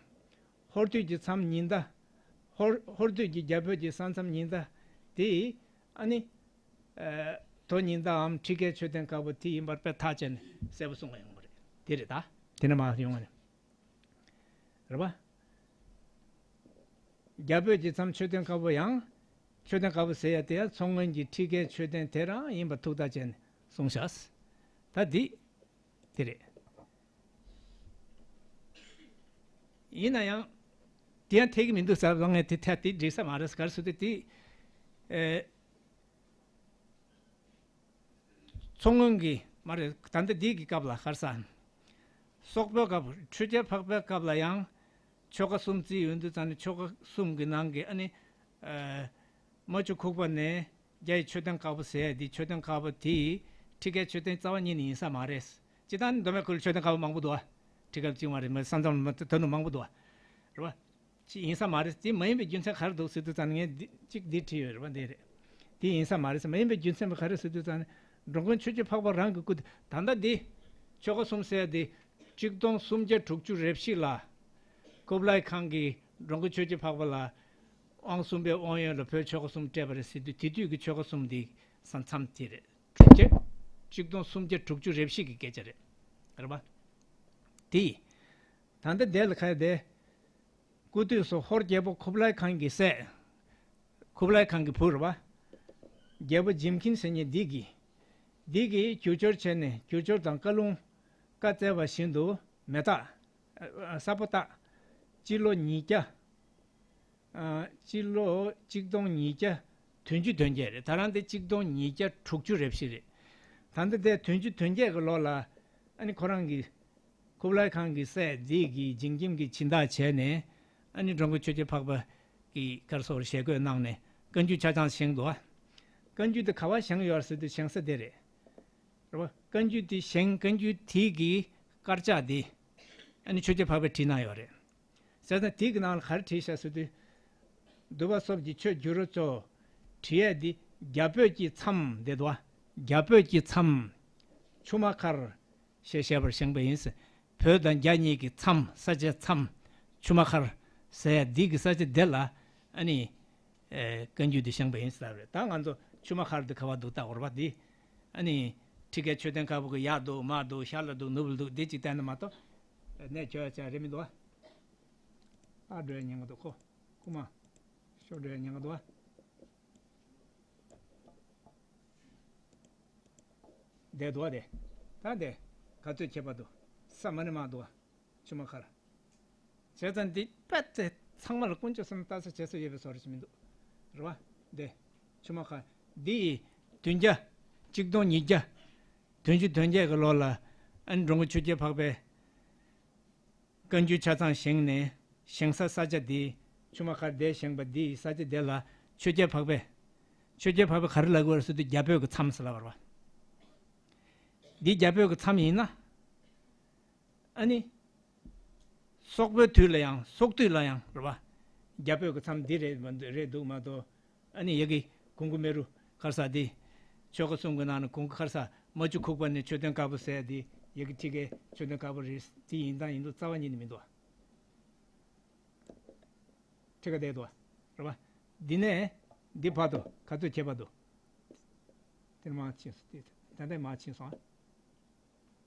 ཧོར་དུས་ཀྱི་མཚམས་ཉི་ཟླ། ཧོར་ཧོར་དུས་ཀྱི་རྒྱ་བོད་ཀྱི་ས་མཚམས་ཉི་ཟླ་དེ། ཨ་ནི། ཨ། དོ་ཉི་ཟླའམ་ཁྲི་ཀའི་མཆོད་རྟེན་དཀར་པོ་དེ་ཡིན་པར་དཔེ་ཐག་བཅད་ནས་གསལ་པོ་གསུངས་པ་ཡོང་གི་རེད། དེ་རེད་ད། དེ་ནས་མར་ཡོང་བ་ནི། རེད་པ། རྒྱ་བོད་ཀྱི་མཚམས་མཆོད་རྟེན་དཀར་པོ་ཡང་། མཆོད་རྟེན་དཀར་པོ་ཟེར་ཡ་དེ་ཡང་མཚོ་སྔོན་གྱི་ཁྲི་ཀའི་མཆོད་རྟེན་དེ་རང་ཡིན་པ་ཐུགས་ཐག་བཅད་ནས་གསུངས་བཞག། ད་འདི། དེ་རེད། ཡིན་ན་ཡང་། དེ་ཡང་འཐད་ཀྱི་མི་འདུག་ཟེར་བ་ངས་དེ་ཐད་དེ་འགྲིག་ས་མ་རེད། ག་རེ་ཟེར་དུས་དེ། ཨེ། མཚོ་སྔོན་གྱི་མ་རེད། ད་ལྟ་འདི་གི་སྐབས་ལ་ག་རེ་ཟེར། སོག་པོའི་སྐབས་ཆོས་རྒྱལ་འཕགས་པའི་སྐབས་ལ་ཡང་ཆོལ་ཁ་གསུམ་བརྩིས་ཡོང་དུས་ཙང་ནས་ཆོལ་ཁ་གསུམ་གྱི་ནང་གི་ཨ་ནི། ཨ། རྨ་ཆུ་ཁུག་པ་ནས་རྒྱ་ཡི་མཆོད་རྟེན་དཀར་པོ་ཟེར་ཡ་འདི། མཆོད་རྟེན་དཀར་པོ་དེ་ཁྲི་ཀའི་མཆོད་རྟེན་རྩ་བ་ཉིད་ནས་ཡིན་ས་མ་རེད། སྤྱིར་བཏང་མདོ་སྨད་ཁུལ་ལ་མཆོད་རྟེན་དཀར་པོ་མང་པོ་འདུག་ཨ། ཁྲི་ཀ་ལ་གཅིག་མ་རེད། མི་ས་མཚམས་ལ་མ་ད་དུང་མང་པོ་འདུག་ཨ། རེད་པ། ཅི་ཡིན་ས་མ་རེད། དེ་མ་ཡིན་པའི་རྒྱུ་མཚན་ག་རེ་འདུག་ཟེར་དུས་ཙང་ངས་འདི་གཅིག་འདི་བྲིས་ཡོད་རེད་པ། འདི་རེད། དེ་ཡིན་ས་མ་རེད་ཟེར། མ་ཡིན་པའི་རྒྱུ་མཚན་ག་རེ་ཟེར་དུས་ཙང་ནས་འགྲོ་མགོན་ཆོས་རྒྱལ་འཕགས་པ་རང་གི་སྐུ་དེ་ད་ལྟ་འདི་ཆོལ་ཁ་གསུམ་ཟེར་ཡ་དེ་གཅིག་སྟོང་སུམ་བརྒྱ་དྲུག་ཅུ་རེ་བཞི་ལ་ཀུབ་ལའི་ཁང་གིས་འགྲོ་མགོན་ཆོས་རྒྱལ་འཕགས་པ་ལ་དབང་གསུམ་པའི་དབང་ཡོན་ལ་བོད་ཆོལ་ཁ་གསུམ་སྤྲད་པ་རེད་ཟེར་དུས། དེ་དུས་ཀྱི་ཆོལ་ཁ་གསུམ་འདི་ས་མཚམས་དེ་རེད། དྲུག་བརྒྱ། གཅིག་སྟོང་སུམ་བརྒྱ་དྲུག་ཅུ་རེ་བཞི་གི་སྐད་ཆ་རེད། རེད་པ། དེ། ད་ལྟ་དེ་ལ་ཁ་དེ། སྐུ་དུས་སུ་ཧོར་རྒྱལ་པོ་ཁུབ་ལའི་ཁང་གི་སྲས། ཁུབ་ལའི་ཁང་གི་བུ་རེད་པ། རྒྱལ་པོ་ཇིམ་ཁིན་ཟེར་མཁན་འདི་གིས། འདི་གིས་རྒྱུ་སྦྱོར་བྱས་ནས། རྒྱུ་སྦྱོར་དང་བཀའ་ལུང་བཀའ་སྩལ་བ་བཞིན་དུ་མེ་སྟག། ཨ། ས་པོ་སྟག། སྤྱི་ལོ་ཉིས་བརྒྱ། ཨ། སྤྱི་ལོ་གཅིག་སྟོང་ཉིས་བརྒྱ་བདུན་ཅུ་དོན་བརྒྱད་རེད། ད་རང་དེ་གཅིག་སྟོང་ཉིས་བརྒྱ་དྲུག་ཅུ་རེ་བཞི་རེད། ད་ལྟ་དེ་བདུན་ཅུ་དོན་བརྒྱད་ཀྱི་ལོ་ལ་ཨ་ནི་ཁོ་རང་གི་ཁུབ་ལའི་ཁང་གི་སྲས་འདི་གིས་ཇིང་ཁྱིམ་གྱི་སྦྱིན་བདག་བྱས་ནས། ཨ་ནི་འགྲོ་མགོན་ཆོས་རྒྱལ་འཕགས་པ་གི་བཀའ་སོགས་ཞལ་བཀོད་གནང་ནས་བཀའ་འགྱུར་ཆ་ཚང་བཞེངས་འདུག་ཨ། བཀའ་འགྱུར་དེ་ག་པར་བཞེངས་ཡོད་ཟེར་དུས་བཞེངས་ས་དེ་རེད། རེད་པ། བཀའ་འགྱུར་དེ་བཞེངས། བཀའ་འགྱུར་དེ་གི་དཀར་ཆག་དེ་ཨ་ནི་ཆོས་རྒྱལ་འཕགས་པས་བྲིས་གནང་ཡོད་རེད། བྱས་ཙང་དེ་གི་ནང་ལ་ག་རེ་བྲིས་བཞག་ཟེར་དུས། འདུལ་བ་སོགས་ཀྱི་ཆོས་བསྒྱུར་རོ་ཅོག་བྲིས་ཡས་འདི་རྒྱ་བོད་ཀྱི་མཚམས་དེ་འདུག་པ། རྒྱ་བོད་ཀྱི་མཚམས་ཆུ་མ་མཁར་ཞེས་བྱ་བར་བཞེངས་པ་ཡིན། བོད་དང་རྒྱ་གཉིས་ཀྱི་མཚམས། ས་ཆའི་མཚམས་ཆུ་མ་མཁར་ཟེར་ཡ་འདི་གི་ས་ཆ་དེ་ལ་ཨ་ནི། ཨེ། བཀའ་འགྱུར་འདི་བཞེངས་པ་ཡིན་ཟེར་བ་རེད། ད་ང་ཚོ་ཆུ་མ་མཁར་འདི་ག་པར་འདུག་ལྟ་དགོས་རེད་པ། འདི་ཨ་ནི་ཁྲི་ཀའི་མཆོད་རྟེན་དཀར་པོ་གི་ཡར་འདུག་མར་འདུག་ཤར་ལ་འདུག་ནུབ་ལ་འདུག་འདི་གཅིག་བལྟས་ན་མ་གཏོགས་གནས་འགྱོ་ཡ་ཅིག་རེད་མི་འདུག་པ། ཨ་འགྲོ་ཡ་ཉེན་ཁ་འདུག་ཁོ། རྐུ་མ་ཤོར་འགྲོ་ཡ་ཉེན་ཁ་འདུག་པ། བསྡད་འདུག་པ། དེ་ད་དེ་ག་ཚོད་ཁྱད་པར་འདུག་ས་མ་ནས་མར་འདུག་པ། ཆུ་མ་མཁར། བྱས་ཙང་འདི་དཔེ་དེ་ཚང་མ་ལ་དཀོན་མཆོག་གསུམ་ལྟ་ས་བྱེད་ས་ཡོད་པའི་བཟོ་འདྲ་ཞིག་མི་འདུག་རེད་པ། འདི་ཆུ་མ་མཁར་འདི་ཡི་བདུན་བརྒྱ། གཅིག་སྟོང་ཉིས་བརྒྱ་བདུན་ཅུ་དོན་བརྒྱད་ཀྱི་ལོ་ལ་ཨ་ནི་འགྲོ་མགོན་ཆོས་རྒྱལ་འཕགས་པས་བཀའ་འགྱུར་ཆ་ཚང་བཞེངས་ནས་བཞེངས་ས་ས་ཆ་འདི། ཆུ་མ་མཁར་འདིར་བཞེངས་པ་འདི་ཡི་ས་ཆ་འདི་ལ་ཆོས་རྒྱལ་འཕགས་པས། ཆོས་རྒྱལ་འཕགས་པས་ག་རེ་ལབ་དགོས་རེད་ཟེར་དུས་རྒྱ་བོད་ཀྱི་མཚམས་ཟེར་ལབ་པ་རེད་པ། འདི་རྒྱ་བོད་ཀྱི་མཚམས་ཡིན་ན། ཨ་ནི། སོག་པོའི་དུས་ལ་ཡང་སོག་དུས་ལ་ཡང་རེད་པ། རྒྱ་བོད་ཀྱི་མཚམས་འདི་རེད་མ་རེད་འདུག་མ་གཏོགས། ཨ་ནི་ཡ་གི་གུང་གི་མེ་རུ་ཁར་ས་འདི། ཆོལ་ཁ་གསུམ་གྱི་ནང་ནས་གུང་གི་ཁར་ས་རྨ་ཆུ་ཁུག་པ་ནས་མཆོད་རྟེན་དཀར་པོ་ཟེར་འདི་ཡ་གི་ཁྲི་ཀའི་མཆོད་རྟེན་དཀར་པོ་རེད། འདི་ཡིན་དང་ཡིན་འདུག་རྩ་བ་ཉིད་ནས་མི་འདུག་ཁྲི་ཀ་བསྡད་འདུག་རེད་པ། འདི་ནས་འདི་བར་དུ་ག་ཚོད་ཁྱད་པར་འདུག་དེ་ནས་མར་ཕྱིན་སོང་། དེ་ད་ལྟ་མར་ཕྱིན་སོང་།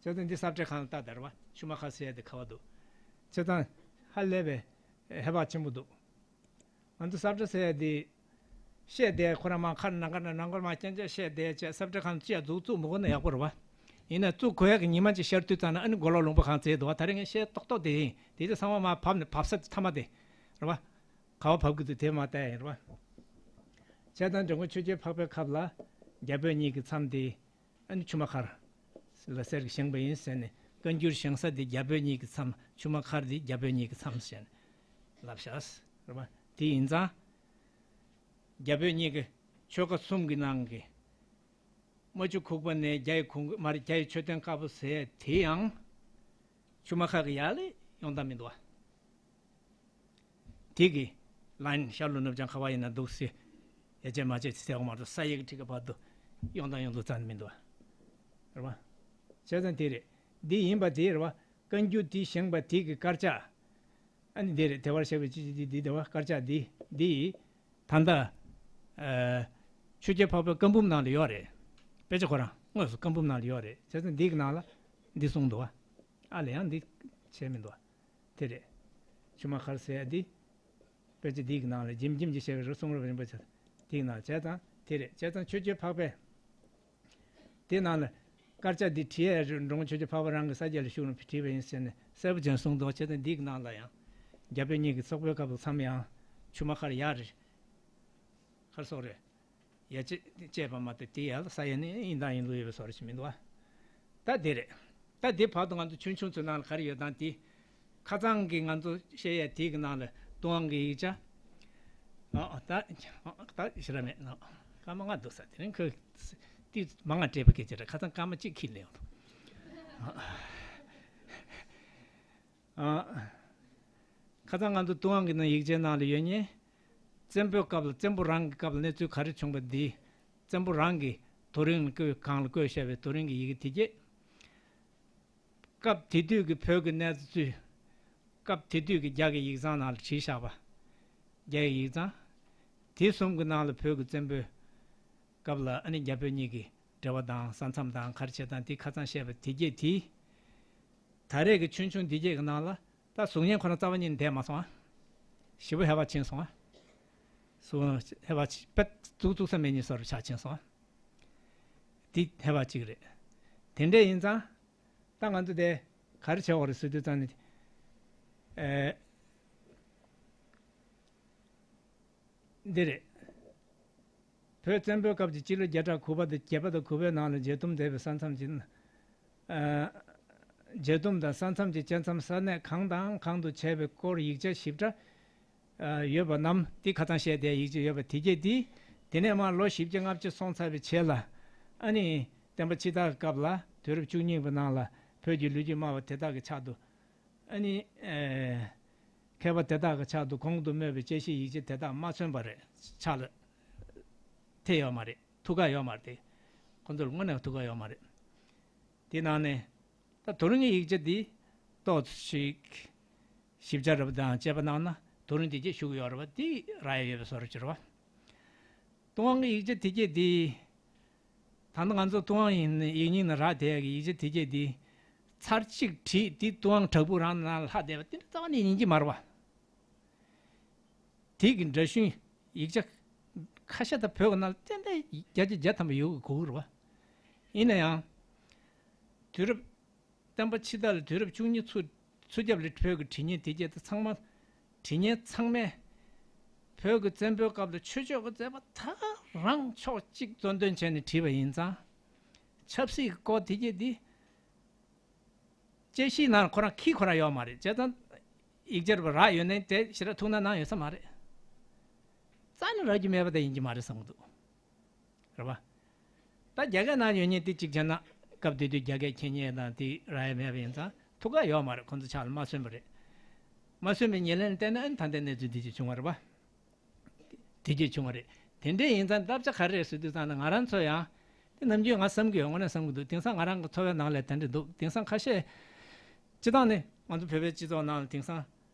བྱས་ཙང་འདི་ས་བཀྲའི་ཁང་ལ་ལྟ་དར་བ་ཆུ་མ་ཁ་ཟེར་ཡ་དེ་ག་བ་འདུག་བྱས་ཙང་ཧ་ལས་པའི་ཧེ་བག་ཆེན་པོ་འདུག་ང་ཚོ་ས་བཀྲ་ཟེར་ཡ་དེ་བཤད་བསྡད། ཁོ་རང་མ་ཁར་ནང་ཁར་ནང་ཁར་མ་རྐྱང་རྐྱང་བཤད་བསྡད་བྱས། ས་བཀྲའི་ཁང་ཅི་ཡ་འཛུགས་བཙུགས་མི་དགོས་ན་ཡག་པོ་རེད་བ། ཡིན་ན་བཙུགས་དགོས་ཡ་གི་ཉི་མ་ཅིག་ཤར་དུས་ཙམ་ན་ཨ་ནི་མགོ་ལོག་ལུང་པ་གང་བཙལ་འདུག་བ། ད་རེས་ངས་བཤད་ཏོག་ཏོག་དེ་ཡིན། དེ་ཚོ་ཚང་མ་མ་བབས་ནས་བབས་ས་དེ་མཐའ་མ་དེ་རེད་བ། ག་བ་བབས་ཀྱི་འདུག་དེ་མ་བལྟས་ཡིན་རེད་བ། བྱས་ཙང་འགྲོ་མགོན་ཆོས་རྒྱལ་འཕགས་པའི་སྐབས་ལ་རྒྱ་བོད་གཉིས་ཀྱི་མཚམས་དེ་ཨ་ནི་ཆུ་མ་མཁར་ལ་གསེར་གྱིས་བཞེངས་པ་ཡིན་ཟེར་ནས། བཀའ་འགྱུར་བཞེངས་ས་དེ་རྒྱ་བོད་གཉིས་ཀྱི་མཚམས། ཆུ་མ་མཁར་དེ་རྒྱ་བོད་གཉིས་ཀྱི་མཚམས་ཟེར་ནས་ལབ་བཞག་རེད་བ། དེ་ཡིན་ཙང་རྒྱ་བོད་གཉིས་ཀྱི་ཆོལ་ཁ་གསུམ་གྱི་ནང་གི་རྨ་ཆུ་ཁུག་པ་ནས་རྒྱ་ཡི་གུང་མར་རྒྱ་ཡི་མཆོད་རྟེན་དཀར་པོ་ཟེར་དེ་ཡང་ཆུ་མ་མཁར་གྱི་ཡར་ལ་ཡོང་སྟངས་མི་འདུག་བ། དེ་གི་ལན་ཤར་ལུ་ནུབ་བྱང་ཁ་བ་ཡིན་ན་འདུག་སེ། ཡ་བྱེད་མ་བྱེད་ཟེར་བ་མ་གཏོགས་ས་ཡི་གི་ཁྲི་ཀ་བར་དུ་ཡོང་དང་ཡོང་དུ་རྩ་ནས་མི་འདུག་བ། རེད་བ། བྱས་ཙང་དེ་རེད། འདི་ཡིན་པ་དེ་རེད་བ། བཀའ་འགྱུར་དེ་བཞེངས་པ་དེ་གི་དཀར་ཆག་ཨ་ནི་འདི་རེད། དེ་བར་བཞག་པའི་ཅི་ཅི་འདི་འདི་འདི་བ། དཀར་ཆག་འདི་འདི་ད་ལྟ་ཨ་ཆོས་རྒྱལ་འཕགས་པའི་བཀའ་འབུམ་ནང་ལ་ཡོད་རེད། དཔེ་ཆ་ཁོ་རང་དངོས་སུ་བཀའ་འབུམ་ནང་ལ་ཡོད་རེད། བྱས་ཙང་འདི་གི་ནང་ལ་འདི་གསུངས་འདུག་བ། ཨ་ལས་ཡང་འདི་བྱས་མི་འདུག་བ། དེ་རེད། ཆུ་མ་མཁར་ཟེར་ཡ་འདི། དཔེ་ཆ་འདི་གི་ནང་ལ་འཇིམ་འཇིམ་གྱིས་བཤད་པའི་རི་གསུང་རབ་རིན་པོ་ཆེ་འདི་གི་ནང་བྱས་ཙང་དེ་རེད། བྱས་ཙང་ཆོས་རྒྱལ་འཕགས་པས་དེ་ནང་ལ་དཀར་ཆག་འདི་བྲིས་ཡ་རེད། འགྲོ་མགོན་ཆོས་རྒྱལ་འཕགས་པ་རང་གི་ས་སྐྱ་ལ་བཞུགས་ནས་བྲིས་པ་ཡིན་ཟེར་ནས་གསལ་པོ་ཅན་གསུངས་འདུག་བྱས་ཙང་འདི་གི་ནང་ལ་ཡང་རྒྱ་བོད་གཉིས་ཀྱི་སོག་པོའི་སྐབས་སུ་མཚམས་ཡང་ཆུ་མ་མཁར་ཡར་རེད། མཁར་སོག་རེད། ཡ་བཅད་བཅད་པ་མ་གཏོགས་དེ་ཡར་ལ་ས་ཡ་ནི་ཨིན་དང་ཨིན་ལུ་ཡོད་པའི་བཟོ་འདྲ་ཞིག་མི་འདུག་བ། ད་དེ་རེད། ད་དེ་བར་དུ་ང་ཚོ་ཆུང་ཆུང་ཚོའི་ནང་ལ་ག་རེ་ཡོད་དང་དེ། ཁ་སང་གི་ང་ཚོ་བཤད་ཡ་དེ་གི་ནང་ལ་ཏུན་ཧོང་གི་ཡིག་ཆ། ཨ་ཨ་ད་ཨ་ད་ཞེ་དྲག་མེད་ནོ། སྐར་མ་ལྔ་འདུག་ས་དེ་རིང་ཁོས་དེ་མ་ང་སྤྲད་པ་སྐད་ཆ་རེད། ཁ་སང་སྐར་མ་གཅིག་ཁྱི་ལེན་འདུག་ཨ། ཁ་སང་ང་ཚོ་ཏུན་ཧོང་གི་ནང་ཡིག་ཆའི་ནང་ལ་ཡོད་མཁན། བཙན་པོའི་སྐབས་ལ་བཙན་པོ་རང་གི་སྐབས་ལ་གནས་ཚུལ་ག་རེ་བྱུང་བ་འདི། བཙན་པོ་རང་གིས་དོ་རིང་ལ་བཀོད། གང་ལ་བཀོད་བཞག་པའི་དོ་རིང་གི་ཡི་གེ་དེ་གྱད། སྐབས་དེ་དུས་ཀྱི་བོད་ཀྱི་གནས་ཚུལ། སྐབས་དེ་དུས་ཀྱི་རྒྱ་གི་ཡིག་ཚང་ནང་ལ་བྲིས་བཞག་པ། རྒྱ་ཡི་ཡིག་ཚང་། དེ་གསུམ་གྱི་ནང་ལ་བོད་ཀྱི་བཙན་པོའི་སྐབས་ལ་ཨ་ནི་རྒྱ་བོད་གཉིས་ཀྱི་འབྲེལ་བ་དང་ས་མཚམས་དང་ག་རེ་བྱེད་སྟངས་དེ་ཁ་སང་བཤད་པ་དེ་གྱད་དེ། ད་རེས་ཀྱི་ཆུང་ཆུང་འདི་གྱད་ཀྱི་ནང་ལ་ད་གཟུགས་བརྙན་ཁོ་ན་རྩ་བ་ཉིད་ནས་བསྡད་མ་སོང་ཨ། ཞེ་པོ་ཧེ་བག་ཕྱིན་སོང་ཨ། གཟུགས་ཧེ་བག་ཕྱིན་པད་གཙུག་གཙུག་ས་མེད་ཉིད་བཟོ་འདྲ་ཆགས་ཕྱིན་སོང་ཨ། འདི་ཧེ་བག་གཅིག་རེད། དེ་འདྲ་ཡིན་ཙང་། ད་ང་ཚོ་དེ་ག་རེ་བྱེད་དགོས་རེད་ཟེར་དུས་ཙང་ནས། ཨེ། འདི་རེད། བོད་བཙན་པོའི་སྐབས་ཀྱི་སྤྱི་ལོ་བརྒྱ་ཕྲག་དགུ་པ་དང་བརྒྱད་པ་དང་དགུ་པའི་ནང་ལ་མཇལ་འདུམ་མཛད་པའི་ས་མཚམས་ཀྱི། ཨ། མཇལ་འདུམ་དང་ས་མཚམས་ཀྱི་བཅད་མཚམས་ས་གནས་གང་དང་གང་དུ་བྱས་པའི་སྐོར་ཡིག་ཆ་ཞིབ་ཕྲ། ཨ། ཡོད་པ་རྣམས་འདི་ཁ་སང་བཤད་དེ་ཡིག་ཆ་ཡོད་པ་དེ་གྱད་འདི། དེ་ནས་མར་ལོ་བཞི་བརྒྱ་ལྔ་བཅུ་སོང་ཚར་བའི་རྗེས་ལ། ཨ་ནི་བསྟན་པ་ཕྱི་དར་སྐབས་ལ་དུས་རབས་བཅུ་གཉིས་པའི་ནང་ལ་བོད་ཀྱི་ལོ་རྒྱུས་སྨྲ་བ་དེ་དག་གི་ཕྱག་ཏུ། ཨ་ནི། ཨེ། མཁས་པ་དེ་དག་གི་ཕྱག་ཏུ་གོང་དུ་སྨོས་པའི་དཔྱད་གཞིའི་ཡིག་ཆ་དེ་དག་མ་མཚོན་པ་རེད། ཕྱག་ལ་ཐེབས་ཡོད་མ་རེད། ཐུགས་ཁུར་ཡོད་མ་རེད་དེ། ཁོ་ཚོར་དངོས་གནས་ཐུགས་ཁུར་ཡོད་མ་རེད། དེ་ནང་ནས་ད་དོ་རིང་གི་ཡིག་ཆ་འདི་ཏོག་ཙམ་ཞིག་ཞིབ་ཆ་རེ་བ་དང་དཔྱད་པ་གནང་ན་དོ་རིང་དེ་གྱད་ཤུགས་ཡོད་རེད་བ། འདི་རག་ཡ་ཡོད་པའི་བཟོ་འདྲ་ཅིག་རེད་བ། ཏུན་ཧོང་གི་ཡིག་ཆ་དེ་གྱད་འདི། ད་ལྟ་ང་ཚོ་ཏུན་ཧོང་ཡིག་རྙིང་ནང་རག་བསྡད་ཡག་གི་ཡིག་ཆ་དེ་གྱད་འདི། ཚར་གཅིག་བྲིས་དེ་ཏུན་ཧོང་བྲག་ཕུག་རང་ནང་ལ་ལྷག་བསྡད་པ་དེ་འདྲ་རྩ་བ་ནས་ཡིན་གྱི་མ་རེད་བ། དེ་གི་འདྲ་བྱུང་ཡིག་ཆ་ཁ་ཤས་ད་བོད་ཀྱི་ནང་ལ་ཏན་ཏན་བརྒྱ་ཆ་བརྒྱ་ཐམ་པ་ཡོད་དགོས་ཀྱི་རེད་བ། ཡིན་ན་ཡང་། དུས་རབས། བསྟན་པ་ཕྱི་དར་ལ་དུས་རབས་བཅུ་གཉིས་ཚུ་ཚུ་རྒྱབ་ལ་བོད་ཀྱི་བྲིས་རྙིང་དེ་གྱད་དེ་ཚང་མ། བྲིས་རྙིང་ཚང་མས་བོད་ཀྱི་བཙན་པོའི་སྐབས་ལ་ཆོས་ཕྱོགས་ཀྱི་མཛད་པ་ད་རང་ཕྱོགས་གཅིག་གཙོ་འདོན་བྱས་ནས་བྲིས་པ་ཡིན་ཙང་། ཆབ་སྲིད་ཀྱི་སྐོར་དེ་གྱད་འདི། དཔྱད་གཞིའི་ནང་ཁོ་རང་ཁྱི་ཁོ་རང་ཡོད་མ་རེད། བྱས་ཙང་། ཡིག་ཆ་རེ་བ་རག་ཡོད་ནའི་དེ་ཞེ་དྲག་ཐུགས་སྣང་གནང་ཡོད་ས་མ་རེད། རྩ་ནས་རག་རྒྱུ་མེད་པ་དེ་ཡིན་གྱི་མ་རེད་བསམ་གྱི་འདུག་རེད་བ། ད་རྒྱ་སྐད་ནང་ཡོད་མཁན་དེ་གཅིག་བྱས་ན་སྐབས་དེ་དུས་རྒྱ་སྐད་མཁྱེན་མཁན་དང་དེ་རག་ཡ་མེད་པ་ཡིན་ཙང་ཐུགས་ཁུར་ཡོད་མ་རེད། ཁོང་ཚོ་ཕྱག་ལ་མ་སོན་པ་རེད། མ་སོན་པའི་ཉེར་ལེན་བལྟས་ན་ཨ་ནི་ད་ལྟའི་གནས་ཚུལ་འདི་ཅིག་བྱུང་བ་རེད་པ། དེ་ཅིག་བྱུང་བ་རེད། དེ་འདྲ་ཡིན་ཙང་བསླབ་བྱ་ག་རེ་རེད་ཟེར་དུས་ཙང་ན་ང་རང་ཚོ་ཡང་དེ་ནམ་རྒྱུན་ང་བསམ་གྱི་ཡོད། དངོས་གནས་བསམ་གྱི་འདུག་དེང་སང་ང་རང་གི་འཚོ་བའི་ནང་ལ་དེ་འདྲ་འདུག་དེང་སང་ཁ་ཤས་སྤྱི་བཏང་ནས་ང་ཚོ་བོད་པའི་སྤྱི་ཚོགས་ནང་ལ་དེང་སང་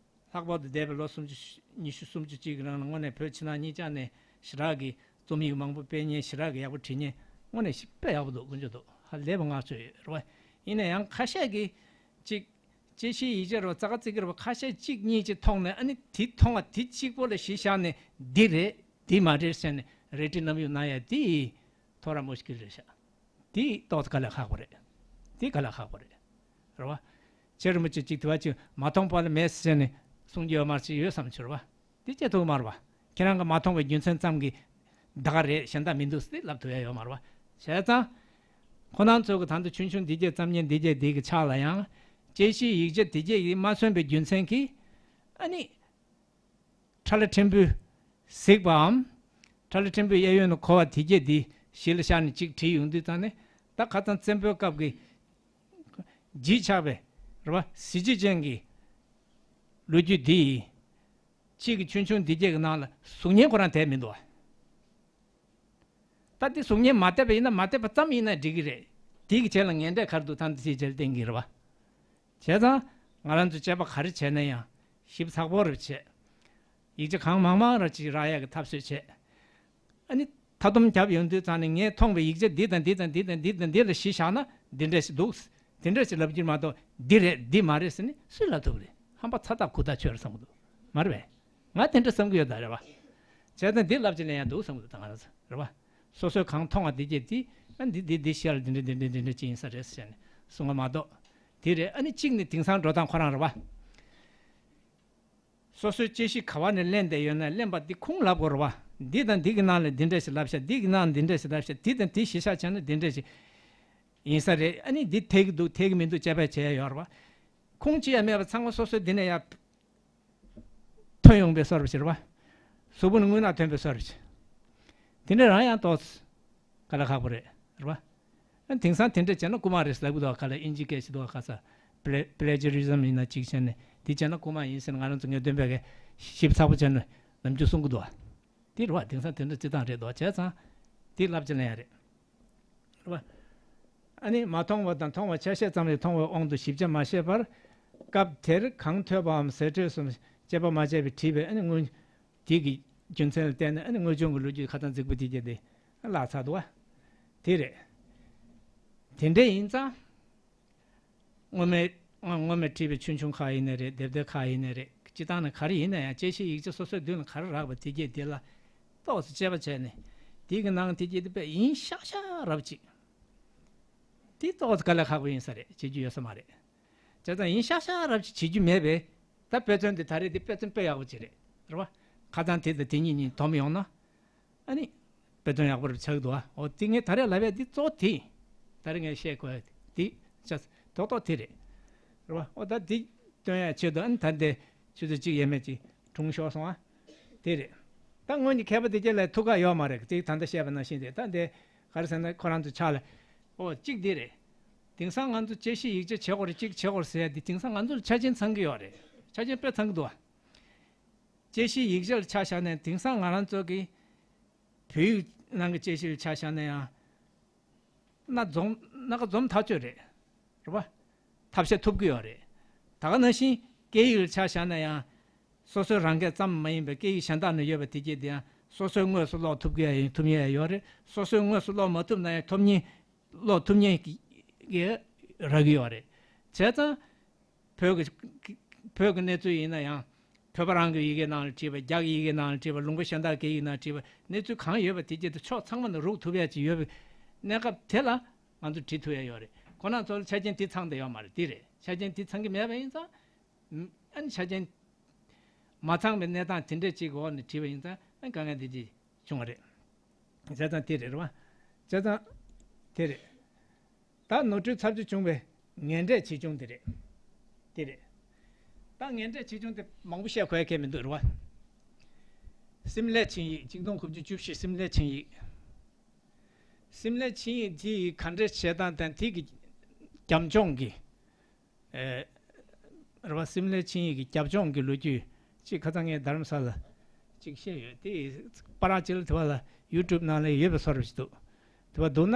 ལྷག་པར་དུ་འདས་པའི་ལོ་སུམ་ཅུ་ཉི་ཤུ་སུམ་ཅུ་གཅིག་གི་རིང་ལ་དངོས་གནས་བོད་ཕྱི་ནང་གཉིས་ཆ་ནས་ཞེ་དྲག་གི་རྩོམ་ཡིག་མང་པོ་སྤེལ་མཁན་ཞེ་དྲག་གི་ཡག་པོ་བྲིས་མཁན་དངོས་གནས་ཞིག་དཔེ་ཡག་པོ་འདུག་ཀུན་སྤྱོད་འདུག་ཧ་ལས་པ་བསྔགས་བརྗོད་ཡོད་རེད་བ། ཡིན་ན་ཡང་ཁ་ཤས་ཀྱིས་ཅིག་དཔྱད་གཞིའི་ཡིག་ཆ་རུ་ཙག་ཙིག་གི་རུ་ཁ་ཤས་གཅིག་གཉིས་ཅིག་མཐོང་ནས་ཨ་ནི་དེ་མཐོང་བ་དེ་གཅིག་པོ་ལ་གཞི་བཞག་ནས་འདི་རེད་འདི་མ་རེད་ཟེར་ནས་རེ་ཊི་ནམ་ཡུ་ན་ཡ་དེ་ཐོ་ར་མོ་ཤི་ཀིལ་རེད་ཤག་དེ་ཏོག་ཙམ་དཀའ་ལས་ཁག་པོ་རེད། དེ་དཀའ་ལས་ཁག་པོ་རེད། རེད་བ། ཁྱེད་རིན་པོ་ཆེ་གཅིག་དུ་བ་ཅིག་མ་མཐོང་པ་ལ་མེད་ཟེར་ནས་གསུང་རྒྱུ་ཡོད་མ་རེད་ཅིག་ཡོད་བསམ་ཆུ་རེད་བ། དེ་སྐྱེ་ཐུབ་མ་རེད་བ། ཁྱེད་རང་གི་མ་མཐོང་བའི་རྒྱུ་མཚན་ཙམ་གྱིས་ད་ག་རེད་གཞན་དག་མི་འདུག་ཟེར་ལབ་ཐུབ་ཡ་ཡོད་མ་རེད་བ། བྱས་ཙང་། ཁོ་རང་ཚོ་གི་ད་ལྟ་ཆུང་ཆུང་འདི་གྱད་བརྩམས་མཁན་འདི་གྱད་འདི་གི་ཕྱག་ལ་ཡང་དཔྱད་གཞིའི་ཡིག་ཆ་འདི་གྱད་ཡིས་མ་མཚོན་པའི་རྒྱུ་མཚན་གྱིས་ཨ་ནི་ཁྲ་ལ་ཕྲན་བུ་གཟིགས་པའམ་ཁྲ་ལ་ཕྲན་བུ་གཡས་གཡོན་ནས་གོ་བ་འདི་གྱད་འདི་གཞི་ལ་བཞག་ནས་ཅིག་བྲིས་ཡོང་དུས་ཙང་ནས་ད་ཁ་སང་བཙན་པོའི་སྐབས་ཀྱི་བརྗིད་ཆགས་པའི་རེད་བ་གཟི་བརྗིད་ཅན་གྱི་ལོ་རྒྱུས་འདི་ཡིས། གཅིག་གི་ཆུང་ཆུང་འདི་གྱད་ཀྱི་ནང་ལ་གཟུགས་བརྙན་ཁོ་རང་དེ་མི་འདུག་བ། ད་འདི་གཟུགས་བརྙན་མ་བལྟས་པ་ཡིན་ན་མ་བལྟས་པ་ཙམ་ཡིན་ན་འགྲིག་གི་རེད། དེ་གི་རྗེས་ལ་ངན་འབྲས་ག་རེ་འདུག་ད་འདི་ཅིག་རྗེས་ལ་བསྟན་གྱི་རེད་བ། བྱས་ཙང་ང་རང་ཚོ་དཔྱད་པ་ག་རེ་བྱས་ན་ཡང་ཞིབ་ཚགས་པོ་རེ་བྱས། ཡིག་ཆ་གང་མང་མང་རེ་ཅིག་རག་ཡག་གི་ཐབས་ཤེས་བྱས། ཨ་ནི་མཐའ་སྡོམ་བརྒྱབ་ཡོང་དུས་ཙང་ནས་ངས་མཐོང་བའི་ཡིག་ཆ་འདི་དང་འདི་དང་འདི་དང་འདི་དང་འདི་ལ་གཞི་བཞག་ན་འདི་འདྲ་ཞིག་འདུག་དེ་འདྲ་ཞིག་ལབ་རྒྱུ་མ་གཏོགས་འདི་རེད་འདི་མ་རེད་ཟེར་ནས་སུས་ལབ་ཐུབ་རེད། ཧམ་པ་ཚ་ཐག་ཁུ་ཐག་ཆོད་རེད་བསམ་གི་འདུག་མ་རེད་པས། ང་དེ་འདྲ་བསམ་གི་ཡོད་ད་རེད་བ། བྱས་ཙང་འདི་ལབ་ཅིག་ལེན་ཡ་འདུག་བསམ་གི་འདུག་ད་ང་རང་ཚོ་རེད་བ། སོ་སོའི་གང་མཐོང་བ་འདི་གྱད་འདི་ཨ་འདི་འདི་འདི་ཤར་འདི་འདྲ་འདི་འདྲ་འདི་འདྲ་ཅིག་ཡིན་ས་རེད་ཟེར་ནས་གསུང་བ་མ་གཏོགས་དེ་རེད། ཨ་ནི་གཅིག་ནི་དེང་སང་འགྲོ་སྟངས་ཁོ་རང་རེད་བ། སོ་སོའི་དཔྱད་གཞི་ག་བ་ནས་ལེན་བསྡད་ཡོད་ན་ལེན་པ་འདི་ཁུངས་ལབ་དགོས་རེད་བ། འདི་དང་འདི་གི་ནང་ལ་འདི་འདྲ་ཞིག་ལབ་ཤག་འདི་གི་ནང་འདི་འདྲ་ཞིག་ལབ་ཤག་འདི་དང་འདི་གཞི་བཞག་བྱས་ན་འདི་འདྲ་ཞིག་ཡིན་ས་རེད། ཨ་ནི་འདི་འཐད་ཀྱི་འདུག་འཐད་ཀྱི་མི་འདུག་དཔྱད་པ་བྱས་ཡ་ཡོད་རེད་བ། ཁུངས་ཅི་ཡང་མེད་པ་ཚང་མ་སོ་སོའི་འདི་ནས་ཡར་ཐོན་ཡོང་པའི་བཟོ་འདྲ་ཞིག་རེད་བ། གཟུགས་པོ་ནས་རྔུལ་ནག་ཐོན་པའི་བཟོ་འདྲ་ཞིག་དེ་འདྲ་རང་ཡང་ཏོག་ཙམ་དཀའ་ལས་ཁག་པོ་རེད། རེད་བ། ཨ་དེང་སང་དེ་འདྲ་བྱས་ན་རྐུ་མ་རེད་ལབ་གི་འདུག་ག་ལ་ཨིན་ཇི་སྐད་ཞིག་འདུག་ག་ས་པི་ལེ་པི་ལེ་ཇི་རི་ཛམ་ཡིན་ན་གཅིག་བྱས་ནས་འདི་བྱས་ན་རྐུ་མ་ཡིན་ཟེར་ནས་ང་རང་ཚོ་ངས་སྟོན་པས་ཞིབ་ཚགས་པོ་བྱས་ནས་ནམ་རྒྱུན་གསུང་གི་འདུག་ག་དེ་རེད་བ། དེང་སང་དེ་འདྲ་སྤྱི་བཏང་རེད་འདུག་བྱས་ཙང་དེ་ལབ་ཅི་ལེན་ཡ་རེད། རེད་བ། ཨ་ནི་མ་མཐོང་བ་དང་མཐོང་བ་ཆ་ཤས་ཙམ་ལས་མཐོང་བའི་དབང་དུ་ཞིབ་ཆ་མ་བཤད་པར། སྐབས་དེར་གང་ཐོས་པའམ་ཟེར་འཕྲོས་སུ་དཔྱད་པ་མ་བྱས་པས་བྲིས་པའི་ཨ་ནི་དངོས་དེ་གི་རྒྱུ་མཚན་ལ་བརྟེན་ནས་ཨ་ནི་དངོས་བྱུང་གི་ལོ་རྒྱུས་ཁ་སང་རྫིག་པོ་དེ་གྱད་དེ་བརླག་ཚར་འདུག་བ། དེ་རེད། དེ་འདྲ་ཡིན་ཙང་། སྔོན་མའི་སྔོན་མ་བྲིས་པའི་ཆུང་ཆུང་ཁག་ཡིན་ནའི་རེད། དེབ་ཐེར་ཁག་ཡིན་ནའི་རེད། སྤྱི་བཏང་ནས་ག་རེ་ཡིན་ན་ཡང་དཔྱད་གཞིའི་ཡིག་ཆ་སོ་སོའི་མདུན་ལ་ག་རེ་རག་པ་དེ་གྱད་དེ་ལ་ཏོག་ཙམ་དཔྱད་པ་བྱས་ནས་དེ་གི་ནང་དེ་གྱད་དེ་དཔེ་ཡིན་ཤག་ཤག་རབ་ཅིག་དེ་ཏོག་ཙམ་དཀའ་ལས་ཁག་པོ་ཡིན་ས་རེད། བྱེད་རྒྱུ་ཡོད་ས་མ་རེད། བྱས་ཙང་ཡིན་ཤག་ཤག་རབ་ཅིག་བྱེད་རྒྱུ་མེད་པས་ད་དཔེ་མཚོན་དེ་ད་རེས་དེ་དཔེ་མཚོན་དཔེ་ཡག་པོ་ཅིག་རེད། རེད་བ། ཁ་སང་དེ་དང་དེ་གཉིས་གཉིས་སྡོམ་ཡོང་ན། ཨ་ནི། དཔེ་མཚོན་ཡག་པོ་རེ་ཆགས་འདུག་ཨ། འོ་དེ་ངས་ད་རེས་ལབ་ཡ་འདི་གཙོ་བོ་དེ། ད་རེས་ངས་བཤད་དགོས་ཡ་དེ་ཆ་རྡོག་རྡོག་དེ་རེད། རེད་བ། འོ་ད་འདི་སྟོན་ཡ་ཆེད་དུ་ཨ་ནི་ད་འདི་ཆུ་ཚོད་གཅིག་ཡས་མས་ཅིག་གྲོངས་ཤོར་སོང་ཨ། དེ་རེད། ད་སྔོན་གྱི་མཁས་པ་དེ་གྱད་ལ་ཐུགས་ཁག་ཡོད་མ་རེད། དེ་ད་ལྟ་བཤད་པ་ནང་བཞིན་རེད། ད་འདི་ག་རེ་ཟེར་ན་ཁོ་རང་ཚོ་ཕྱག་ལ། འོ་གཅིག་འདི་རེད། དེང་སང་ང་ཚོ་དཔྱད་གཞི་ཡིག་ཆ་བྱེད་དགོས་རེད། གཅིག་བྱེད་དགོས་རེད་ཟེར་ཡ་འདི་དེང་སང་ང་ཚོ་ལ་ཆ་རྐྱེན་ཚང་གི་ཡོད་རེད། ཆ་རྐྱེན་དཔེ་ཚང་གི་འདུག་ཨ། དཔྱད་གཞི་ཡིག་ཆ་ལ་ཆ་བཞག་ནས་དེང་སང་ང་རང་ཚོ་གི་བོད་ཡིག་ནང་གི་དཔྱད་གཞི་ལ་ཆ་བཞག་ན་ཡང་སྣ་འཛོམས་སྣ་ཁ་འཛོམས་ཐག་ཆོད་རེད། རེད་བ། ཐབས་ཤེས་ཐུབ་ཀྱི་ཡོད་རེད། ད་ག་ནང་བཞིན་སྐད་ཡིག་ལ་ཆ་བཞག་ན་ཡང་སོ་སོའི་རང་སྐད་ཙམ་མ་ཡིན་པའི་སྐད་ཡིག་གཞན་དག་ནས་ཡོད་པ་དེ་གྱད་དེ་ཡང་སོ་སོས་དངོས་སུ་ཀློག་ཐུབ་ཀྱི་ཡང་ཐུབ་མཁན་ཡང་ཡོད་རེད། སོ་སོས་དངོས་སུ་ཀློག་མ་ཐུབ་ན་ཡང་ཐོབ་མཁན་ཀློག་ཐུབ་མཁན་གྱི་གི་རག་གི་ཡོད་རེད། བྱས་ཙང་། བོད་ཀྱི་བོད་ཀྱི་གནས་ཚུལ་ཡིན་ན་ཡང་བོད་པ་རང་གི་ཡི་གེ་ནང་ལ་བྲིས་པ། རྒྱ་གི་ཡི་གེ་ནང་ལ་བྲིས་པ། ལུང་པ་གཞན་དག་གི་ཡི་གེ་ནང་བྲིས་པ། གནས་ཚུལ་གང་ཡོད་པ་དེ་གྱད་དུ་ཕྱོགས་ཚང་མ་ནས་རུག་ཐུབ་ཡ་ཅིག་ཡོད་པའི་གནས་སྐབས་དེ་ལ་ང་ཚོ་བྲིས་ཐུབ་ཡ་ཡོད་རེད། ཁོ་རང་ཚོ་ལ་ཆ་རྐྱེན་དེ་ཚང་བསྡད་ཡོད་མ་རེད། དེ་རེད། ཆ་རྐྱེན་དེ་ཚང་གི་མེད་པ་ཡིན་ཙང་། ཨ་ནི་ཆ་རྐྱེན་མ་ཚང་བའི་གནས་སྟངས་དེ་འདྲ་ཅིག་གི་འོག་ནས་བྲིས་པ་ཡིན་ཙང་ཨ་ནི་དཀའ་ངལ་འདི་ཅིག་བྱུང་བ་རེད། བྱས་ཙང་དེ་རེད། རེད་བ། བྱས་ཙང་དེ་རེད། ད་ནོར་འཁྲུལ་ཚབས་ཆེ་བྱུང་བའི་ངན་འབྲས་ཆེ་ཆུང་དེ་རེད། དེ་རེད། ད་ངན་འབྲས་ཆེ་ཆུང་དེ་མང་པོ་བཤད་དགོས་ཡ་གང་ཡང་མི་འདུག་རེད་བ། སིམ་ལའི་ཆིངས་ཡིག་གཅིག་སྟོང་དགུ་བརྒྱ་བཅུ་བཞི་སིམ་ལའི་ཆིངས་ཡིག་སིམ་ལའི་ཆིངས་ཡིག་དེ་ག་འདྲ་བྱེད་སྟངས་དང་དེ་གི་རྒྱབ་ལྗོངས་ཀྱི། ཨེ། རེད་བ། སིམ་ལའི་ཆིངས་ཡིག་གི་རྒྱབ་ལྗོངས་ཀྱི་ལོ་རྒྱུས་ཅིག་ཁ་སང་ངས་རྡ་རམ་ས་ལ་ཅིག་བཤད་ཡོད་དེ། པར་ར་ཅིག་ལ་དེ་བ་ལ་ཡུ་ཊུབ་ནང་ལ་ཡོད་པའི་བཟོ་འདྲ་ཞིག་འདུག་དེ་བ་འདུག་ན་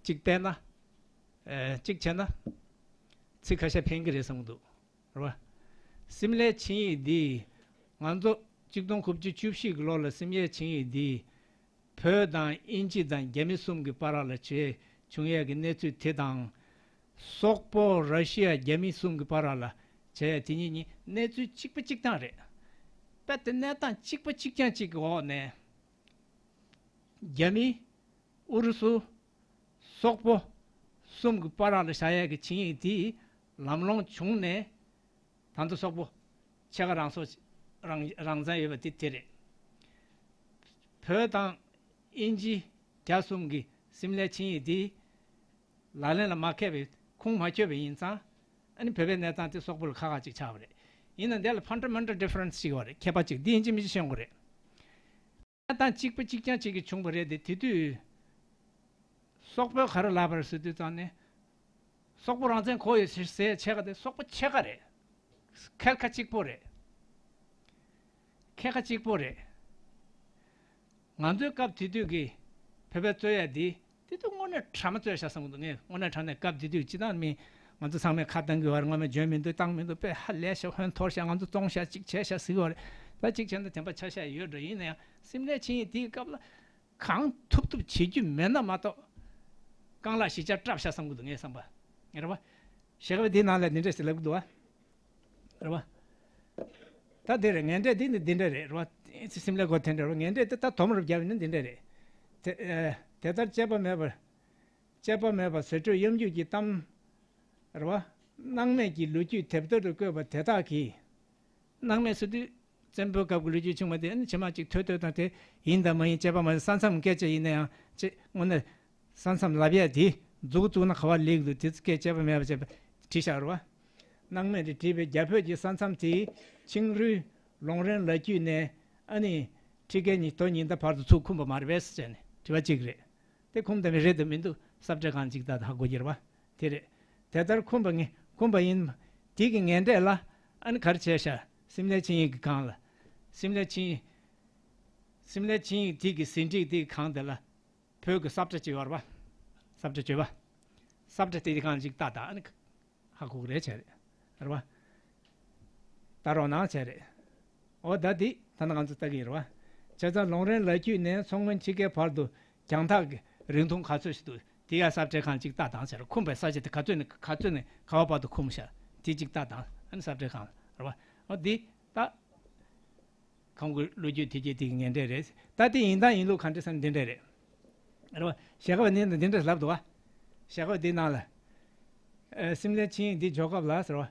ཅིག་བལྟས་ན། ཨེ། ཅིག་བྱས་ན་ཚིག་ཁ་ཤས་ཕན་གྱི་རེད་བསམ་གྱི་འདུག་རེད་བ། སིམ་ལའི་ཆིངས་ཡིག་འདི་ང་ཚོ་གཅིག་སྟོང་དགུ་བརྒྱ་བཅུ་བཞི་གི་ལོ་ལ་སིམ་ལའི་ཆིངས་ཡིག་འདི་བོད་དང་དབྱིན་ཇི་དང་རྒྱ་མི་གསུམ་གྱི་བར་ལ་བྱས་བྱུང་ཡས་ཀྱི་གནས་ཚུལ་དེ་དང་། སོག་པོ་ར་ཤི་ཡ་རྒྱ་མི་གསུམ་གྱི་བར་ལ་བྱས་ཡས་དེ་གཉིས་གཉིས་གནས་ཚུལ་གཅིག་པ་གཅིག་རྐྱང་རེད། དཔེ་དེ་གནས་སྟངས་གཅིག་པ་གཅིག་རྐྱང་གཅིག་གི་འོག་ནས། རྒྱ་མི། ཨུ་རུ་སུ། སོག་པོ། གསུམ་གྱི་བར་ལ་བཞག་ཡས་ཀྱི་ཆིངས་ཡིག་དེ་ལམ་ལྷོང་བྱུང་ནས། ད་ལྟ་སོག་པོ་ཕྱེད་ཀ་རང་སོ་རང་རང་བཙན་ཡོད་པ་དེ་དེ་རེད། བོད་དང་དབྱིན་ཇི་རྒྱ་གསུམ་གྱི་སིམ་ལའི་ཆིངས་ཡིག་དེ་ལག་ལེན་ལ་མ་འཁེལ་བའི་ཁུངས་མ་འཁྱོལ་བ་ཡིན་ཙང་། ཨ་ནི་བོད་པའི་གནས་སྟངས་དེ་སོག་པོ་ལ་ཁག་ཁག་ཅིག་ཆགས་པ་རེད། ཡིན་ན་འདི་ལ་ཕན་ཌ་མེན་ཊལ་ཌི་ཕ་རེན་སི་ཅིག་ཡོད་རེད། ཁྱད་པར་ཅིག་འདི་ཡིན་གཅིག་མིན་གཅིག་ཤེས་དགོས་རེད། གནས་སྟངས་གཅིག་པ་གཅིག་རྐྱང་གཅིག་གིས་བྱུང་བ་རེད་དེ། དེ་དུས་སོག་པོས་ག་རེ་ལབ་པ་རེད་ཟེར་དུས་ཙང་ནས། སོག་པོ་རང་བཙན་དགོས་ཡོད་ཟེར་ཟེར་ཕྱེད་ཀ་དེ་སོག་པོ་ཕྱེད་ཀ་རེད། ཁལ་ཁ་གཅིག་པོ་རེད། ཁལ་ཁ་གཅིག་པོ་རེད། ང་ཚོའི་སྐབས་དེ་དུས་ཀྱི་བོད་པའི་རྩོད་ཡ་འདི་དེ་དུས་དངོས་གནས་དྲ་མ་རྩོད་ཤག་བསམ་གྱི་འདུག་ངས་དངོས་གནས་དྲང་གནས་སྐབས་དེ་དུས་སྤྱི་བཏང་མི་ང་ཚོ་ཚང་མས་ཁ་བཏང་གི་བར་སྔོན་མ་འཇོན་མི་འདུག་བཏང་མི་འདུག་དཔེ་ཧ་ལས་ཤག་ཧོན་འཐོར་ཤག་ང་ཚོ་བཙོང་ཤག་ཅིག་བྱས་ཤག་ཟེར་གྱི་བར་ད་ཅིག་བྱས་ན་བདེན་པ་ཆགས་ཤག་ཡོད་འགྲོ། ཡིན་ན་ཡང་སིམ་ལའི་ཆིངས་ཡིག་དེའི་སྐབས་ལ། གང་ཐུབ་ཐུབ་བྱེད་རྒྱུ་མེད་ན་མ་གཏོགས། རྐང་ལག་བཞི་ཆ་བཀྲབ་ཤག་བསམ་གྱི་འདུག་ངའི་བསམ་པ། རེད་བ། ཞལ་ཁ་བ་འདིའི་ནང་ལ་འདི་འདྲ་ཞིག་ལབ་ཀྱི་འདུག་བ། རེད་བ། ད་འདི་རེད། ངན་འབྲས་འདི་ནི་འདི་འདྲ་རེད། རེད་བ། སིམ་ལའི་སྐོར་དེ་འདྲ་རེད། ངན་འབྲས་དེ་ད་དོམ་རུབ་རྒྱབ་ནི་འདི་འདྲ་རེད། དེ་ཨ། དེ་ལྟར་དཔྱད་པ་མེད་པར། དཔྱད་པ་མེད་པར་ཟེར་སྒྲོས་གཡམ་རྒྱུག་གི་གཏམ། རེད་བ། སྣང་མེད་ཀྱི་ལོ་རྒྱུས་དེབ་ཐེར་དུ་བཀོད་པ་དེ་དག་གིས། སྣང་མེད་ཟེར་དུས། བཙན་པོའི་སྐབས་ཀྱི་ལོ་རྒྱུས་ཆུང་བ་དེ་ནི་ཕྱི་མ་གཅིག་ཐོས་ཐོས་དང་དེ་ཡིན་དང་མ་ཡིན་དཔྱད་པ་མ་ཡིན། ས་མཚམས་སྐད་ཆ་ཡིན་ན་ཡང་ཅེས་དངོས་གནས་ས་མཚམས་ལབ་ཡ་དེ་མཛུབ་བཙུགས་ན་ག་བ་ལེགས་འདུག་དེ་སྐད་དཔྱད་པ་མེད་པ་བྱས་པ་བྲིས་བཞག་རེད་བ། སྣང་མེད་དེ་བྲིས་པའི་རྒྱ་བོད་ཀྱི་ས་མཚམས་དེའི་ཆིང་རུའི་ལུང་རིན་ལ་རྒྱུད་ནས་ཨ་ནི་ཁྲི་ཀའི་ཉི་དོ་ཉི་ཟླ་བར་དུ་ཚུར་འཁུམས་པ་མ་རེད་པས་ཟེར་ནས་དྲི་བ་གཅིག་རེད། དེ་འཁུམས་དང་མི་རེད་དམ་མི་འདུག་ས་བཀྲ་གང་ཅིག་ད་ཧ་གོ་གི་རེད་བ། དེ་རེད། དེ་ལྟར་འཁུམས་པ་ངེས་འཁུམས་པ་ཡིན། དེ་གི་ངན་འབྲས་ལ་ཨ་ནི་ག་རེ་བྱས་ཤག་སིམ་ལའི་ཆིངས་ཡིག་གི་སྒང་ལ། སིམ་ལའི་ཆིངས་ཡིག་སིམ་ལའི་ཆིངས་ཡིག་དེ་གི་ཟིན་བྲིས་དེ་གི་སྒང་དེ་ལ་བོད་ཀྱི་ས་བཀྲ་ཅིག་ཡོད་རེད་བ། ས་བཀྲ་བརྗོད་པ། ས་བཀྲ་དེ་གི་སྒང་ཅིག་ལྟ་དང་ཨ་ནི། ཧ་གོ་གི་རེད་བྱས་རེད། རེད་བ། ལྟ་རོགས་གནང་བྱས་རེད། འོ་ད་འདི་ད་ནི་ང་ཚོ་ལྟ་གི་ཡིན་རེད་བ། བྱས་ཙང་ལུང་རིན་ལ་རྒྱུད་ནས་མཚོ་སྔོན་ཕྱེད་ཀའི་བར་དུ་རྒྱང་ཐག་གི་རིང་ཐུང་ག་ཚོད་ཞིག་འདུག་དེ་ཡང་ས་བཀྲའི་སྒང་ཅིག་ལྟ་དང་བྱས་རེད། འཁུམས་པའི་ས་ཆ་དེ་ག་ཚོད་ནས་ག་ཚོད་ནས་ག་བ་བར་དུ་འཁུམས་ཤག་དེ་ཅིག་ལྟ་དང་ཨ་ནི་ས་བཀྲའི་སྒང་རེད་བ། འོ་འདི་ད། ཁོང་གི་ལོ་རྒྱུས་དེ་གྱད་དེ་གི་ངན་འབྲས་རེད། ད་དེ་ཡིན་དང་ཡིན་ལུགས་ག་འདྲ་ཟེར་ན་འདི་འདྲ་རེད། རེད་བ། ཞལ་ཁ་བ་ནི་འདི་འདྲ་ལབ་འདུག་བ། ཞལ་ཁ་བ་འདི་ནང་ལ། ཨ། སིམ་ལའི་ཆིངས་ཡིག་འདི་འཇོག་སྐབས་ལ་ཟེར་བ།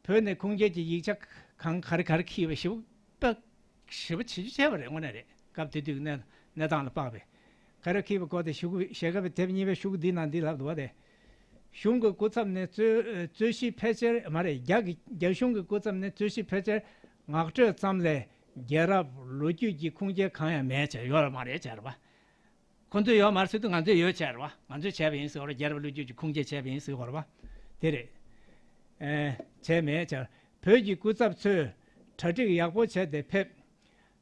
བོད་ནས་ཁུངས་སྐྱེལ་གྱི་ཡིག་ཆ་གང་ག་རེ་ག་རེ་འཁྱེར་བ་ཞིབ་པ། ཞིབ་པ་བྱེད་རྒྱུ་བྱས་པ་རེད། དངོས་གནས་རེད། སྐབས་དེ་དུས་གནས་གནས་སྟངས་ལ་དཔག་པའི། ག་རེ་འཁྱེར་བ་སྐོར་དེ་ཞུ་གི། ཞལ་ཁ་བའི་དེབ་གཉིས་པའི་ཤོག་གུ་འདི་ནང་འདི་ལབ་འདུག་བ་དེ། གཞུང་གི་སྐུ་ཚབ་ནས་རྩོད་རྩོད་གཞི་ཕལ་ཆེར་མ་རེད། རྒྱ་གི་རྒྱ་གཞུང་གི་སྐུ་ཚབ་ནས་རྩོད་གཞི་ཕལ་ཆེར་ངག་སྤྲོད་ཙམ་ལས་རྒྱལ་རབས་ལོ་རྒྱུས་ཀྱི་ཁུངས་སྐྱེལ་གང་ཡང་མེད་བྱས་ཡོད་མ་རེད་བྱས་རེད་བ། ཁོ་ཚོས་ཡོད་མ་རེད་ཟེར་དུས་ང་ཚོས་ཡོད་བྱས་རེད་བ། ང་ཚོས་བྱས་པ་ཡིན་ཟེར་བ་རེད། རྒྱལ་རབས་ལོ་རྒྱུས་ཀྱི་ཁུངས་སྐྱེལ་བྱས་པ་ཡིན་ཟེར་བ་རེད་བ། དེ་རེད། ཨེ། བྱས་མེད་བྱས། བོད་ཀྱི་སྐུ་ཚབ་ཚོས་གྲ་སྒྲིག་ཡག་པོ་བྱས་ཏེ་ཕེབས།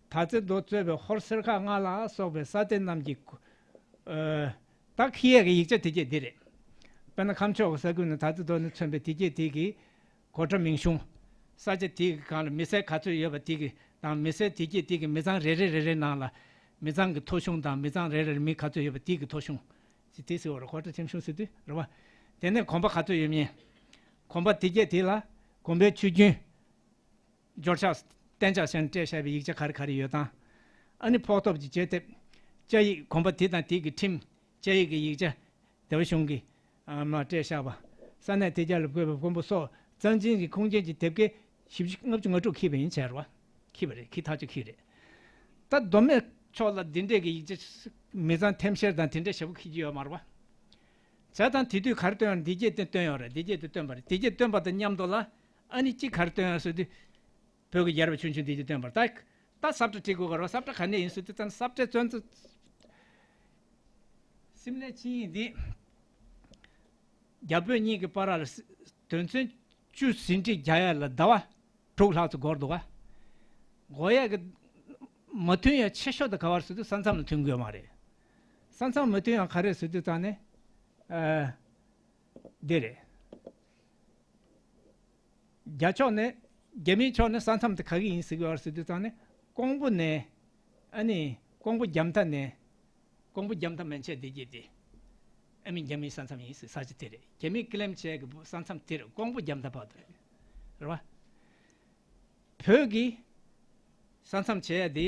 ད་ཙི་རྡོ་གཙོས་པའི་ཧོར་སེར་ཁ་ལྔ་ལ་སོགས་པའི་ས་སྡེ་རྣམས་ཀྱི། ཨ། ད་འཁྱེར་ཡས་ཀྱི་ཡིག་ཆ་དེ་གྱད་འདི་རེད། དཔེར་ན་ཁམས་ཕྱོགས་ཀྱི་ས་ཁུལ་ནས་ད་ཙི་རྡོ་ནས་མཚོན་པའི་དེ་གྱད་དེ་གི་གོ་ཁྲ་མིང་གཞུང་། ས་ཆ་དེ་གི་སྒང་ལ་མི་སེར་ག་ཚོད་ཡོད་པ་དེ་གི་དང་། མི་སེར་དེ་གྱད་དེ་གི་མི་ཚང་རེ་རེ་རེ་རེ་ནང་ལ་མི་ཚང་གི་ཐོ་གཞུང་དང་། མི་ཚང་རེ་རེ་ལ་མི་ག་ཚོད་ཡོད་པ་དེ་གི་ཐོ་གཞུང་། དེ་ཟེར་བ་རེད། གོ་ཁྲ་ཁྲིམས་གཞུང་ཟེར་དུས་རེད་བ། དེ་ནས་གོམ་པ་ག་ཚོད་ཡོད་མིན། གོམ་པ་དེ་གྱད་དེ་ལ་གོམ་པའི་ཆུ་རྒྱུན། འབྱོར་ཕྱག་གཏན་འཇགས་བྱས་ནས་སྤྲད་བཞག་པའི་ཡིག་ཆ་ག་རེ་ག་རེ་ཡོད་དང་། ཨ་ནི་ཕོགས་ཐོབ་ཀྱི་བཅའ་དེབ། བཅའ་ཡིག་གོམ་པ་དེ་དང་དེ་གི་ཁྲིམས། བཅའ་ཡིག་གི་ཡིག་ཆ། སྡེ་པ་གཞུང་གི། ཨ། མར་སྤྲད་བཞག་པ། ས་གནས་དེ་གྱད་ལ་བཀོད་པའི་དཔོན་པོ་སོགས་གཙང་ཆེན་གྱི་ཁུངས་སྐྱེལ་གྱི་དེབ་སྐལ་བཞི་བཅུ་ལྔ་བཅུ་ང་དྲུག་འཁྱེར་བ་ཡིན་བྱས་རེད་བ། འཁྱེར་བ་རེད། འཁྱེར་ཐག་ཆོད་འཁྱེར་རེད། ད་མདོ་སྨད་ཕྱོགས་ལ་འདི་འདྲས་ཀྱི་ཡིག་ཆ་མི་ཚང་འཐེམ་བཤེར་དང་དེ་འདྲས་ཞེ་པོ་འཁྱེར་གྱི་ཡོད་མ་རེད་བ། བྱས་ཙང་དེ་དུས་ག་རེ་བཏོན་ཡོད་རེད། འདི་གྱད་དེ་བཏོན་ཡོད་རེད། འདི་གྱད་དེ་བཏོན་པ་རེད། འདི་གྱད་བཏོན་པ་དང་མཉམ་དུ་ལ་ཨ་ནི་གཅིག་ག་རེ་བཏོན་ཡོད་ཟེར་དུས། བོད་ཀྱི་རྒྱལ་རབས་ཆུང་ཆུང་འདི་གྱད་བཏོན་པ་རེད། ད་ད་ས་བཀྲ་བྲིས་དགོས་ག་རེད་བ། ས་བཀྲ་ག་ནས་ཡིན་ཟེར་དུས། ད་ས་བཀྲའི་བཙོན་ཚ། སིམ་ལའི་ཆིངས་ཡིག་འདི་རྒྱ་བོད་གཉིས་ཀྱི་བར་ལ་དོན་ཚན་བཅུ་ཟིན་བྲིས་རྒྱག་ཡ་ལ་ཟླ་བ་ དྲུག་ལྷག་ཙམ་འགོར་འདུག་ག་འགོར་ཡས་ཀྱི་མ་མཐུན་ཡ་ཆེ་ཤོས་དེ་ག་བར་ཟེར་དུས་ས་མཚམས་ལ་མཐུན་དགོས་མ་རེད། ས་མཚམས་མ་མཐུན་ཡ་ག་རེ་ཟེར་དུས་ཙང་ནས། ཨ། འདི་རེད། རྒྱ་ཕྱོགས་ནས། རྒྱ་མིའི་ཕྱོགས་ནས་ས་མཚམས་དེ་ག་གི་ཡིན་ཟེར་གི་ཡོད་ཟེར་དུས་ཙང་ནས། ཀོང་པོ་ནས། ཨ་ནི། ཀོང་པོ་རྒྱ་མཐའ་ནས། ཀོང་པོ་རྒྱ་མཐའ་མན་ཆད་བསྡད་ཀྱི་དེ། ཨ་མི་རྒྱ་མིའི་ས་མཚམས་ཡིན་ཟེར་ས་ཆ་དེ་རེད། རྒྱ་མིས་ཀི་ལེམ་བྱས་ཀྱི་ས་མཚམས་དེ་རེད། ཀོང་པོ་རྒྱ་མཐའ་བར་དུ་རེད། རེད་བ། བོད་ཀྱི་ས་མཚམས་བྱས་ཡ་དེ།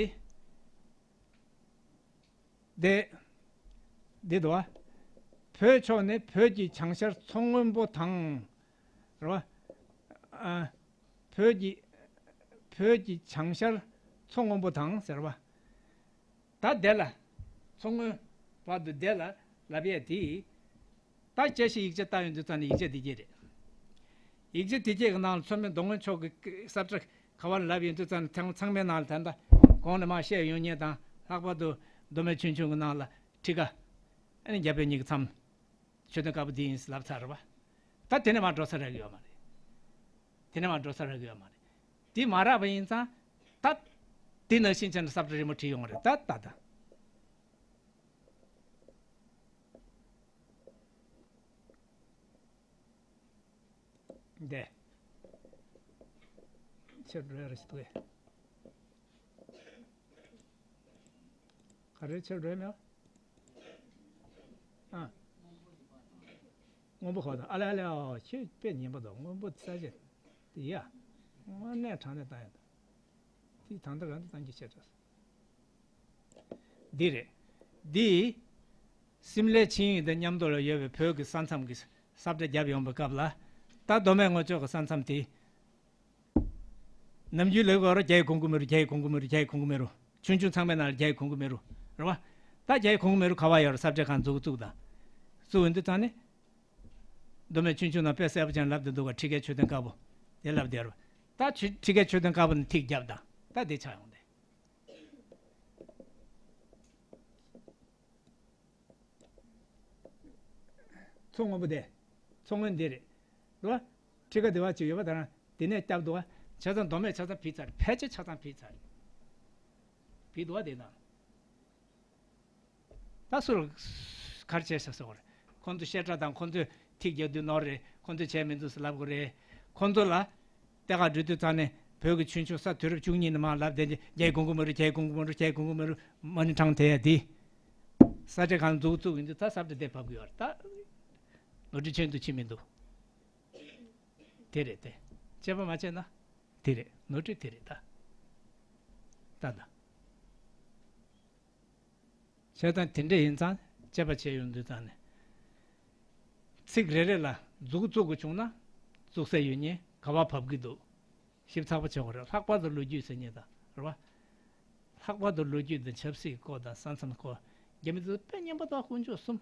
དེ། འདི་འདུག་བ། བོད་ཕྱོགས་ནས་བོད་ཀྱི་བྱང་ཤར་མཚོ་སྔོན་པོ་དང་། རེད་བ། ཨ། བོད་ཀྱི། བོད་ཀྱི་བྱང་ཤར་མཚོ་སྔོན་པོ་དང་ཟེར་བ། ད་དེ་ལ། མཚོ་སྔོན་བར་དུ་དེ་ལ་ལབ་ཡས་དེ། ད་དཔྱད་གཞི་ཡིག་ཆ་ལྟ་ཡོང་དུས་ཙང་ནས་ཡིག་ཆ་འདི་གྱད་རེད། ཡིག་ཆ་འདི་གྱད་ཀྱི་ནང་ལ་མཚོ་སྨན་མདོ་སྔོན་ཕྱོགས་ཀྱི་ས་བཀྲ་ག་བ་ལ་ལབ་ཡོང་དུས་ཙང་ནས་ཚང་ཚང་མའི་ནང་ལ་ད་ལྟ་གོང་ནས་མར་བཤད་ཡོང་མཁན་དང་ལྷག་པར་དུ་མདོ་སྨད་ཆོས་འབྱུང་གི་ནང་ལ་ཁྲི་ཀ་ཨ་ནི་རྒྱ་བོད་གཉིས་ཀྱི་མཚམས། མཆོད་རྟེན་དཀར་པོ་འདི་ཡིན་ལབ་ཚར་བ། ད་དེ་ནས་མར་འགྲོ་ས་རག་གི་ཡོད་མ་རེད། དེ་ནས་མར་འགྲོ་ས་རག་གི་ཡོད་མ་རེད། དེ་མ་རག་པ་ཡིན་ཙང་། ད། དེ་ནང་བཞིན་བྱས་ནས་ས་བཀྲ་རི་མོ་བྲིས་ཡོང་བ་རེད། ད་ད་ད། འདི། ཕྱིར་འགྲོ་ཡ་རེ་ཞིག་འདུག་གས། ག་རེ་ཕྱིར་འགྲོ་ཡ་མེད། ཨ། སྔོན་པོ་ཧོ་དང་ཨ་ལེ་ཨ་ལེ། ཨོ། ཁྱོད་དཔེ་ཉན་པ་དང་། སྔོན་པོ་ས་ཆ་དེ་ཡ། དངོས་གནས་དྲང་གནས་བཏང་ཡ་དང་། དེ་ད་ལྟ་རང་དུ་བཏང་རྒྱུ་ཆེ་དྲགས། འདི་རེད། འདི། སིམ་ལའི་ཆིངས་ཡིག་དང་མཉམ་དུ་ལ་ཡོད་པའི་བོད་ཀྱི་ས་མཚམས་ཀྱི་ས་བཀྲ་བརྒྱབ་ཡོང་པའི་སྐབས་ལ། ད་མདོ་སྨད་རྔ་ཕྱོགས་ཀྱི་ས་མཚམས་དེ། ནམ་རྒྱུན་ལས་ཀ་ར་རྒྱ་ཡིས་གོང་གི་མི་རུ། རྒྱ་ཡིས་གོང་གི་མི་རུ། རྒྱ་ཡིས་གོང་གི་མི་རུ། ཆུང་ཆུང་ཚང་མའི་ནང་ལ་རྒྱ་ཡིས་གོང་གི་མི་རུ། རེད་བ། ད་རྒྱ་ཡིས་གོང་གི་མི་རུ་ག་བ་ཡོད་རེད། ས་བཀྲའི་ཁང་འཛུགས་བཙུགས་དང་། བཙུགས་ཡོང་དུས་ཙང་ནས། མདོ་སྨད་ཆུང་ཆུང་ནང་དཔེ་གསལ་པོ་ཅན་ལབ་བསྡད་འདུག་ག་ཁྲི་ཀའི་མཆོད་རྟེན་དཀར་པོ། དེ་ལབ་བསྡད་རེད་བ། ད་ཆུ་ཁྲི་ཀའི་མཆོད་རྟེན་དཀར་པོ་ནས་ཐིག་བརྒྱབ་དང་། ད་དེ་ཆགས་ཡོང་དེ། མཚོ་སྔོན་པོ་དེ། མཚོ་སྔོན་འདི་རེད། རེད་བ། ཁྲི་ཀ་འདི་བ་ཅིག་ཡོད་པ། ད་རང་འདི་ནས་བརྒྱབ་འདུག་བ། ཆ་ཚང་མདོ་སྨད་ཆ་ཚང་བུད་ཚར། ཕལ་ཆེར་ཆ་ཚང་བུད་ཚར། བུད་འདུག་བ་དེ་དང་། ད་སུ་ལ་ག་རེ་བྱས་ཤག་ཟེར་བ་རེད། ཁོང་ཚོ་བཤད་གྲྭ་དང་ཁོང་ཚོས་ཐིག་རྒྱག་དུས་ནོར་རེད། ཁོང་ཚོས་བྱས་མི་འདུག་ཟེར་ལབ་དགོས་རེད། ཁོང་ཚོ་ལ། དེ་ག་འགྲོ་དུས་ཙང་ནས་བོད་ཀྱི་ཆོས་ཕྱོགས་ས་དུས་རབས་བཅུ་གཉིས་ནས་མར་ལབ་བསྡད་རྒྱ་ཡིས་གོང་གི་མི་རུ། རྒྱ་ཡིས་གོང་གི་མི་རུ། རྒྱ་ཡིས་གོང་གི་མི་རུ། མ་ཎི་བགྲངས་དེ་ཡ་དེ། ས་བཀྲའི་ཁང་འཛུགས་བཙུགས་ཡིན་དུས་ད་ས་བཀྲ་དེ་བབས་ཀྱི་ཡོད་རེད། ད་ནོར་འཁྲུལ་ཆེན་དུ་ཕྱིན་མི་འདུག་དེ་རེད་དེ། དཔྱད་པ་མ་བྱས་ན། དེ་རེད། ནོར་འཁྲུལ་དེ་རེད་ད། ད་ད། བྱས་ཙང་དེ་འདྲ་ཡིན་ཙང་དཔྱད་པ་བྱས་ཡོང་དུས་ཙང་ནས། ཚིག་རེ་རེ་ལ་མཛུབ་བཙུགས་དགོས་བྱུང་ན། བཙུགས་ས་ཡོད་མཁན་ག་བ་བབས་ཀྱི་འདུག་ཞིབ་ཚགས་པོ་བྱེད་དགོས་རེད། ལྷག་པར་དུ་ལོ་རྒྱུས་ཟེར་མཁན་དང་། རེད་བ། ལྷག་པར་དུ་ལོ་རྒྱུས་དང་ཆབ་སྲིད་སྐོར་དང་ས་མཚམས་སྐོར། རྒྱ་མི་ཚོ་དཔེ་ཉན་པ་དང་དཀོན་མཆོག་གསུམ།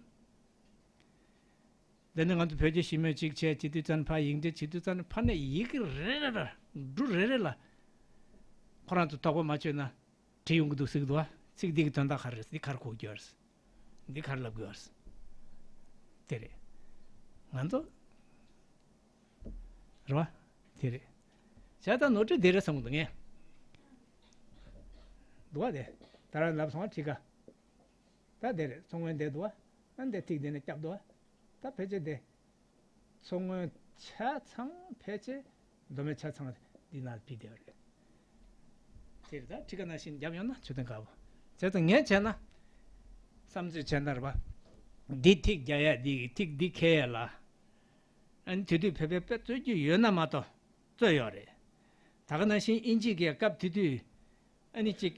འདི་ནི་ང་ཚོ་བོད་རྒྱ་ཞི་མོལ་གཅིག་བྱས་བྱེད་དུས་ཙམ་ནས། ཕར་ཡིག་འབྲེལ་བྱེད་དུས་ཙམ་ནས། ཕར་ནས་ཡི་གེ་རེ་རེ་ལ། འབྲུ་རེ་རེ་ལ། ཁོ་རང་ཚོ་དོགས་པ་མ་ཆོད་ན། བྲིས་ཡོང་གི་འདུག་ཟེར་གི་འདུག་བ། ཚིག་འདི་གི་དོན་དག་ག་རེ་རེད། འདི་ག་རེ་གོ་རྒྱུ་རེད། འདི་ག་རེ་ལབ་དགོས་རེད། དེ་རེད། ང་ཚོ། རེད་བ། དེ་རེད། བྱས་ཙང་ནོར་འཁྲུལ་འདི་རེད་བསམ་གི་འདུག་ངས། འདུག་བ་དེ། ད་རང་ལབ་སོང་བ། ཁྲི་ཀ་ད་དེ་རེད། མཚོ་སྔོན་འདི་འདུག་བ། ཨ་འདི་ཐིག་འདི་ནས་བརྒྱབ་འདུག་བ། ད་ཕལ་ཆེར་དེ། མཚོ་སྔོན་ཆ་ཚང་ཕལ་ཆེར་མདོ་སྨད་ཆ་ཚང་འདི་ནང་ལ་ཕུད་བསྡད་པ་རེད། དེ་རེད། ད་ཁྲི་ཀ་ནང་བཞིན་བརྒྱབ་ཡོང་ན་མཆོད་རྟེན་དཀར་པོ། བྱས་ཙང་ངས་བྱས་ན། བསམ་ཚོད་བྱས་ན་རེད་པ། འདི་ཐིག་རྒྱག་ཡ། འདི་ཐིག་འདི་འཁེལ་ཡ་ལ། ཨ་ནི་དེ་དུས་བོད་པས་དཔེ་རྩོད་རྒྱུ་ཡོད་ན་མ་གཏོགས་རྩོད་ཡོད་རེད། ད་ག་ནང་བཞིན་དབྱིན་ཇི་གིས་སྐབས་དེ་དུས། ཨ་ནི་གཅིག་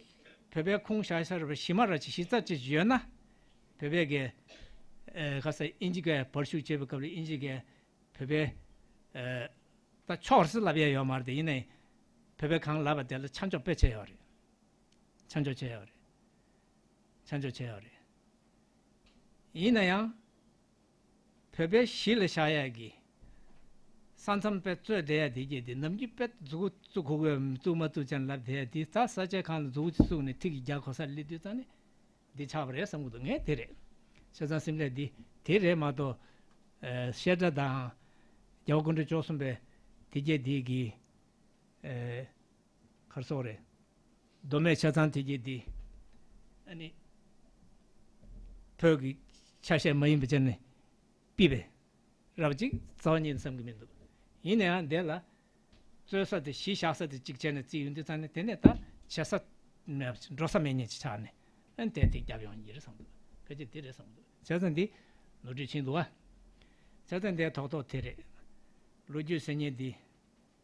བོད་པའི་ཁུངས་བཞག་ས་རེད་པ། གཞི་མ་ར་ཅིག་གཞི་རྩ་ཅིག་ཡོད་ན། བོད་པའི་གི། ཨེ། ག་ས། དབྱིན་ཇི་གིས་བར་ཞུགས་བྱེད་པའི་སྐབས་ལ་དབྱིན་ཇི་གིས་བོད་པའི། ཨེ། ད་ཕྱོགས་རིས་ལབ་ཡ་ཡོད་མ་རེད་དེ། ཡིན་ནའི་བོད་པའི་གང་ལབ་པ་དེ་ལ་ཆ་འཇོག་དཔེ་བྱས་ཡོད་རེད། ཆ་འཇོག་བྱས་ཡོད་རེད། ཆ་འཇོག་བྱས་ཡོད་རེད། ཡིན་ན་ཡང་། བོད་པའི་གཞི་ལ་བཞག་ཡ་གི། ས་མཚམས་དཔེ་རྩོད་བསྡད་ཡ་དེ་གྱད་དེ། ནམ་རྒྱུན་དཔེ་མཛུབ་གུ་བཙུགས་དགོས་དགོས། བཙུགས་མ་བཙུགས་ཅན་ལབ་བསྡད་ཡ་དེ། ད་ས་ཆའི་ཁང་ལ་མཛུབ་གུ་བཙུགས་ནས་ཐིག་རྒྱག་གོ་ས་སླེབས་དུས་ཙང་ནས། འདི་ཆགས་པ་རེད་བསམ་གི་འདུག་ངས་དེ་རེད། བྱས་ཙང་སིམ་ལས་འདི་དེ་རེད་མ་གཏོགས། ཨེ། བཤད་གྲྭ་དང་། རྒྱལ་བ་སྐུ་ཕྲེང་བཅུ་གསུམ་པའི་དེ་གྱད་དེ་གི། ཨེ། ག་རེ་ཟེར་དགོས་རེད། མདོ་སྨད་ཆ་ཚང་དེ་གྱད་དེ། ཨ་ནི། བོད་ཀྱི་ཆ་ཤས་མ་ཡིན་པ་བྱས་ནས་ཕུད་པའི་རབ་ཅིག་རྩ་བ་ཉིད་ནས་བསམ་གྱི་མི་འདུག། ཡིན་ན་ཡང་འདི་ལ་རྩོད་ས་དེ་གཞི་བཞག་ས་དེ་གཅིག་བྱས་ནས་བརྩིས་ཡོང་དུས་ཙང་ནས། དེ་ནས་ད་བྱེད་ས་མེད་པ་ཅིག་འགྲོ་ས་མེད་མཁན་ཅིག་ཆགས་ནས། ཨ་ནི་དེ་དེ་རྒྱབ་ཡོང་གི་རེད་བསམ་འདུག། ཕལ་ཆེར་དེ་རེད་བསམ་འདུག། བྱས་ཙང་འདི་ནོར་འཁྲུལ་ཕྱིན་འདུག་ཨ། བྱས་ཙང་འདི་ཐོག་ཐོག་དེ་རེད། ལོ་རྒྱུས་ཟེར་མཁན་འདི།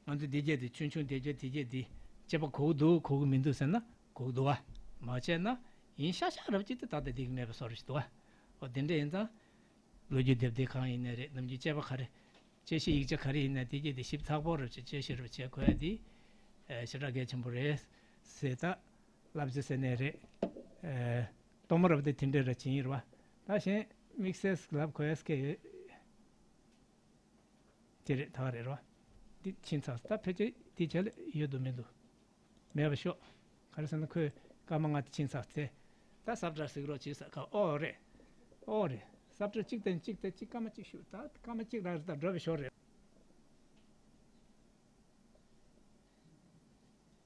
ང་ཚོ་འདི་གྱད་དེ་ཆུང་ཆུང་དེ་གྱད་དེ་གྱད་དེ་དཔྱད་པ་གོ་གི་འདུག་གོ་གི་མི་འདུག་ཟེར་ན་གོ་གི་འདུག་བ། མ་བྱས་ན་ཡིན་ཤག་ཤག་རབ་ཅིག་དེ་ད་ལྟ་འདི་གི་མེད་པ་བཟོ་འདྲ་ཞིག་འདུག་བ། འོ་དེ་འདྲ་ཡིན་ཙང་། ལོ་རྒྱུས་དེབ་དེ་གང་ཡིན་ནའི་རེད། ནམ་རྒྱུན་དཔྱད་པ་ག་རེ། དཔྱད་གཞི་ཡིག་ཆ་ག་རེ་ཡིན་ནའི་དེ་གྱད་དེ་ཞིབ་ཚགས་པོ་རབ་ཅིག་དཔྱད་གཞི་རབ་བྱེད་དགོས་ཡ་དེ། ཨེ། ཞེ་དྲག་གལ་ཆེན་པོ་རེད་ཟེར། ད་བསླབ་བྱ་ཟེར་ནའི་རེད། ཨེ། གཏོར་མ་རབ་དེ་དེ་འདྲ་ར་བྱིན་ཡིན་ར་བ། ད་གཞན་དམིགས་བསལ་ལབ་དགོས་ཡ་སྐད་ཡོད། དེ་རེད། ད་ག་རེད་རོ། འདི་ཕྱིན་ཚར། ད་ཕལ་ཆེར་དེ་བྱས་ལ་ཡོད་འདུག་མི་འདུག། མེད་པ་ཤོག། ག་རེ་ཟེར་ན་ཁོས་སྐར་མ་ལྔ་དེ་ཕྱིན་ཚར་ཚེ། ད་སབ་ཊ་གཟིགས་རོགས་བྱེད་ས་ག། ཨོ་རེད། ཨོ་རེད། སབ་ཊ་གཅིག་དང་གཅིག་དང་གཅིག་སྐར་མ་གཅིག་ཤོག། ད་སྐར་མ་གཅིག་རང་རེད། ད་འགྲོ་བའི་ཞོར་རེད།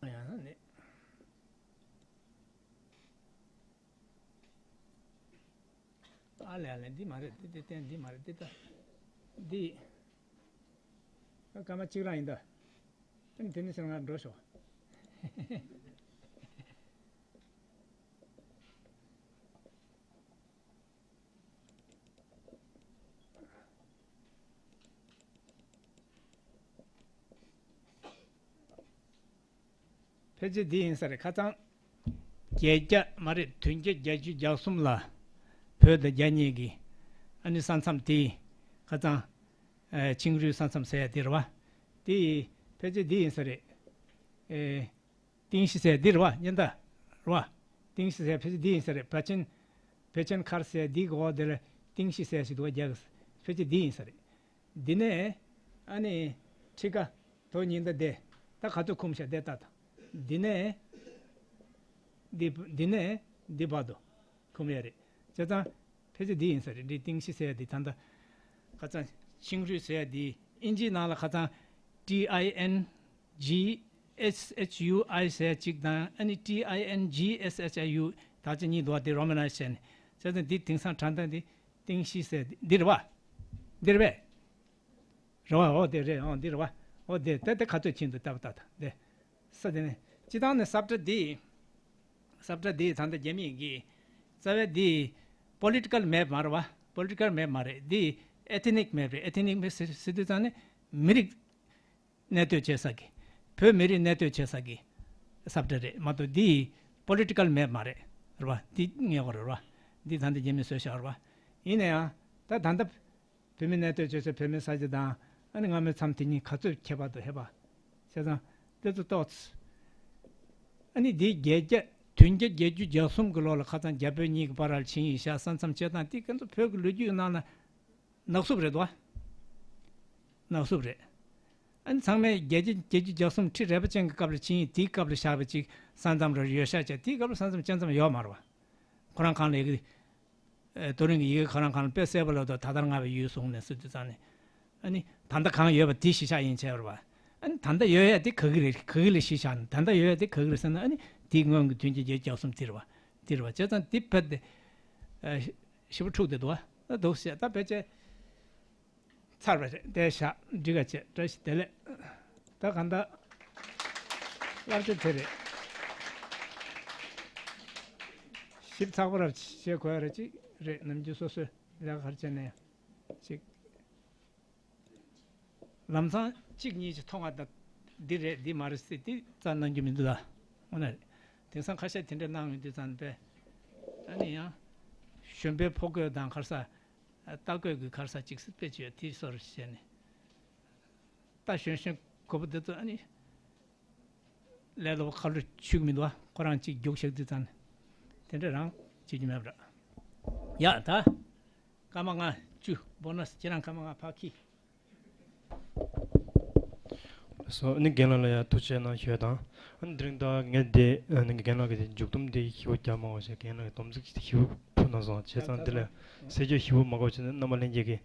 ཡང་ན་ནི། ཨ་ལས། ཨ་ལས། འདི་མ་རེད། འདི་འདི་བསྟན། འདི་མ་རེད། འདི་ལྟ། འདི། ཨ། སྐར་མ་གཅིག་རང་ཡིན་ད། ཨ་ནི་དེ་ནས་ཟེར་ང་འགྲོ་ཤོག། ཕལ་ཆེར་འདི་ཡིན་ས་རེད། ཁ་སང་བརྒྱད་བརྒྱ་མ་རེད། བདུན་བརྒྱ་བརྒྱད་ཅུ་གྱ་གསུམ་ལ་བོད་དང་རྒྱ་གཉིས་ཀྱི་ཨ་ནི་ས་མཚམས་དེ། ཁ་སང་། ཨ། ཆིང་རུའི་ས་མཚམས་ཟེར་ཡ་དེ་རེད་བ། དེ་ཕལ་ཆེར་འདི་ཡིན་ས་རེད། ཨེ། ཏིང་ཤི་ཟེར་ཡ་འདི་རེད་བ། ཉེན་བརྡ་རེད་བ། ཏིང་ཤི་ཟེར་ཡ་ཕལ་ཆེར་འདི་ཡིན་ས་རེད། བ་ཆེན། བེ་ཆེན་མཁར་ཟེར་ཡ་འདི་གི་འོག་དེ་ལ་ཏིང་ཤི་ཟེར་ཡ་ཞིག་འདུག་བ། རྒྱ་གི། ཕལ་ཆེར་འདི་ཡིན་ས་རེད། འདི་ནས་ཨ་ནི་ཁྲི་ཀ་དོ་ཉི་ཟླ་དེ་ད་ག་ཚོད་འཁུམས་ཤག་དེ་ལྟ་དང་། འདི་ནས་འདི། འདི་ནས་འདི་བར་དུ་འཁུམས་ཡ་རེད། བྱས་ཙང་ཕལ་ཆེར་འདི་ཡིན་ས་རེད། འདི་ཏིང་ཤི་ཟེར་ཡ་འདི། ད་ལྟ་ཁ་སང་ཆིང་རུས་ཟེར་ཡ་འདི་ཨིན་ཇིའི་ནང་ལ་ཁ་སང་T I N G S H U I ཟེར་ཡ་གཅིག་དང་། ཨ་ནི་T I N G S H I U དག་ཆ་གཉིས་འདུག་བ། དེ་རོ་མ་ནའི་ཛི་བྱས་ནས། བྱས་ཙང་འདི་དེང་སང་དྲ་ཐག་འདི་ཏིང་ཤི་ཟེར་འདི་རེད་བ། འདི་རེད་པས། རེད་བ། འོ་དེ་རེད། འོ་འདི་རེད་བ། འོ་དེ་དེ་དེ་ག་ཚོད་ཕྱིན་འདུག་ལྟ་བ་ལྟ་དང་། དེ་ས་དེ་ནས་སྤྱི་བཏང་ནས་སབ་ཊ་འདི། སབ་ཊ་འདི་ད་ལྟ་རྒྱ་མིས་ཀྱི་རྩ་བའི་འདི་པོ་ལི་ཊི་ཀལ་མེབ་མ་རེད་བ། པོ་ལི་ཊི་ཀལ་མེབ་མ་རེད། འདི་ཨེ་ཐི་ནིག་མེབ་རེད། ཨེ་ཐི་ནིག་མེབ་ཟེར་ཟེར་དུས་ཙང་ནས་མི་རིགས་གནས་སྡོད་བྱེད་ས་གི། བོད་མི་རིགས་གནས་སྡོད་བྱེད་ས་གི་སབ་ཊ་རེད་མ་གཏོགས་འདི་པོ་ལི་ཊི་ཀལ་མེབ་མ་རེད། རེད་བ། འདི་ངེས་པ་རེད་བ། འདི་ད་ལྟ་རྒྱ་མིས་བཟོས་བཞག་རེད་བ། ཡིན་ན་ཡང་ད་ད་ལྟ་བོད་མི་གནས་སྡོད་བྱེད་ས་བོད་མི་ས་ཆ་དང་། ཨ་ནི་སྔ་མོའི་མཚམས་དེ་གཉིས་ག་ཚོད་ཁྱད་པར་འདུག་ཧེ་བ། བྱས་ཙང་དེ་ཚོ་ཏོག་ཙམ། ཨ་ནི་འདི་བརྒྱད་བརྒྱ། བདུན་བརྒྱ་བརྒྱད་ཅུ་གྱ་གསུམ་གྱི་ལོ་ལ་ཁ་སང་རྒྱ་བོད་གཉིས་ཀྱི་བར་ལ་ཕྱིན་ཡིན་ཤག། ས་མཚམས་བཅད་སྟངས་དེ་ཁོ་ཚོ་བོད་ཀྱི་ལོ་རྒྱུས་ནང་ལ་ནག་བསུབ་རེད་དོ། ནག་བསུབ་རེད། ཨ་ནི་ཚང་མས་བརྒྱད་བརྒྱ་བརྒྱད་ཅུ་གྱ་གསུམ་ཁྲི་རལ་པ་ཅན་གྱི་སྐབས་ལ་ཕྱིན་ཡིན། དེའི་སྐབས་ལ་བཞག་པ་ཅིག་ས་མཚམས་ར་ཡོད་ཤག་བྱས། དེའི་སྐབས་ལ་ས་མཚམས་བཅད་མཚམས་ཡོད་མ་རེད་བ། ཁོ་རང་གང་ལ་ཡི་གེ། ཨེ། རྡོ་རིང་གི་ཡི་གེ་ཁོ་རང་གང་ལ་དཔེ་གསལ་པོ་ལབ་དོ། ད་ལྟར་སྔ་བའི་ཡུལ་བཟུང་ནས་ཟེར་དུས་ཙང་ནས། ཨ་ནི་ད་ལྟ་གང་ཡོད་པ་དེ་གཞི་བཞག་ཡིན་བྱས་པ་རེད་བ། ཨ་ནི་ད་ལྟ་ཡོད་ཡ་དེ་ག་གི་རེད། ག་གི་ལ་གཞི་བཞག་ནས་ད་ལྟ་ཡོད་ཡ་དེ་ག་གི་རེད་ཟེར་ན། ཨ་ནི་དེའི་སྔོན་གྱི་བདུན་བརྒྱ་བརྒྱད་ཅུ་གྱ་གསུམ་དེ་རེད་བ། དེ་རེད་བ། བྱས་ཙང་དེ་ཕལ་དེ། ཨ། ཞེ་པོ་འཁྲུག་བསྡད་འདུག་བ། ད་འདུག་བྱས། ད་ཕལ་ཆེར་ཚར་བ་རེད། བསྡད་བཞག། འགྲིག་ག་བྱས། བཀྲ་ཤིས་བདེ་ལེགས། ད་གང་ལྟར་བསླབ་བྱ་དེ་རེད། ཞིབ་ཚགས་པོ་ར་བྱེད་དགོས་ར་ཅིག་རེད། ནམ་རྒྱུན་སོ་སོའི་ལས་ཀ་ག་རེ་བྱས་ན་ཡང་ཅིག། ལམ་སང་གཅིག་གཉིས་ཅིག་མཐོང་བ་དང་། འདི་རེད་འདི་མ་རེད་ཟེར་དེ་རྩ་གནང་རྒྱུ་མི་འདུག་ད། འོ་ན་རེད། དེང་སང་ཁ་ཤས་དེ་འདྲ་གནང་ཡོང་དུས་ཙང་པས། ཨ་ནི་ཡང་གཞོན་པའི་ཕོ་རྒོད་དང་ག་རེ་ཟེར། རྟ་རྒོད་ཀྱི་ག་རེ་ཟེར་ཅིག་སྲིད་པའི་བྱོས་དེ་སོར་བྱས་ནས། རྟ་གཞོན་གཞོན་རྒོད་པོ་འདི་ཚོ་ཨ་ནི་ལས་སླ་པོ་ཁ་ལོ་ཆུག་མི་འདུག་བ། ཁོ་རང་གཅིག་རྒྱུགས་བཞག་དུས་ཙང་ནས་དེ་འདྲ་རང་བྱེད་རྒྱུ་མེད་པ་འདྲ། ཡ་ད། སྐར་མ་ལྔ་བཅུ་བོ་ནས་ཁྱེད་རང་སྐར་མ་ལྔ་ཕར་འཁྱེར། སོ། ཨ་ནི་རྒན་ལགས་ལ་ཡང་ཐུགས་རྗེ་གནང་ཞུ་ཡ་དང་། ཨ་ནི་དེ་རིང་ད་ངས་དེ་ཨ་ནི་རྒན་ལགས་ཀྱི་དེ་མཇུག་སྡོམ་དེ་ཞུ་རྒྱུ་མང་བ་ཞིག། རྒན་ལགས་ཀྱི་སྡོམ་ཚིག་ཞུ་ཕུལ་གནང་སོང་། བྱས་ཙང་འདི་ལ་གསལ་བརྗོད་ཞུ་མ་དགོས་བྱས་ན། རྣམ་པ་ལྷན་རྒྱས་ཀྱིས་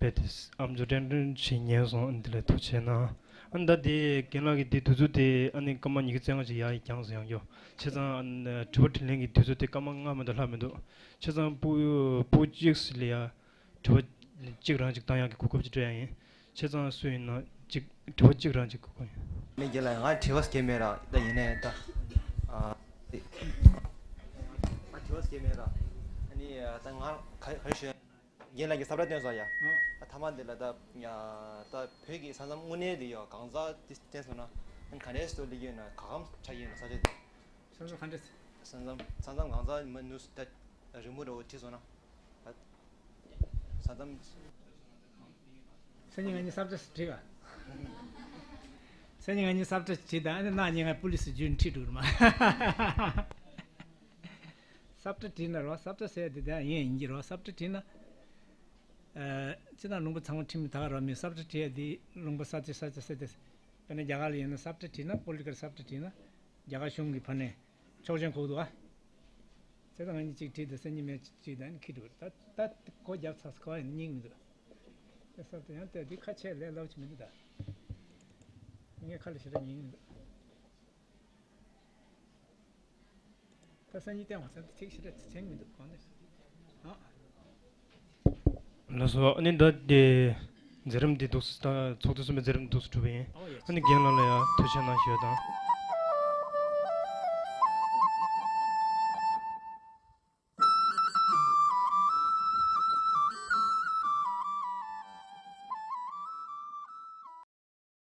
རྦད་དེ་ཨམ་ཅོག་སྒྲ་སྒྲོན་ཞིག་ཉན་སོང་། འདི་ལ་ཐུགས་རྗེ་གནང་། ཨ་ནི་ད་དེ་རྒན་ལགས་ཀྱི་དེ་དུས་ཚོད་དེ་ཨ་ནི་སྐར་མ་ཉི་ཤུ་རྩ་ལྔ་ཅིག་ཡར་འགྱངས་སོང་ཡང་རྒྱོ། བྱས་ཙང་ཨ་ནི་དྲི་བ་དྲིས་ལན་གྱི་དུས་ཚོད་དེ་སྐར་མ་ལྔ་མ་གཏོགས་ལྷག་མི་འདུག། བྱས་ཙང་སྤུ་སྤུ་གཅིག་ལ་ཡ་དྲི་བ་གཅིག་རང་གཅིག་བཏང་ཡག་གི་གོ་སྐབས་ཅིག་སྤྲད་ཡག་ཡིན། བྱས་ཙང་སུ་ཡིན་ན་གཅིག་དྲི་བ་གཅིག་རང་གཅིག་གོ་སྐབས་ཡིན། ནི་རྒན་ལགས་ང་དྲི་བ་སྐྱེ་མེད་ར་ད་ཡིན་ནའི་ད། ཨ། ང་དྲི་བ་སྐྱེ་མེད་ར། ཨ་ནི་ད་ང་ག་ག་རེ་ཞུ། རྒན་ལགས་ཀྱིས་ས་བཀྲ་སྟོན་སོང་ཡ། ཨ་ཐ་མ་འདི་ལ་ད་ཡ་ད་བོད་ཀྱི་ས་མཚམས་དངོས་གནས་འདི་ཡོད་གང་ཟག་འདི་བསྟན་སོང་ན་ག་འདྲས་སུ་སླེབས་ཀྱི་ཡོད་ན་ག་གམ་ཆགས་ཀྱི་ཡོད་ན་ས་ཆ་འདི། ས་མཚམས་ག་འདྲས། ས་མཚམས་ས་མཚམས་གང་ཟག་མ་ནུས་ད་རི་མོ་འདྲ་བོ་བྲིས་སོང་ན་ད་ས་མཚམས། སང་ཉིན་ང་གཉིས་ས་བཀྲ་བྲིས་ག། སང་ཉིན་ང་གཉིས་ས་བཀྲ་བྲིས་དང་ཨ་ནི་གནངས་ཉིན་ང་པུ་ལི་སི་བརྒྱུད་ཁྲིད་འགྲོ་གི་རེད་མ། ས་བཀྲ་བྲིས་ན་རོ་ས་བཀྲ་ཟེར་དེ་དེ་ཡིན་ཡིན་གྱི་རོ་ས་བཀྲ་བྲིས་ན། ཨ། སྤྱིར་བཏང་ལུང་པ་ཚང་མ་ཁྲིམས་མི་དག་རོ་མི་ས་བཀྲ་བྲིས་ཡ་དེ་ལུང་པ་ས་ཆ་ས་ཆ་ཟེར་དེ། དཔེར་ན་རྒྱ་གར་ལ་ཡིན་ན་ས་བཀྲ་བྲིས་ན་པོ་ལི་ཊི་ཀལ་ས་བཀྲ་བྲིས་ན་རྒྱ་གར་གཞུང་གི་ཕར་ནས་ཆོག་མཆན་ཁུག་འདུག་ཨ། བྱས་ཙང་ང་གཉིས་གཅིག་བྲིས་དང་སང་ཉིན་མེད་གཅིག་བྲིས་དང་ཁྱི་འགྲོ་ད་ད་སྒོ་རྒྱབ་ཚར་སོང་ཁ་བ་ཡིན་ན་སྙིང་མི་འདུག་དེ་ས་བཀྲ་ཡང་དེ་འདི་ཁ་ཆད་ལས་སླ་པོ་ཅིག་མི་འདུག་ད། ངས་ཁ་ལ་ཞེ་དྲག་སྙིང་མི་འདུག་ད་སང་ཉིན་བསྟན་འོང་ཙང་ཐིག་ཞེ་དྲག་ཚིག་མི་འདུག་གང་ནས། ཨ། ལགས་སོ། ཨ་ནི་ད་དེ་མཛད་རིམ་འདི་འདུག་སེ་ད་ཚོགས་དུས་གསུམ་པའི་མཛད་རིམ་འདུག་སེ་གྲུབ་པ་ཡིན། ཨོ་ཡེ། ཨ་ནི་རྒན་ལགས་ལ་ཡང་ཐུགས་རྗེ་གནང་ཞུ་ཡ་དང་།